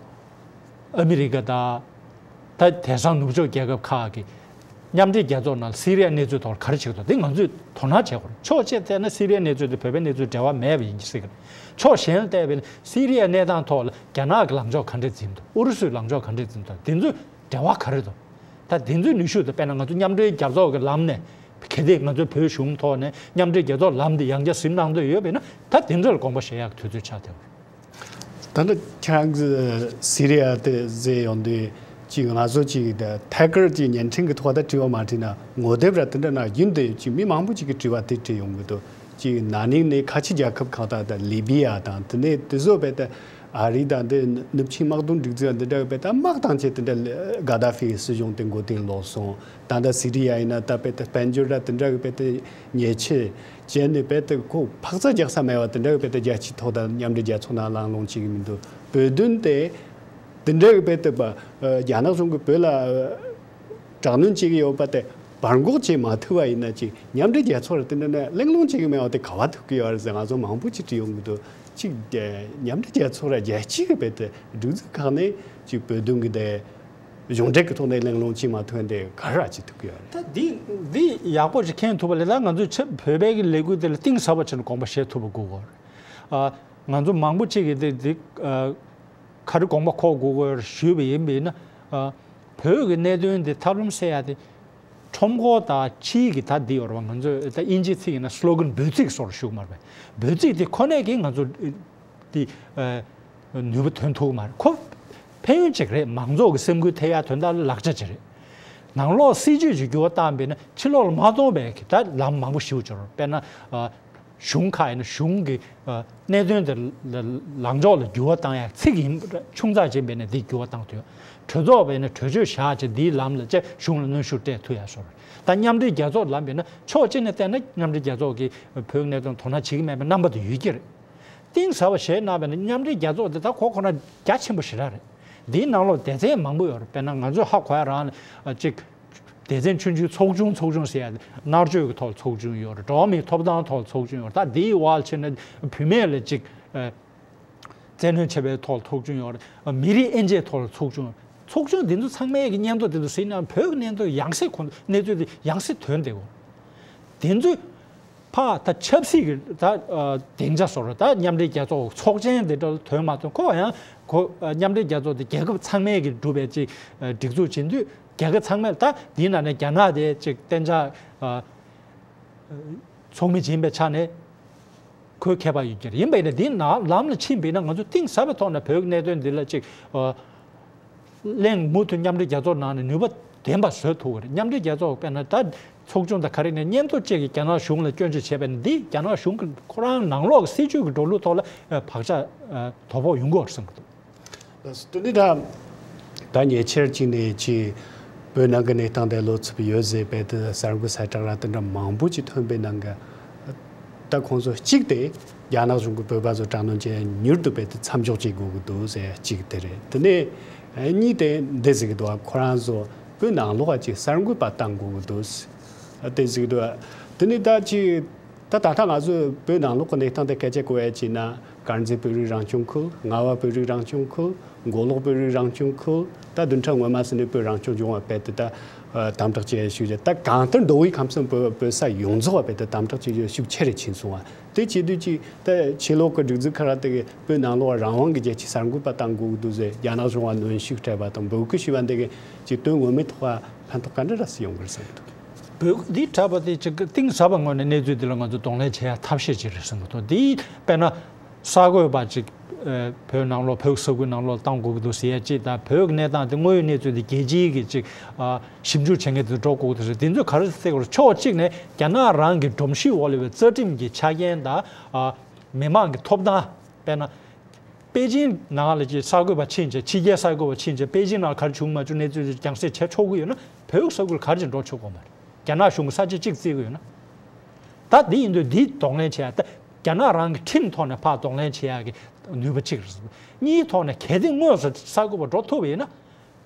ཨ་མི་རི་ཀ་དང་། ད་དེང་སང་ནུབ་ཕྱོགས་རྒྱལ་ཁབ་ཁག་གིས་མཉམ་འབྲེལ་རྒྱལ་ཚོགས་ནང་སི་རི་ཡའི་གནས་ཚུལ་ཐོག་ལ་ག་རེ་བྱེད་ཀྱི་འདུག། དེ་ང་ཚོས་དོ་སྣང་བྱེད་དགོས་རེད། ཕྱོགས་གཅིག་བལྟས་ན་སི་རི་ཡའི་གནས་ཚུལ་དེ་བོད་པའི་གནས་ཚུལ་འབྲེལ་བ་མེད་པ་ཡིན་གྱི་སྲིད་ཀྱི་རེད། ཕྱོགས་གཞན་ལ་བལྟས་པས་ན་སི་རི་ཡའི་གནས་སྟངས་ཐོག་ལ་རྒྱ་ནག་གི་ལངས་ཕྱོགས་ག་འདྲས་འཛིན་འདུག། ཨུ་རུ་སུའི་ལངས་ཕྱོགས་ག་འདྲས་འཛིན་འདུག། དེ་ཚོའི་འབྲེལ་བ་ག་རེ་འདུག། ད་དེ་ཚོའི་ནུས་ཤུགས་དེ། དཔེར་ན་ང་ཚོ་མཉམ་འབྲེལ་རྒྱལ་ཚོགས་ཀྱི་ལམ་ནས། གལ་ཏེ་ང་ཚོའི་བོད་གཞུང་ཐོག་ནས་མཉམ་འབྲེལ་རྒྱལ་ཚོགས་ལམ་དེ་ཡང་བསྐྱར་ཟིན་གནང་འདོད་ཡོད་པས་ན། ད་དེ་ཚོ་ལ་དགོངས་པ་བཞེས་ཡག་དུས་ཚོད་ཆགས་བསྡད་ཡོད་རེད། ད་ལྟ་ཁྱེད་རང་གིས་སི་རི་ཡ་དེ་ཟེར་ཡོང་དུས། ཅིག་ང་ཚོ་ཅིག་ད་ཐད་ཀར་གྱི་བརྙན་འཕྲིན་གྱི་ཐོག་ད་དྲི་བ་མ་དྲིས་ན། ངོ་དེབ་ར་དེ་འདྲ་ནང་རྒྱུན་དུ་ཅིག་མི་མང་པོ་ཅིག་གིས་དྲི་བ་དེ་དྲིས་ཡོང་གི་འདུག། ཅིག་ན་ནིང་ནས་ཁ་ཆེ་རྒྱལ་ཁབ་ཁག་དང་། ད་ལི་བི་ཡ་དང་། དེ་ནས་དེ་ཚོ་རྦད་དེ་ཨ་རི་དང་འདི་ནུབ་ཆིངས་དམག་དོན་སྒྲིག་འཛུགས་འདི་འདྲ་གིས་རྦད་དེ་དམག་བཏང་བྱས། དེ་འདྲ་གྷ་ད་ཕིའི་སྲིད་གཞུང་དེ་མགོ་རྟིང་སློག་སོང་། ད་ལྟ་སི་རི་ཡ་ཡིན་ན་ད་རྦད་དེ་དཔལ་འབྱོར་ར་དེ་འདྲ་གིས་རྦད་དེ་ཉེས་ཆད་བཅད་ནས། རྦད་དེ་ཁོ་འཕག་འཚག་རྒྱག་ས་མེད་པ་དེ་འདྲ་གིས་རྦད་དེ་རྒྱལ་སྤྱིའི་ཐོག་དང་མཉམ་འབྲེལ་རྒྱལ་ཚོགས་ནང་གླེང་སློང་བྱེད་ཀྱི་མི་འདུག། བོད་དོན་དེ་དེ་འདྲ་གིས་རྦད་དེ་པ་ཨ་རྒྱ་ནག་གཞུང་གིས་བོད་ལ་ཨ་དྲག་གནོན་བྱེད་ཀྱི་ཡོད་པ་དེ་བར་འགོག་བྱེད་མ་ཐུབ་པ་ཡིན་ན། ཅིག་མཉམ་འབྲེལ་རྒྱལ་ཚོགས་ར་དེ་འདྲ་ནས་གླེང་སློང་བྱེད་ཀྱི་མེད་པ་དེ་ག་པར་ཐུབ་ཀྱི་ཡོད་རེད་ཟེར་ང་ཚོ་མང་པོ་ཅིག་དྲིས་ཡོང་གི་འདུག། ཅིག་ཨ་མཉམ་འབྲེལ་རྒྱལ་ཚོགས་ར་རྒྱལ་སྤྱི་གི་རྦད་དེ་སྒྲིག་འཛུགས་ཁག་ནས་ཅིག་བོད་དོན་གྱི་དེ་གཞུང་འབྲེལ་གྱི་ཐོག་ནས་གླེང་སློང་བྱེད་མ་ཐུབ་པ་དེ་ག་རེ་བྱེད་ཐུབ་ཀྱི་ཡོད་རེད། ད་འདི་འདི་ཡག་པོ་ཞིག་མཁྱེན་ཐུབ་པ་ལས། ད་ང་ཚོས་ཕྱི་བོད་པའི་གི་ལས་འགུལ་དེ་ལ་གཏིང་ཟབ་པ་ཅིག་དགོངས་པ་བཞེས་ཐུབ་པ་དགོས་ཀྱི་ཡོད་རེད། ཨ་ང་ཚོ་མང་པོ་ཅིག་གིས་འདི་འདི་ཨ་ག་རེ་དགོངས་པ་འཁོར་དགོས་ཀྱི་ཡོད་རེད་ཞུས་པ་ཡིན་པས་ན། ཨ་བོད་ཀྱི་གནད་དོན་འདི་ཐབས་ལམ་སེལ་ཡ་དེ། ཁྲོམ་སྐོར་དང་ཕྱིའི་གི་ད་འདི་ཡོད་རེད་བ། ང་ཚོས་ད་དབྱིན་ཇིའི་ཚིག་ཡིན་ན་སི་ལོ་གན་འབོད་ཚིག་བཟོ་འདྲ་ཞུ་གི་མ་རེད་པས། འབོད་ཚིག་དེ་ཁོ་ནས་ཀྱིས་ང་ཚོ་དེ་ཨ་ནུས་པ་ཐོན་ཐུབ་ཀྱི་མ་རེད། ཁོ་ཕན་ཡོན་ཅིག་རེད། མང་ཚོགས་ཀྱི་སེམས་འགུལ་ཐེབས་ཡ་དོན་དག་ལ་ལག་ཆ་ཅིག་རེད། ནང་ལོགས་སྲིད་ཇུས་ཀྱི་འགྱུར་བ་བཏང་བས་ན་ཕྱི་ལོགས་ལ་མ་གཏོང་བའི་གི་ད་ལམ་མང་པོ་ཞིག་འབྱོར། དཔེར་ན་ཨ་ གཞུང་ཁག་ཡིན་ན་གཞུང་གི་ཨ་གནད་དོན་དེ་ལ་ལངས་ཕྱོགས་ལ་འགྱུར་བ་བཏང་ཡ་ཚིག་ཡིན་ཆུང་ཙག་ཅིག་ཡིན་པས་ན་འདི་འགྱུར་བ་བཏང་ཐུབ། གྲོས་ཚོགས་པས་ན་གྲོས་ཆོད་བཞག་བྱས་འདིའི་ལམ་ལ་བཅས་གཞུང་ལ་གནོན་ཤུགས་སྤྲད་ཐུབ་ཡ་བཟོ་རེད། ད་མཉམ་འབྲེལ་རྒྱལ་ཚོགས་ལམ་པས་ན་ཕྱོགས་གཅིག་ནས་བལྟས་ན་མཉམ་འབྲེལ་རྒྱལ་ཚོགས་ཀྱིས་བོད་ཀྱི་གནད་དོན་དོ་སྣང་བྱེད་ཀྱི་མེད་པའི་རྣམ་པ་དེ་ཡོད་ཀྱི་རེད། གཏིང་ཟབ་པ་བྱས་ན་བས་ན་མཉམ་འབྲེལ་རྒྱལ་ཚོགས་དེ་ད་ཁོ་ཁོ་ན་རྒྱ་ཆེན་པོ་ཞེ་དྲག་རེད། འདིའི་ནང་ལོགས་སྡེ་ཚན་མང་པོ་ཡོད་རེད། དཔེར་ན་ང་ཚོས་ཧ་གོ་ཡ་རང་ལ་གཅིག་སྡེ་ཚན་ཆུང་ཆུང་ཚོགས་ཆུང་ཚོགས་ཆུང་ཟེར་ཡ་དེ་མནར་གཅོད་ཀྱི་ཐོག་ལ་ཚོགས་ཆུང་ཡོད་རེད། འགྲོ་བ་མིའི་ཐོབ་ཐང་ཐོག་ལ་ཚོགས་ཆུང་ཡོད་རེད། ད་འདིའི་བར་ཕྱིན་ན་བུད་མེད་ལ་གཅིག་ཨ་བཙན་གནོན་བྱས་པའི་ཐོག་ལ་ཚོགས་ཆུང་ཡོད་རེད། མི་རིགས་དབྱེ་འབྱེད་ཐོག་ལ་ཚོགས་ཆུང་ཡོད་རེད། ཚོགས་ཆུང་འདི་ཚོ་ཚང་མའི་གི་སྙན་ཐོ་དེ་ཚོ་གཟིགས་ན་བོད་ཀྱི་སྙན་ཐོ་ཡང་སེ་ཁོང་ཚོ་གནས་ཚུལ་དེ་ཡང་སེ་ཐོན་བསྡད་ཡོད་རེད། དེ་ཚོས་ཕ་ད་ཆབ་སྲིད་ཀྱི་ད་ཨ་སྡིངས་ཆ་བཟོ་ར་ད་མཉམ་འབྲེལ་རྒྱལ་ཚོགས་ཚོགས་ཆེན་དེ་འདྲ་ལ་ཐོན་མ་ཐོན་ཁོ་ཡང་ཁོ་ཨ་མཉམ་འབྲེལ་རྒྱལ་ཚོགས་དེ་རྒྱལ་ཁབ་ཚང་མས་ཀྱི་སྒྲུབ་པའི་ཅིག་ཨ་སྒྲིག་འཛུགས་ཡིན་དུས་རྒྱལ་ཁབ་ཚང་མས་ད་དེའི་ནང་ནས་རྒྱ་ནག་དེ་ཅིག་གཏན་འཇགས་ཨ་ཚོགས་མི་ཡིན་པའི་ཆ་ནས་ཁོའི་ཁྱད་པར་ཡོད་ཀྱི་རེད། ཡིན་པ་ཡིན་ན་དེའི་ནང་ལམ་ལ་ཕྱིན་པ་ཡིན་ན་ང་ཚོ་གཏིང་ཟབ་པའི་ཐོག་ནས་བོད་ཀྱི་གནད་དོན་འདི་ལ་ཅིག་ཨ། གླེང་མུ་མཐུད་མཉམ་འབྲེལ་རྒྱལ་ཚོགས་ནང་ནས་ནུས་པ་ལྡན་པ་བཟོ་ཐུབ་ཀྱི་རེད། མཉམ་འབྲེལ་རྒྱལ་ཚོགས་དཔེར་ན་ད་ཚོགས་ཆུང་དང་ག་རེ་ནས་སྙན་ཐོ་བཅས་ཀྱིས་རྒྱ་ནག་གཞུང་ལ་སྐྱོན་བརྗོད་བྱས་པ་ཡིན་ན་འདི་རྒྱ་ནག་གཞུང་གི་ཁོ་རང་ནང་ལོགས་ཀྱི་སྲིད་བྱུས་ཀྱི་འགྲོ་ལུགས་ཐོག་ལ་བག་ཆགས་དོ་ཕོག་ཡོང་གི་ཡོད་རེད་བསམ་གྱི་འདུག། ལགས་སོ། དེ་ནི་ད་ད་ཉེ་ཆར་གཅིག་ནས་ཅིག་བོད་ནང་གི་གནས་སྟངས་དེ་བློ་འཚབ་ཡོད་ཟེར་བས་དེ་གསར་འགོད་གསལ་བསྒྲགས་ར་དེ་འདྲ་མང་པོ་ཅིག་ཐོན་པའི་ནང་གི་ད་ཁོང་ཚོ་གཅིག་དེ་རྒྱ་ནག་གཞུང་གིས་བོད་པ་ཚོ་དྲག་གནོན་བྱས་མྱུར་དུ་བས་དེ་མཚམས་འཇོག་བྱེད་དགོས་ཀྱི་འདུག་ཟེར་གཅིག་དེ་རེད། དེ་ནས་གཉིས་དེ་འདི་ཟེར་གྱི་འདུག་ཁོ་རང་ཚོ་བོད་ནང་ལོགས་ཀྱི་གསར་འགོད་པ་བཏང་དགོས་ཀྱི་འདུག་དེ་ཟེར་གྱི་འདུག་དེ་ནས་ད་ཅིག་ད་ད་ལྟ་ང་ཚོས་བོད་ནང་ལོགས་ཀྱི་གནས་སྟངས་དེ་སྐད་ཆ་གོ་ཡ་བྱས་ན་དཀར་མཛེས་བོད་རིགས་རང་སྐྱོང་ཁུལ། རྔ་བ་བོད་རིགས་རང་སྐྱོང་ཁུལ། མགོ་ལོག་བོད་རིགས་རང་སྐྱོང་ཁུལ། ད་བདུན་ཕྲག་སྔོན་མ་ཟིན་ནས་བོད་རང་སྐྱོང་ལྗོངས་བ་བས་དེ་ད་ཨ་དམ་དྲག་བྱས་ཤུགས་ཆེ། ད་གང་ལྟར་མདོ་དབུས་ཁམས་གསུམ་བོད་བོད་ས་ཡོངས་རྫོགས་བ་བས་དེ་དམ་དྲག་བྱས་ཤུགས་ཆེ་རེ་ཕྱིན་སོང་བ། དེ་བྱེད་དུས་ཀྱི་ད་ཕྱི་ལོགས་ཀྱི་སྒྲིག་འཛུགས་ཁག་ར་དེ་གི་བོད་ནང་ལོགས་རང་དབང་གི་རྒྱལ་སྤྱིའི་གསར་འགོད་པ་བཏང་དགོས་ཀྱི་འདུག་ཟེར་རྒྱ་ནག་གཞུང་བ་གནོན་ཤུགས་སྤྲད་པ་དང་འབོད་སྐུལ་ཞུས་པ་འདི་གི་ཅིག་དོན་ངོ་མའི་ཐོག་ཕན་ཐོགས་ག་འདྲ་ར་སེ་ཡོང་གི་རེད་བསམ་གྱི་འདུག། འབོད་སྐུལ་འདི་འཁྲབ་པ་དེ་ཅིག་གཏིང་ཟབ་པ་ངོས་ནས་གནས་ཚུལ་འདི་ལ་ང་ཚོ་གདོང་ལེན་བྱེད་ཡ་ཐབས་ཤེས་ཅིག་རེད་བསམ་གྱི་འདུག། འདི་དཔེར་ན་གསར་འགོད་པ་ཅིག་ཨ་བོད་ནང་ལོགས་བོད་ས་ཁུལ་ནང་ལོགས་བཏང་དགོས་ཀྱི་འདུག་ཟེར་ཡ་ཅིག་དང་། བོད་ཀྱི་གནས་སྟངས་དེ་དངོས་ཡོད་གནས་ཚུལ་དེ་རྒྱལ་སྤྱིའི་གི་ཅིག་ཨ་ཞིབ་འཇུག་བྱེད་མཁན་དེ་ཚོ་འགྲོ་དགོས་ཀྱི་འདུག་ཟེར། དེ་ཚོས་ག་རེ་ཟེར་དགོས་རེད། ཕྱོགས་གཅིག་ནས་རྒྱ་ནག་རང་གི་སྒྲོམ་གཞི་འོག་ལ་ཡོད་པའི་རྩ་ཁྲིམས་ཀྱི་ཆ་རྐྱེན་དང་ཨ་མི་མང་གི་ཐོབ་ཐང་། དཔེར་ན། པེ་ཅིན་ནང་ལ་ཅིག་གསར་འགོད་པ་ཕྱིན་བྱས། ཕྱི་རྒྱལ་གསར་འགོད་པ་ཕྱིན་བྱས་པེ་ཅིན་ནང་ག་རེ་བྱུང་མ་བྱུང་གནས་ཚུལ་རྒྱང་སྲིང་བྱེད་ཆོག་གི་ཡོད་ན། བོད་ས་ཁུལ་ག་རེ་བྱས་འགྲོ་ཆོག་གི་མ་རེད། རྒྱ་ནག་གཞུང་གིས་ས་ཆ་གཅིག་བརྩི་གི་ཡོད་ན། ད་འདི་ཡིན་དུས་འདི་གདོང་ལེན་བྱེད་ཡ། ད་རྒྱ་ནག་རང་གི་ཁྲིམས་ཐོག་ནས་ཕར་གདོང་ལེན་བྱེད་ཡ་གི་ནུས་པ་གཅིག་རེད། གཉིས་ཐོག་ནས་གལ་ཏེ་དངོས་སུ་གསར་འགོད་པ་འགྲོ་ཐུབ་པ་ཡིན་ན།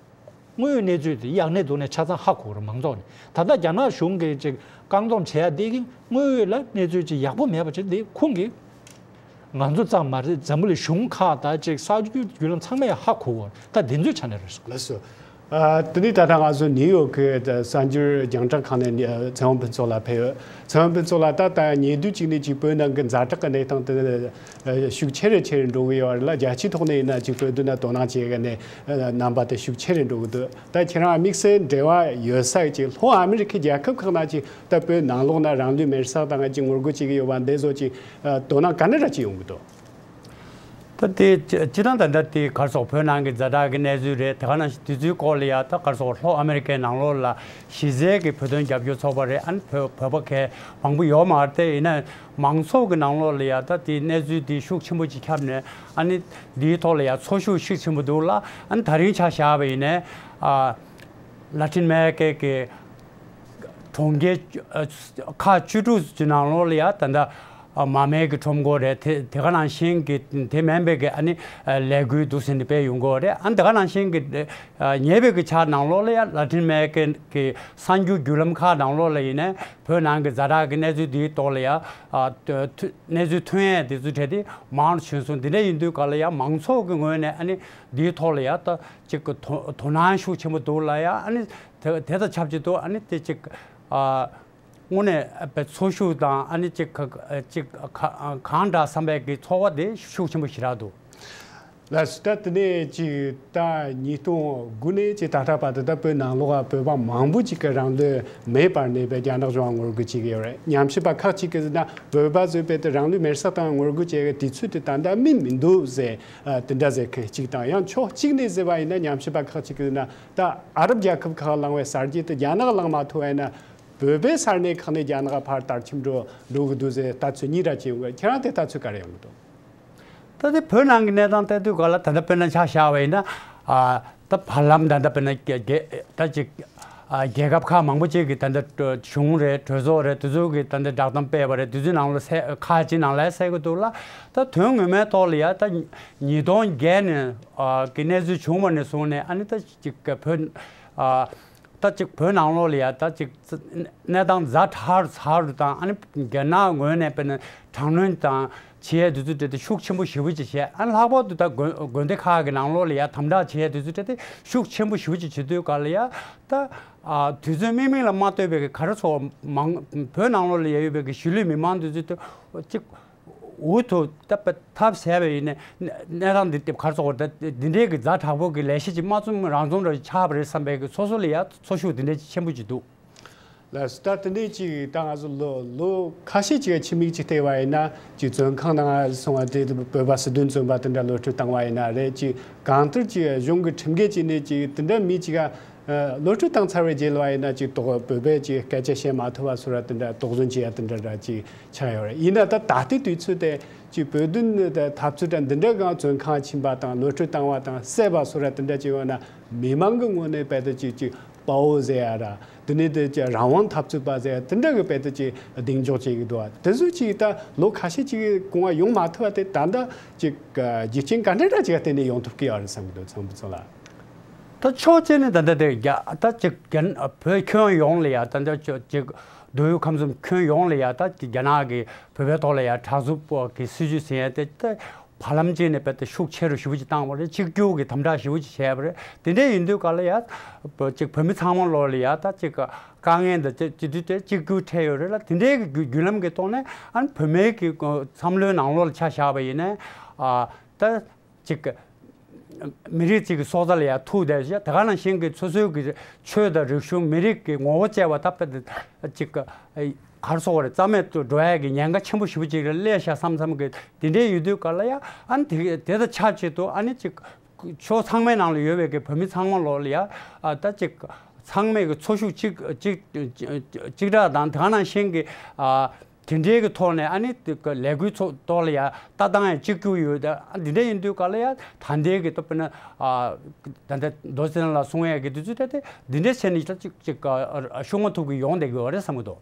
དངོས་ཡོད་གནས་ཚུལ་དེ་ཡག་ནས་སྡུག་ནས་ཆ་ཚང་ཧ་གོ་གི་རེད། མང་ཚོགས་ནས། ད་ལྟ་རྒྱ་ནག་གཞུང་གིས་ཅིག་བཀག་སྡོམ་བྱེད་ཡ་དེ་གི་དངོས་ཡོད་ལ་གནས་ཚུལ་ཅིག་ཡག་པོ་མེད་པ་ཅིག་འདི་ཁོང་གིས་ང་ཚོ་ཙམ་མ་རེད། འཛམ་བུ་གླིང་གཞུང་ཁག་དང་ཅིག་གསར་འགྱུར་བརྒྱུད་ལམ་ཚང་མས་ཧ་གོ་གི་རེད། ད་འདི་ཚོའི་ཆ་ནས་རེད་སོང་། ལགས་སོ། ཨ་དེ་ནས་ད་ལྟ་ང་ཚོ་ནིའུ་ཡོག་གི་གསར་འགྱུར་རྒྱང་བསྒྲགས་ཁང་ནས་ནི་ཚེ་དབང་ཕུན་ཚོགས་ལགས་ཕེབས་ཡོད། ཚེ་དབང་ཕུན་ཚོགས་ལགས། ད་ལྟ་ཉེ་དུས་གཅིག་ནས་ཅིག་བོད་ནང་གི་ཛ་དྲག་གི་གནས་སྟངས་དེ་ཤུགས་ཆེ་རུ་ཆེ་རུ་འགྲོ་གི་ཡོད་རེད་ལ། རྒྱལ་སྤྱིའི་ཐོག་ནས་ཡིན་ན་ཅིག་བོད་དོན་ལ་དོ་སྣང་བྱེད་མཁན་ནས་རྣམ་པ་དེ་ཤུགས་ཆེ་རུ་འགྲོ་གི་འདུག། ད་ཁྱེད་རང་དམིགས་བསལ་འབྲེལ་བ་ཡོད་ས་ཅིག་ལྷོ་ཨ་མི་རི་ཁའི་རྒྱལ་ཁབ་ཁག་ནང་ཅིག་ད་བོད་ནང་ལོགས་ན་རང་ལུས་མེར་བསྲེགས་བཏང་ཅིག་ངོ་རྒོལ་བྱེད་ཀྱི་ཡོད་པ་འདི་ཚོ་ཅིག་དོ་སྣང་ག་འདྲ་ར་ཅིག་ཡོང་གི་འདུག། ད་དེ་སྤྱི་སྤྱི་བཏང་ད་ལྟ་དེ་ག་རེ་ཟེར། བོད་ནང་གི་ཛ་དྲག་གི་གནས་ཚུལ་རེད། དེ་ག་ནང་བཞིན་དུས་ཚོད་སྐོར་ལ་ཡ་ད་ག་རེ་ཟེར། ལྷོ་ཨ་མི་རི་ཀའི་ནང་ལོགས་ལ་གཞི་རྩའི་གི་བོད་དོན་རྒྱབ་སྐྱོར་ཚོགས་པ་རེད། ཨ་ནི་བོད་བོད་པ་གས་མང་པོ་ཡོད་མ་རེད་དེ། ཡིན་ན་མང་ཚོགས་ཀྱི་ནང་ལོགས་ལ་ཡ་ད་དེའི་གནས་ཚུལ་དེ་ཤུགས་ཆེན་པོ་ཅིག་ཁྱབ་ནས། ཨ་ནི་དེའི་ཐོག་ལ་ཡ་ཚོར་ཤུགས་ཤུགས་ཆེན་པོ་འདུག་ལ། ཨ་ནི་ད་རིང་ཆ་བཞག་པ་ཡིན་ནའི་ཨ་ལ་ཏིན་ཨ་མེ་རི་ཀའི་གི་གྲོང་ཁྱེར་ཨ་ཁག་བཅུ་དྲུག་ཅིག་ནང་ལོགས་ལ་ཡ་ད་ལྟ་ཨ་མ་རྨོས་ཀྱི་ཁྲོམ་སྐོར་རེད། དེ་དེ་ག་ནང་བཞིན་གྱི་དེ་མིན་པའི་གི་ཨ་ནི་ཨ་ལས་འགུལ་འདུག་ཟེར་ནས་སྤེལ་ཡོང་གི་ཡོད་རེད། ཨ་ནི་དེ་ག་ནང་བཞིན་གྱི་ཨ་ཉེ་བའི་གི་ཆར་ནང་ལོགས་ལ་ཡ་ལ་ཏིན་ཨ་མེ་རི་ཀའི་གི་གསར་འགྱུར་བརྒྱུད་ལམ་ཁག་ནང་ལོགས་ལ་ཡིན་ནའི་བོད་ནང་གི་ཛ་དྲག་གི་གནས་ཚུལ་འདིའི་ཐོག་ལ་ཡ་ཨ་ཐོ་ཐོ་གནས་ཚུལ་ཐོན་ཡས་དེ་ཚོ་གྲས་དེ་མང་རུ་ཕྱིན་སོང་། འདི་འདྲ་ཡིན་དུས་ག་ལ་ཡ་མང་ཚོགས་ཀྱི་ངོས་ནས་ཨ་ནི་འདིའི་ཐོག་ལ་ཡ་ད་ཅིག་གི་དོ་དོ་སྣང་ཤུགས་ཆེན་པོ་འདུག་ལ། ཡ་ཨ་ནི་དེ་དེ་དང་ཆབས་ཅིག་ཏུ་ཨ་ནི་དེ་ཅིག་ཨ། དངོས་གནས་ཨ་པའི་ཚོར་ཤུགས་དང་ཨ་ནི་ཅིག་ག་ཅིག་ག་གང་འདྲ་བསམ་པའི་གི་ཚོར་བ་དེ་ཤུགས་ཆེན་པོ་ཞེ་དྲག་འདུག། ལགས་སོ། ད་དེ་ནས་ཅིག་ད་ཉིས་སྟོང་དགུ་ནས་ཅིག་ད་ལྟ་བར་དུ་ད་བོད་ནང་ལོགས་བོད་པ་མང་པོ་ཅིག་གིས་རང་ལུས་མེ་སྤར་ནས་བས་རྒྱ་ནག་གཞུང་ལ་ངོ་རྒོལ་བྱེད་ཀྱི་ཡོད་རེད། ཉམས་ཞིབ་པ་ཁག་ཅིག་གིས་ཟེར་ན་བོད་པ་ཚོས་བས་དེ་རང་ལུས་མེར་སྲེག་བཏང་ངོ་རྒོལ་བྱེད་ཀྱི་དུས་ཚོད་དེ་ད་ལྟ་སྨིན་མི་འདུག་ཟེར་ཨ་དེ་འདྲ་ཟེར་མཁན་ཅིག་དང་། ཡང་ཕྱོགས་གཅིག་ནས་ཟེར་བ་ཡིན་ན་ཉམས་ཞིབ་པ་ཁག་ཅིག་གིས་ཟེར་ན་ད་ཨ་རབ་རྒྱལ་ཁབ་ཁག་ལངས་པའི་གསར་བརྗེ་དེ་རྒྱ་ནག་ལངས་མ་ཐུབ་པ་ཡིན་ན། བོད་པའི་ས་གནས་ཁག་ནས་རྒྱ་ནག་ཕར་དར་ཁྱིམ་འགྲོ་འགྲོ་གི་འདུག་ཟེར་ལྟ་ཚུལ་གཉིས་ར་བྱས་ཡོང་གི། ཁྱེད་རང་དེ་ལྟ་ཚུལ་ག་རེ་ཡོང་གི་འདུག། ད་དེ་བོད་ནང་གི་གནས་སྟངས་བལྟས་དུས་ག་ལ། ད་ལྟ་དཔེར་ན་ཆ་བཞག་པ་ཡིན་ན། ཨ་ད་བར་ལམ་ད་ལྟ་དཔེར་ན་རྒྱ་རྒྱ་ད་ཅིག་ཨ་རྒྱལ་ཁབ་ཁག་མང་པོ་ཅིག་གིས་ད་ལྟ་གཞུང་རེད། གྲོས་ཚོགས་རེད། དེ་ཚོ་གིས་ད་ལྟ་བསྒྲགས་གཏམ་སྤེལ་བ་རེད། དེ་ཚོའི་ནང་ལ་གསལ་ཁག་ཅིག་ནང་ལ་གསལ་གི་འདུག་ལ། ད་དོན་ངོ་མའི་ཐོག་ལ་ཡ་ད་ཉིས་སྟོང་བརྒྱད་ནས་ཨ་གི་གནས་ཚུལ་བྱུང་བ་ནས་བཟུང་ནས། ཨ་ནི་ད་ཅིག་བོད་ཨ་ད་ཅིག་བོད་ནང་ལོགས་ལ་ཡ་ད་ཅིག་གནས་སྟངས་ཛ་དྲག་རུ་ཛ་དྲག་རུ་དང་། ཨ་ནི་རྒྱ་ནག་ངོས་ནས་དཔེར་ན་དྲག་གནོན་དང་བྱེད་ཡས་དེ་ཚོ་དེ་དེ་ཤུགས་ཆེན་པོ་ཞེ་པོ་ཅིག་བྱས། ཨ་ནི་ལྷག་པར་དུ་ད་དགོན་དགོན་སྡེ་ཁག་གི་ནང་ལོགས་ལ་ཡ་དམ་དྲག་བྱེད་ཡས་དེ་ཚོ་དེ་དེ་ཤུགས་ཆེན་པོ་ཞེ་པོ་ཅིག་བྱེད་དུས་ག་ལ་ཡ། ད་ཨ་དུས་ཚོད་སྨིན་སྨིན་ལ་མ་ལྟོས་པའི་གི་ག་རེ་ཚོ་མང་བོད་ནང་ལོགས་ལ་ཡ་ཡོད་པའི་གི་གཞིས་ལུས་མི་མང་དེ་ཚོ་དེ་ཅིག་འུ་ཐུག་ད་པ་ཐབས་ཟད་པ་ཡིན་ནས། གནས་སྟངས་འདི་དེབ་གར་སོགས་ད་འདི་འདྲའི་གི་ཛ་དྲག་པོ་གི་ལས་གཞི་ཅིག་མ་བཙུམ་རང་བཙུམ་ར་ཆགས་པ་རེད་བསམ་པའི་གི་སོ་སོ་ལ་ཡ་ཚོར་ཤུགས་འདི་འདྲའི་ཆེན་པོ་ཅིག་འདུག། ལགས་སོ། ད་དེ་འདྲའི་ཅིག་ད་ང་ཚོ་ལོ་ལོ་ཁ་ཤས་ཅིག་ཕྱི་མིག་ཅིག་བལྟས་པ་ཡིན་ན། ཅིག་བཙོན་ཁང་ནང་སོང་བ་དེ་བོད་པ་སྲིད་དོན་བཙོན་པ་དེ་འདྲ་གློད་གྲོལ་བཏང་བ་ཡིན་ན་རེད། ཅིག་གང་ལྟར་ཅིག་གཞུང་གི་ཁྲིམས་འགལ་བྱས་ནས་ཅིག་དེ་འདྲ་མི་ཅིག་ག་གློད་གྲོལ་བཏང་ཚར་བའི་རྗེས་ལ་ཡིན་ན། ཅིག་དོགས་བོད་པས་ཅིག་སྐད་ཆ་བཤད་མ་ཐུབ་པ་སོགས་ར་དེ་འདྲ་དོགས་ཟོན་བྱེད་ཡ་དེ་འདྲ་ར་ཅིག་ཆགས་ཡོད་རེད། ཡིན་ན་ད་ད་ལྟའི་དུས་ཚོད་དེ་ཅིག་བོད་དོན་འཐབ་རྩོད་དང་འདི་འདྲ་གང་བཙོན་ཁང་ཕྱིན་པ་དང་གློད་གྲོལ་བཏང་བ་དང་བསད་པ་སོགས་ར་དེ་འདྲ་ཅིག་ཡོད་ན། མི་མང་གི་ངོས་ནས་རྦད་དེ་ཅིག་ཅིག་དཔའ་བོ་ཟེར་ཡ་ར། དེ་ནས་དེ་ཅིག་རང་དབང་འཐབ་རྩོད་པ་ཟེར་ཡ་དེ་འདྲ་གི་རྦད་དེ་ཅིག་གདེང་འཇོག་བྱེད་ཀྱི་འདུག་བ། དེ་ཚོ་ཅིག་ད་ལོ་ཁ་ཤས་ཅིག་གི་གོང་བ་ཡོང་མ་ཐུབ་པ་དེ་ད་ལྟ་ཅིག་རྒྱུ་རྐྱེན་ག་འདྲ་འདྲ་ཅིག་ག་བརྟེན་ནས་ཡོང་ཐུབ་ཀྱི་ཡོད་རེད་བསམ་གྱི་འདུག། ཚང་མ་ཚོ་ལ། ད་ཕྱོགས་གཅིག་ནས་ད་ལྟ་དེ་རྒྱ་ད་ཅིག་རྒྱ་བོད་ཁྱོན་ཡོངས་ལ་ཡ། ད་ལྟ་ཅིག་མདོ་དབུས་ཁམས་གསུམ་ཁྱོན་ཡོངས་ལ་ཡ། ད་རྒྱ་ནག་གིས་བོད་པའི་ཐོག་ལ་ཡ་དྲག་རྩུབ་ཀྱི་སྲིད་ཇུས་ཟིན་ཡ་དེ་ད་བར་ལམ་གཅིག་ནས་རྦད་དེ་ཤུགས་ཆེ་རུ་ཞེ་པོ་ཅིག་བཏང་བ་རེད། གཅིག་གྱུར་གྱི་དམ་དྲག་ཞེ་པོ་ཅིག་བྱས་པ་རེད། དེ་འདྲ་ཡིན་དུས་ག་ལ་ཡ་ཅིག་བོད་མི་ཚང་མ་ལོག་ལ་ཡ་ད་ཅིག་དཀའ་ངལ་འདི་ཅི་ཅི་དུས་དེ་གཅིག་གྱུར་འཕྲད་ཡོད་རེད་ལ། དེ་འདྲའི་གི་བརྒྱུད་ལམ་གྱི་ཐོག་ནས། ཨ་ནི་བོད་མིའི་གི་བསམ་བློའི་ནང་ལོགས་ལ་ཆ་བཞག་པ་ཡིན་ན། ཨ་ད་ཅིག་མི་རིགས་གཅིག་གི་སྲོག་རྩ་ལ་ཡ་ཐུག་བསྡད་ཤག། དེ་ག་ནང་བཞིན་གྱི་སོ་སོའི་གི་ཆོས་དང་རིག་གཞུང་མི་རིགས་ཀྱི་ངོ་བོ་བཅས་པ་ད་དཔེ་ཅིག་ག་རེ་ཟེར་དགོས་རེད། རྩ་མེད་དུ་འགྲོ་ཡ་གི་ཉེན་ཁ་ཆེན་པོ་ཞེ་པོ་ཅིག་ལ་སླེབས་ཤག་བསམ་བསམ་གི་དེ་འདྲའི་ཡོད་དུས་ག་ལ་ཡ། ཨ་ནི་དེ་དེ་དང་ཆབས་ཅིག་ཏུ་ཨ་ནི་ཅིག་ཕྱོགས་ཚང་མའི་ནང་ལ་ཡོད་པའི་གི་བོད་མི་ཚང་མ་ལོག་ལ་ཡ། ཨ་ད་ཅིག་ཚང་མས་གི་ཚོར་ཤུགས་གཅིག་གཅིག་གཅིག་སྒྲིལ་དང་། དེ་ག་ནང་བཞིན་གྱི་ཨ་དེ་འདྲའི་གི་ཐོག་ནས་ཨ་ནི་དེ་གི་ལས་འགུལ་ཚོགས་ཐོག་ལ་ཡ་ལྟ་སྟངས་ཡང་གཅིག་གྱུར་ཡོད། ཨ་འདི་འདྲ་ཡིན་དུས་ག་ལ་ཡ་ད་ལྟའི་གི་ད་དཔེར་ན་ཨ་ད་ལྟ་མདོ་སྟེང་ལ་གསུང་ཡ་གི་དུས་ཚོད་དེ་དེ་འདི་འདྲ་བྱས་ནས་ད་ཅིག་ཅིག་ཨ་ཤུགས་མ་ཐུབ་གི་ཡོང་བསྡད་ཀྱི་ཡོད་རེད་བསམ་གི་འདུག།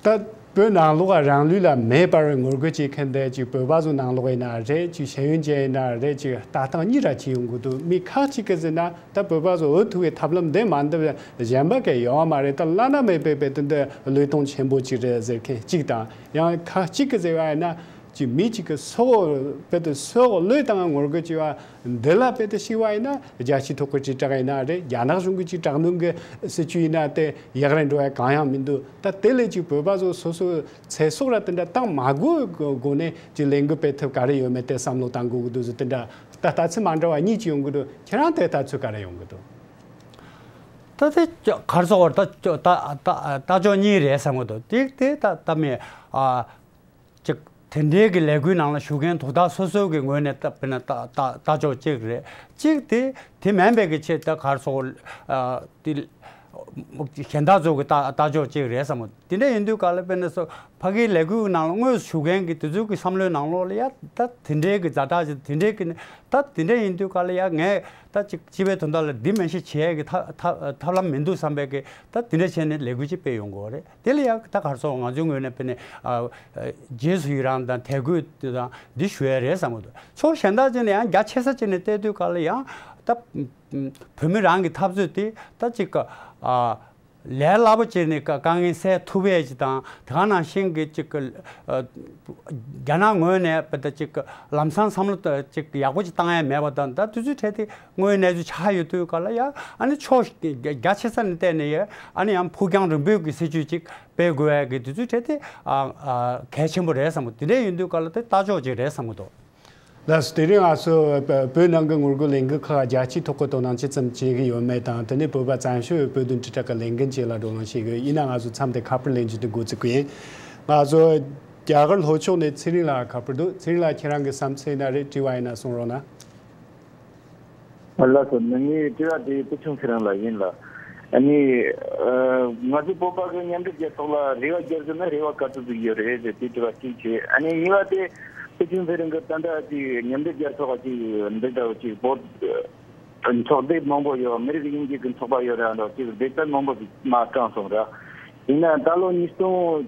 ད་བོད་ནང་ལོགས་ལ་རང་ལུས་ལ་མེ་སྤར་བའི་ངོ་རྒོལ་བྱེད་མཁན་དེ་ཅིག་བོད་པ་ཚོ་ནང་ལོགས་ཡིན་ན་རེད། ཅིག་ཤེས་ཡོན་ཅན་ཡིན་ན་རེད། ཅིག་ལྟ་སྟངས་གཉིས་ར་ཅིག་ཡོང་གི་འདུག། མི་ཁག་ཅིག་གིས་ཟེར་ན། ད་བོད་པ་ཚོ་འུ་ཐུག་གི་ཐབས་ལམ་འདི་མ་འདི་གཞན་པ་གས་ཡོང་བ་མ་རེད། ད་བླ་ན་མེད་པའི་རྦད་དེ་འདི་བློས་གཏོང་ཆེན་པོ་ཅིག་རེད་ཟེར་མཁན་ཅིག་དང་། ཡང་ཁག་ཅིག་གིས་ཟེར་བ་ཡིན་ན། ཅིག་མི་གཅིག་གི་སྲོག་རྦད་དེ་སྲོག་བློས་བཏང་ངོ་རྒོལ་བྱས་པ་འདི་ལ་རྦད་དེ་གཞིགས་པ་ཡིན་ན། རྒྱལ་སྤྱིའི་ཐོག་གི་དྲིལ་བསྒྲགས་ཡིན་ན་རེད། རྒྱ་ནག་གཞུང་གི་ཅིག་དྲག་གནོན་གྱི་སྲིད་བྱུས་ཡིན་ན་དེ་ཡག་རེད་འགྲོ་ཡ་གང་ཡང་མི་འདུག། ད་དེ་ལས་ཅིག་བོད་པ་ཚོ་སོ་སོའི་ཚེ་སྲོག་ར་དེ་འདྲ་བཏང་མ་དགོས་སྒོ་ནས་ཅིག་ལས་འགུལ་སྤེལ་ཐབས་ག་རེ་ཡོད་མེད་དེ་བསམ་བློ་བཏང་དགོས་ཀྱི་འདུག་ཟེར། དེ་འདྲ་ད་ལྟ་ཚུལ་མ་འདྲ་བ་གཉིས་ཅིག་ཡོང་གི་འདུག། ཁྱེད་རང་དེ་ལྟ་ཚུལ་ག་རེ་ཡོང་གི་འདུག། ད་དེ་ག་རེ་ཟེར་དགོས་རེད། ད་ད་ད་ལྟ་ཕྱོགས་གཉིས་རེད་བསམ་གི་འདུག། དེ་དེ་ད་ད་མི་ཨ། ཅིག་དེ་འདྲའི་གི་ལས་འགུལ་ནང་ལ་ཞུགས་མཁན་དོ་བདག་སོ་སོ་གི་ངོས་ནས་ལྟ་དཔེར་ན་ལྟ་ལྟ་ལྟ་ཕྱོགས་གཅིག་རེད། གཅིག་དེ་དེ་མིན་པའི་གི་ཆེད་ད་ག་རེ་ཟེར་དགོས། ཨ་དེ་གཞན་དག་ཚོ་གི་ལྟ་ལྟ་ཕྱོགས་གཅིག་རེད་བསམ་མོ། དེ་འདྲ་ཡིན་དུས་ག་ལ་དཔེར་ན་སོ་ཕ་གིའི་ལས་འགུལ་ནང་ལ་དངོས་སུ་ཞུགས་མཁན་གི་དེ་ཚོ་གི་བསམ་བློའི་ནང་ལོགས་ལ་ཡ་ད་དེ་འདྲའི་གི་ཛ་དྲག་ཅིག་དེ་འདྲའི་གི་ད་དེ་འདྲ་ཡིན་དུས་ག་ལ་ཡ་ངས་ད་ཅིག་སྤྱི་པའི་དོན་དག་ལ་འདི་མ་གཞི་བྱེད་ཡ་གི་ཐབས་ཐབས་ཐབས་ལམ་མི་འདུག་བསམ་པའི་གི་ད་དེ་འདྲ་བྱས་ནས་ལས་འགུལ་ཅིག་སྤེལ་ཡོང་དགོས་རེད། དེ་ལ་ཡང་ད་ག་རེ་ཟེར་དགོས། ང་ཚོའི་ངོས་ནས་དཔེར་ན་ཨ་རྗེས་སུ་ཡི་རང་དང་དད་གུས་དང་འདི་ཞུ་ཡ་རེད་བསམ་གི་འདུག། ཕྱོགས་གཞན་དག་ཅིག་ནས་ཡང་རྒྱ་ཆེ་ས་ཅིག་ནས་བལྟས་དུས་ག་ལ་ཡང་ད་བོད་མི་རང་གི་འཐབ་རྩོད་དེ་ད་ཅིག་ག་ཨ་ལས་སླ་པོ་བྱས་ནས་དཀའ་དཀའ་ངལ་སེལ་ཐུབ་ཡས་ཅིག་དང་། དེ་ག་ནང་བཞིན་གྱི་ཅིག་ག་ཨ་རྒྱ་ནག་ངོས་ནས་དཔེ་ད་ཅིག་ག་ལམ་སང་བསམ་བློ་ད་ཅིག་ཡག་པོ་ཅིག་བཏང་ཡ་མེད་པ་དང་། ད་དུས་ཚོད་འཕྲད་དེ། དངོས་ཡོད་གནས་ཚུལ་ཆགས་ཡོད་དུས་ག་ལ་ཡ། ཨ་ནི་ཕྱོགས་རྒྱ་རྒྱ་ཆེ་ས་ནས་བལྟས་ནས་ཡ། ཨ་ནི་ཡང་ཕུགས་རྒྱང་རིང་པོའི་གི་སྲིད་ཇུས་ཅིག་སྤེལ་དགོས་ཡ་གི་དུས་ཚོད་འཕྲད་དེ། ཨ་ཨ་གལ་ཆེན་པོ་རེད་བསམ་གི། དེ་འདྲ་ཡིན་དུས་ག་ལ་དེ་ལྟ་ཕྱོགས་ཅིག་རེད་བསམ་གི་འདུག། ལགས་སོ། དེ་རིང་ང་ཚོ་བོད་ནང་གི་ངོ་རྒོལ་ལས་འགུལ་ཁག་རྒྱལ་སྤྱིའི་ཐོག་གི་དོ་སྣང་ཇི་ཙམ་བྱེད་ཀྱི་ཡོད་མེད་དང་། དེ་ནས་བོད་པ་བཙན་བྱོལ་བོད་དོན་དྲིལ་བསྒྲགས་ཀྱི་ལས་འགུལ་བཅས་ལ་བགྲོ་གླེང་བྱེད་ཀྱི་ཡོད། ཡིན་ན་ང་ཚོ་མཚམས་དེ་ཁ་པར་ལེན་རྒྱུ་དེ་འགོ་བཙུགས་ཀྱི་ཡིན། ང་ཚོ་རྒྱ་གར་ལྷོ་ཕྱོགས་ནས་ཚེ་རིང་ལགས་ཁ་པར་འདུག། ཚེ་རིང་ལགས། ཁྱེད་རང་གི་བསམ་ཚུལ་ཡིན་ན་རེད། དྲི་བ་ཡིན་ན་གསུང་རོགས་གནང་། ལགས་སོ། ངའི་དྲི་བ་དེ་བུ་ཆུང་ཚེ་རིང་ལགས་ཡིན་ལགས། ཨ་ནི་ཨ་ང་ཚོ་བོད་པ་གི་མཉམ་འབྲེལ་རྒྱལ་ཚོགས་ལ་རེ་བ་རྒྱག་རྒྱུ་ནི་རེ་བ་ག་ཚོད་ཅིག་ཡོད་རེད་ཟེར་དེ་དྲི་བ་གཅིག་བྱས། ཨ་ནི་གཉིས་པ་དེ་ཕུའུ་ཅིན་ཚེ་རིང་གི་ད་ལྟ་ཅིག་མཉམ་འབྲེལ་རྒྱལ་ཚོགས་ཀྱི་འདི་འདྲ་བ་ཅིག་བོད་ཚོགས་སྡེ་མང་པོ་ཡོད། མི་རིགས་དབྱེ་འབྱེད་ཀྱི་ཚོགས་པ་ཡོད་རེད། འདྲ་ཅིག་སྡེ་ཚན་མང་པོ་ཞིག་མར་བསྐྲངས་སོང་ར། ཡིན་ན་ད་ལོ་ཉིས་སྟོང་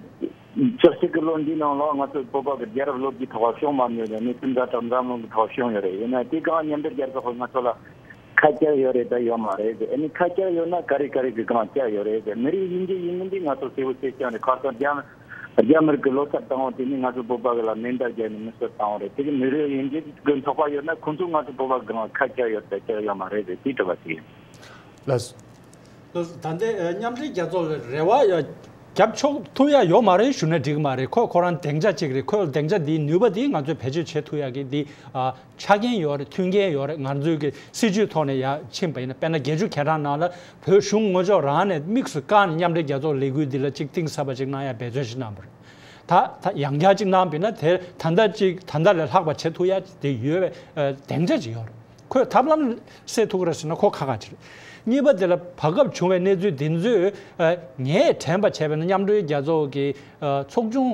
བཅུ་གཅིག་གི་ལོ་འདིའི་ནང་ལ་ང་ཚོ་བོད་པ་གི་རྒྱལ་རབས་ལོ་རྒྱུས་ཐོག་བྱུང་མ་མྱོང་ཡ་གནས་ཚུལ་ཛ་དྲག་འཛམ་གླིང་གི་ཐོག་བྱུང་ཡོད་རེད། ཡིན་ན་དེ་གང་མཉམ་འབྲེལ་རྒྱལ་ཚོགས་ཀྱིས་ང་ཚོ་ལ་ཁ་གྱེས་ཡོད་རེད་ད་ཡོད་མ་རེད་ཟེར། ཨ་ནི་ཁ་གྱེས་ཡོད་ན་ག་རེ་ག་རེ་གི་གང་གྱེས་ཡོད་རེད་ཟེར། མི་རིགས་དབྱེ་འབྱེད་ཡིན་མིན་འདི་ང་ཚོ་གསལ་པོ་ཤེས་ཀྱང་རེད། ཁ་སང་རྒྱ་རྒྱ་མི་རིགས་ཀྱི་ལོ་གསར་བཏང་བ་དེ་ནི་ང་ཚོ་བོད་པ་གི་ལ་མེ་མདའ་བརྒྱབ་ནས་མི་གསོད་བཏང་བ་རེད། དེ་གི་མི་རིགས་དབྱེ་འབྱེད་ཀྱི་ཚོགས་པ་ཡོད་ན་ཁོང་ཚོ་ང་ཚོ་བོད་པ་གི་གང་ཁ་གྱེས་ཡོད་ད་གྱེས་ཡོད་མ་རེད་ཟེར་དེའི་དྲི་བ་དེ་ཡིན། ལགས་སོ། ད་ལྟའི་མཉམ་འབྲེལ་རྒྱལ་ཚོགས་ལ་རེ་བ་ཡ་རྒྱབ་ཆོག་ཐུབ་ཡ་ཡོད་མ་རེད་ཞུ་ན་འགྲིག་གི་མ་རེད། ཁོ་ཁོ་རང་སྡིངས་ཆ་གཅིག་རེད། ཁོའི་སྡིངས་ཆ་འདིའི་ནུས་པ་འདི་ང་ཚོས་བེད་སྤྱོད་བྱེད་ཐུབ་ཡ་གི་འདི་ཨ་ཆ་རྐྱེན་ཡོད་རེད། མཐུན་རྐྱེན་ཡོད་རེད། ང་ཚོའི་གི་སྲིད་ཇུས་ཐོག་ནས་ཡ་ཕྱིན་པ་ཡིན་ན་དཔེར་ན་བརྒྱད་ཅུ་གྱ་གྲངས་ནང་ལ་བོད་གཞུང་ངོས་ཕྱོགས་རང་ནས་དམིགས་སུ་བཀར་ནས་མཉམ་འབྲེལ་རྒྱལ་ཚོགས་ལས་འགུལ་འདི་ལ་ཅིག་གཏིང་ཟབ་པ་ཅིག་གནང་ཡ་འབད་བརྩོན་ཞིག་གནང་བ་རེད། ད་ད་ཡང་བསྐྱར་ཅིག་གནང་བ་ཡིན་ན་དེ་ད་ལྟ་ཅིག་ད་ལྟ་ལས་ལྷག་པ་བྱེད་ཐུབ་ཡ་དེ་ཡོད་པའི་ཨ་སྡིངས་ཆ་ཅིག་ཡོད་རེད། ཁོས་ཐབས་ལམ་སེལ་ཐུབ་ཀྱི་རེད་ཟེར་ན་ཁོ་ཁག་ཁག་ཅིག་རེད། གཉིས་པ་དེ་ལ་བར་སྐབས་བྱུང་བའི་གནས་ཚུལ་འདི་ཚོས་ཨ་ངས་དྲན་པ་བྱས་པ་ཡིན་ན་མཉམ་འབྲེལ་རྒྱལ་ཚོགས་ཀྱི་ཨ་ཚོགས་ཆུང་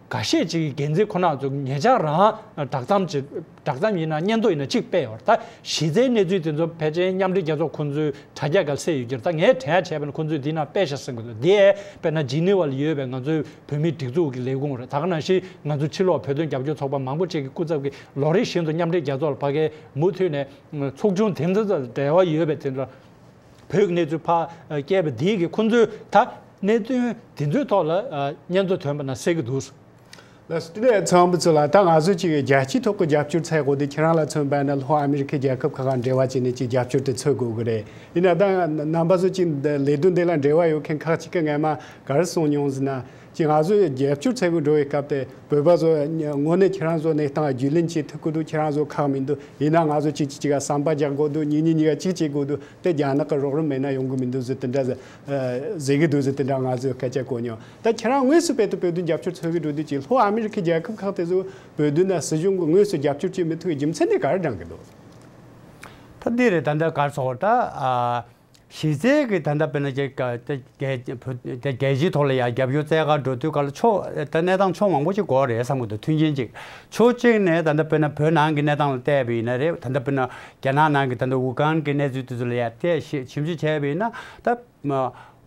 འགའ་ཤས་ཅིག་གི་འགན་འཛིན་ཁོ་ན་ཚོ་ཉེ་ཆར་རང་བསྒྲགས་གཏམ་ཅིག་བསྒྲགས་གཏམ་ཡིན་ན་སྙན་ཐོ་ཡིན་ན་གཅིག་སྤེལ་ཡོད་རེད། ད་གཞི་རྩའི་གནས་ཚུལ་དེ་ཚོ་ཕལ་ཆེར་མཉམ་འབྲེལ་རྒྱལ་ཚོགས་ཁོང་ཚོའི་དྲ་རྒྱ་སྒང་གསལ་ཡོད་ཀྱི་རེད། ད་ངས་དྲན་ཡ་བྱས་པ་ཡིན་ན་ཁོང་ཚོས་འདི་ན་སྤེལ་བཞག་ཟིན་གྱི་འདུག་འདི་ཡས་དཔེར་ན་ཇི་ནི་ཝ་ལ་ཡོད་པའི་ང་ཚོའི་བོད་མིའི་སྒྲིག་འཛུགས་ཀྱི་ལས་ཁུངས་རེད། ད་ག་ནང་བཞིན་ང་ཚོ་ཕྱི་ལོགས་བོད་དོན་རྒྱབ་སྐྱོར་ཚོགས་པ་མང་པོ་ཅིག་གི་སྐུ་ཚབ་ཀྱིས་ལོ་རེ་བཞིན་དུ་མཉམ་འབྲེལ་རྒྱལ་ཚོགས་ལ་ཕ་གིར་མུ་མཐུད་ནས་ཚོགས་ཆུང་དེ་ཚོ་དང་འབྲེལ་བ་ཡོད་པའི་དེ་འདྲ་བོད་ཀྱི་གནས་ཚུལ་ཕར་བསྐྱལ་བ་འདིས་ཀྱི་ཁོང་ཚོས་ད་གནད་དོན་དེ་ཚོའི་ཐོག་ལ་སྙན་ཐོ་ཐོན་པ་ན་གསལ་གྱི་འདུག་ལགས་སོ། དེ་ནས་ཚོང་པ་ཚོ་ལ་ད་ང་ཚོ་ཅིག་རྒྱལ་སྤྱིའི་ཐོག་གི་རྒྱབ་སྐྱོར་འཚོལ་དགོས་དུས་ཁྱེད་རང་ལ་མཚོན་པ་ན་ལྷོ་ཨ་མི་རི་ཁའི་རྒྱལ་ཁབ་ཁག་ག་འབྲེལ་བ་བྱས་ནས་ཅིག་རྒྱབ་སྐྱོར་དེ་འཚོལ་དགོས་ཀྱི་རེད། ཡིན་ན་ད་རྣམ་པ་ཚོ་ཅིག་འདི་ལས་དོན་འདི་ལ་འབྲེལ་བ་ཡོད་མཁན་ཁག་ཅིག་གིས་ངས་མ་ག་རེ་གསུངས་མྱོང་ཟེར་ན། ཅིག་ང་ཚོས་རྒྱབ་སྐྱོར་འཚོལ་དགོས་འགྲོ་བའི་སྐབས་དེ་བོད་པ་ཚོ་དངོས་གནས་ཁྱེད་རང་ཚོ་གནས་སྟངས་རྒྱུས་ལོན་བྱེད་ཐུབ་ཀྱི་འདུག་ཁྱེད་རང་ཚོ་ཁག་མི་འདུག་ཡིན་ན་ང་ཚོ་གཅིག་གིས་གཅིག་ག་བསམ་པ་རྒྱག་དགོས་འདུག་གཉིས་གཉིས་གཉིས་ཀ་གཅིག་བྱེད་དགོས་འདུག་དེ་རྒྱ་ནག་གི་རོགས་རམ་མེད་ན་ཡོང་གི་མི་འདུག་ཟེར་དེ་འདྲ་ཟེར་ཟེར་གི་འདུག་ཟེར་དེ་འདྲ་ང་ཚོས་སྐད་ཆ་གོ་མྱོང་། ད་ཁྱེད་རང་དངོས་སུ་དཔེ་དེ་བོད་དོན་རྒྱབ་སྐྱོར་འཚོལ་གི་འགྲོ་དུས་ཀྱི་ལྷོ་ཨ་མི་རི་ཁའི་རྒྱལ་ཁབ་ཁག་དེ་ཚོ་བོད་དོན་ལ་སྲིད་གཞུང་གིས་དངོས་སུ་རྒྱབ་སྐྱོར་བྱེད་མི་ཐུབ་པའི་རྒྱུ་མཚན་དེ་ག་རེ་དྲངས་གི་འདུག་ད་འདི་རེད། ད་ལྟ་ག་རེ་ཟེར་ད་ཨ། གཞི་རྩའི་གི་ད་ལྟ་དཔེར་ན་རྒྱལ་རྒྱལ་རྒྱལ་སྤྱིའི་ཐོག་ལ་ཡང་རྒྱབ་སྐྱོར་བཙལ་ག་འགྲོ་དུས་ག་ལ་ཕྱོགས་ད་གནས་སྟངས་ཕྱོགས་མང་པོ་ཅིག་དགོས་རེད་བསམ་གི་འདུག་མཐུན་རྐྱེན་ཅིག་ཕྱོགས་གཅིག་ནས་ད་ལྟ་དཔེར་ན་བོད་ནང་གི་གནས་སྟངས་ལ་བལྟས་པ་ཡིན་ན་རེད། ད་ལྟ་དཔེར་ན་རྒྱ་ནག་ནང་གི་ད་ལྟ་ཝུ་ཧན་གི་གནས་ཚུལ་དེ་ཚོ་ལ་ཡང་བལྟས་ཞིབ་ཞིབ་འཇུག་བྱས་པ་ཡིན་ན་ད་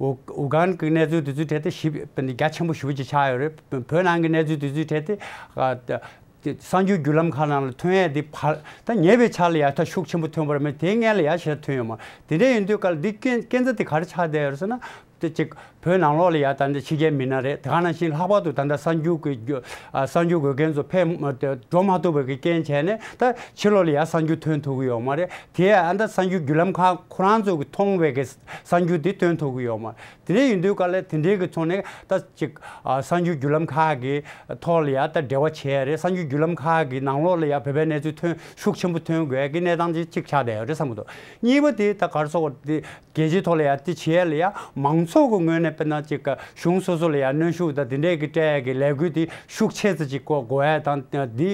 ཝུ་ཝུ་ཧན་གི་གནས་ཚུལ་དེ་ཚོའི་གྲས་དེ་ཞིབ་དཔེར་ན་རྒྱ་ཆེན་པོ་ཞེ་པོ་ཅིག་ཆགས་ཡོད་རེད། བོད་ནང་གི་གནས་ཚུལ་དེ་ཚོའི་གྲས་དེ་ཨ། དེ་གསར་འགྱུར་བརྒྱུད་ལམ་ཁག་ནང་ལ་ཐོན་ཡས་དེ་ཕར་ད་ཉེ་བའི་ཆར་ལ་ཡ་ད་ཤུགས་ཆེན་པོ་ཐོན་པ་རེད་མོད། དེའི་སྔོན་ལ་ཡ་ཞེ་དྲག་ཐོན་ཡོད་མ་རེད། དེ་འདྲ་ཡིན་དུས་ག་ལ་འདི་རྐྱེན་རྐྱེན་རྩ་དེ་ག་རེ་ཆགས་བསྡད་ཡོད་རེད་ཟེར་ན། དེ་གཅིག་བོད་ནང་ལོགས་ལ་ཡ་ད་འདི་ཕྱི་རྒྱལ་མི་སྣ་རེད། དེ་ག་ནང་བཞིན་ལྷག་པར་དུ་ད་ལྟ་གསར་འགྱུར་གྱི་རྒྱུ་ཨ་གསར་འགྱུར་འགོད་མཁན་ཚོ་ཕེབས་འགྲོ་མ་ཐུབ་པའི་གི་རྐྱེན་བྱས་ནས་ད་ཕྱི་ལོགས་ལ་ཡ་གསར་འགྱུར་ཐོན་ཐུབ་ཀྱི་ཡོད་མ་རེད། དེ་ཡ་ཨ་ད་གསར་འགྱུར་བརྒྱུད་ལམ་ཁག་ཁོ་རང་ཚོ་གི་མཐོང་བའི་གི་གསར་འགྱུར་དེ་ཐོན་ཐུབ་ཀྱི་ཡོད་མ་རེད། དེ་འདྲ་ཡིན་དུས་ག་ལ་དེ་འདྲའི་གི་ཐོག་ནས་ད་ཅིག་ཨ་གསར་འགྱུར་བརྒྱུད་ལམ་ཁག་གི་ཐོག་ལ་ཡ་ད་འབྲེལ་བ་བྱས་རེད། གསར་འགྱུར་བརྒྱུད་ལམ་ཁག་གི་ནང་ལོགས་ལ་ཡ་བོད་པའི་གནས་ཚུལ་ཐོན་ཤུགས་ཆེན་པོ་ཐོན་དགོས་ཀྱི་གནས་སྟངས་ཅིག་ཅིག་ཆགས་བསྡད་ཡོད་རེད་བསམ་གྱི་འདུག་གཉིས་པ་དེ་ད་ག་རེ་ཟེར་དགོས་དེ་རྒྱལ་སྤྱིའི་ཐོག་ལ་ཡ་དེ་བྱེད་ཡ་ལ་ཡ་མང་ཚོགས་ཀྱི་ངོས་ནས་དཔེར་ན་ཅིག་གཞུང་སོ་སོ་ལ་ཡ་གནོན་ཤུགས་དང་དེ་འདྲས་ཀྱི་སྤྲད་ཡ་གི་ལས་འགུལ་དེ་ཤུགས་ཆེ་ཙམ་ཅིག་དགོས་དགོས་ཡ་དང་འདི་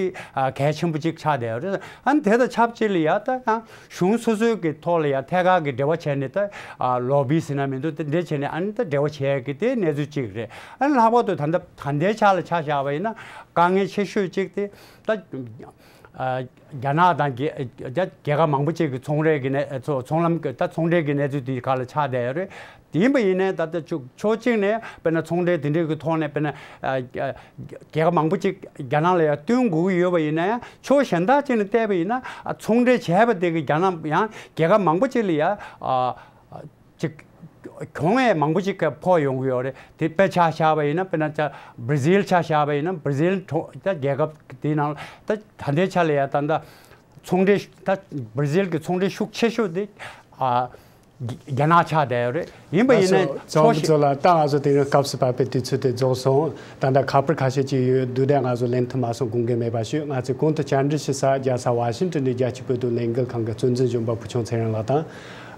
གལ་ཆེན་པོ་ཅིག་ཆགས་བསྡད་ཡོད་རེད། ཨ་ནི་དེ་དང་ཆབས་ཅིག་ལ་ཡ་ད་ཡང་གཞུང་སོ་སོའི་གི་ཐོག་ལ་ཡ་ཐད་ཀར་གི་འབྲེལ་བ་བྱས་ནས་ད་ཨ་ལོ་བི་ཟེར་ན་མི་འདུག་དེ་འདྲས་བྱས་ནས་ཨ་ནི་ད་འབྲེལ་བ་བྱས་གི་དེ་གནས་ཚུལ་གཅིག་རེད། ཨ་ནི་ལྷག་པར་དུ་ད་ལྟ་ད་ལྟའི་ཆ་ལ་ཆ་བཞག་པ་ཡིན་ན་དཀའ་ངལ་ཆེ་ཤོས་གཅིག་དེ་ད་ཨ་རྒྱ་ནག་དང་རྒྱ་རྒྱལ་ཁབ་མང་པོ་ཅིག་གི་ཚོང་རའི་གི་གནས་ཚོ་ཚོང་ལམ་གི་ད་ཚོང་འབྲེལ་གི་གནས་ཚུལ་དེ་ག་ལ་ཆགས་བསྡད་ཡོད་རེད། དེ་ཡིན་པ་ཡིན་ནའི་ད་ལྟ་ཕྱོགས་ཕྱོགས་གཅིག་ནས་དཔེར་ན་ཚོང་འབྲེལ་དེ་འདྲའི་གི་ཐོག་ནས་དཔེར་ན་ཨ་རྒྱལ་ཁབ་མང་པོ་ཅིག་རྒྱ་ནག་ལ་ཡང་བསྟུན་དགོས་ཀྱི་ཡོད་པ་ཡིན་ན་ཡང་ཕྱོགས་གཞན་དག་ཅིག་ནས་བལྟས་པ་ཡིན་ན་ཨ་ཚོང་འབྲེལ་བྱས་པ་དེ་གི་རྒྱ་ནག་ཡང་རྒྱལ་ཁབ་མང་པོ་ཅིག་ལ་ཡང་ཨ་ཅིག་གྱོང་ངན་མང་པོ་ཅིག་ཕོག་ཡོང་གི་ཡོད་རེད། དེ་དཔེ་ཆ་བཞག་པ་ཡིན་ན་དཔེར་ན་ཅ་བྷར་ཛིལ་ཆ་བཞག་པ་ཡིན་ན་བྷར་ཛིལ་གྲོང་ད་རྒྱལ་ཁབ་དེའི་ནང་ད་ད་ལྟའི་ཆ་ལ་ཡང་ད་ད་ཚོང་འབྲེལ་ད་བྷར་ཛིལ་གྱི་ཚོང་འབྲེལ་ཤུགས་ཆེ་ཤོས་དེ་ཨ། རྒྱ་ནག་ཆགས་བསྡད་ཡོད་རེད། ཡིན་པ་ཡིན་ན་ཚོགས་ཚོགས་ཚོ་ལ་ད་ང་ཚོ་དེ་རིང་སྐབས་སུ་བབས་པའི་དུས་ཚོད་དེ་རྫོགས་སོང་། ད་ལྟ་ཁ་པར་ཁ་ཤས་ཅིག་ཡོད་དུས་ད་ང་ཚོ་ལན་ཐུབ་མ་སོང་དགོངས་འགལ་མེད་པ་ཞུ། ང་ཚོས་གོང་དུ་བཅར་འདྲི་ཞུ་ས་རྒྱལ་ས་ཝ་ཤིང་ཏོན་ནས་རྒྱལ་སྤྱིའི་བོད་དོན་ལས་འགུལ་ཁང་གི་གཙོ་འཛིན་གཞོན་པ་བུ་ཆུང་ཚེ་རིང་ལགས་དང་།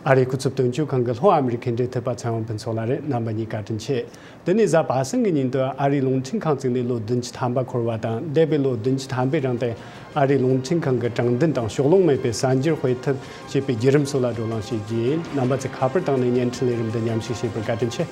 ཨ་རིའི་སྐུ་ཚབ་དོན་གཅོད་ཁང་གི་ལྷོ་ཨ་མི་རི་ཁའི་འབྲེལ་མཐུད་པ་ཚེ་དབང་ཕུན་ཚོགས་ལགས་རེད། རྣམ་པ་གཉིས་བཀའ་དྲིན་ཆེ། འདི་ནས་གཟའ་པ་སངས་ཀྱི་ཉིན་དུ་ཨ་རིའི་རླུང་འཕྲིན་ཁང་བཙུགས་ནས་ལོ་བདུན་ཅུ་ཐམ་པ་འཁོར་བ་དང་། འདས་པའི་ལོ་བདུན་ཅུ་ཐམ་པའི་རིང་དུ་ཨ་རིའི་རླུང་འཕྲིན་ཁང་གི་དྲང་བདེན་དང་ཕྱོགས་ལྷུང་མེད་པའི་གསར་འགྱུར་སྤེལ་ཐབས་བྱེད་པའི་བརྒྱུད་རིམ་སོགས་ལ་བགྲོ་གླེང་བྱེད་རྒྱུ་ཡིན། རྣམ་པ་ཚོས་ཁ་པར་བཏང་ནས་བརྙན་འཕྲིན་ལས་རིམ་འདི་མཉམ་ཞུགས་བྱེད་པར་བཀའ་དྲིན་ཆེ།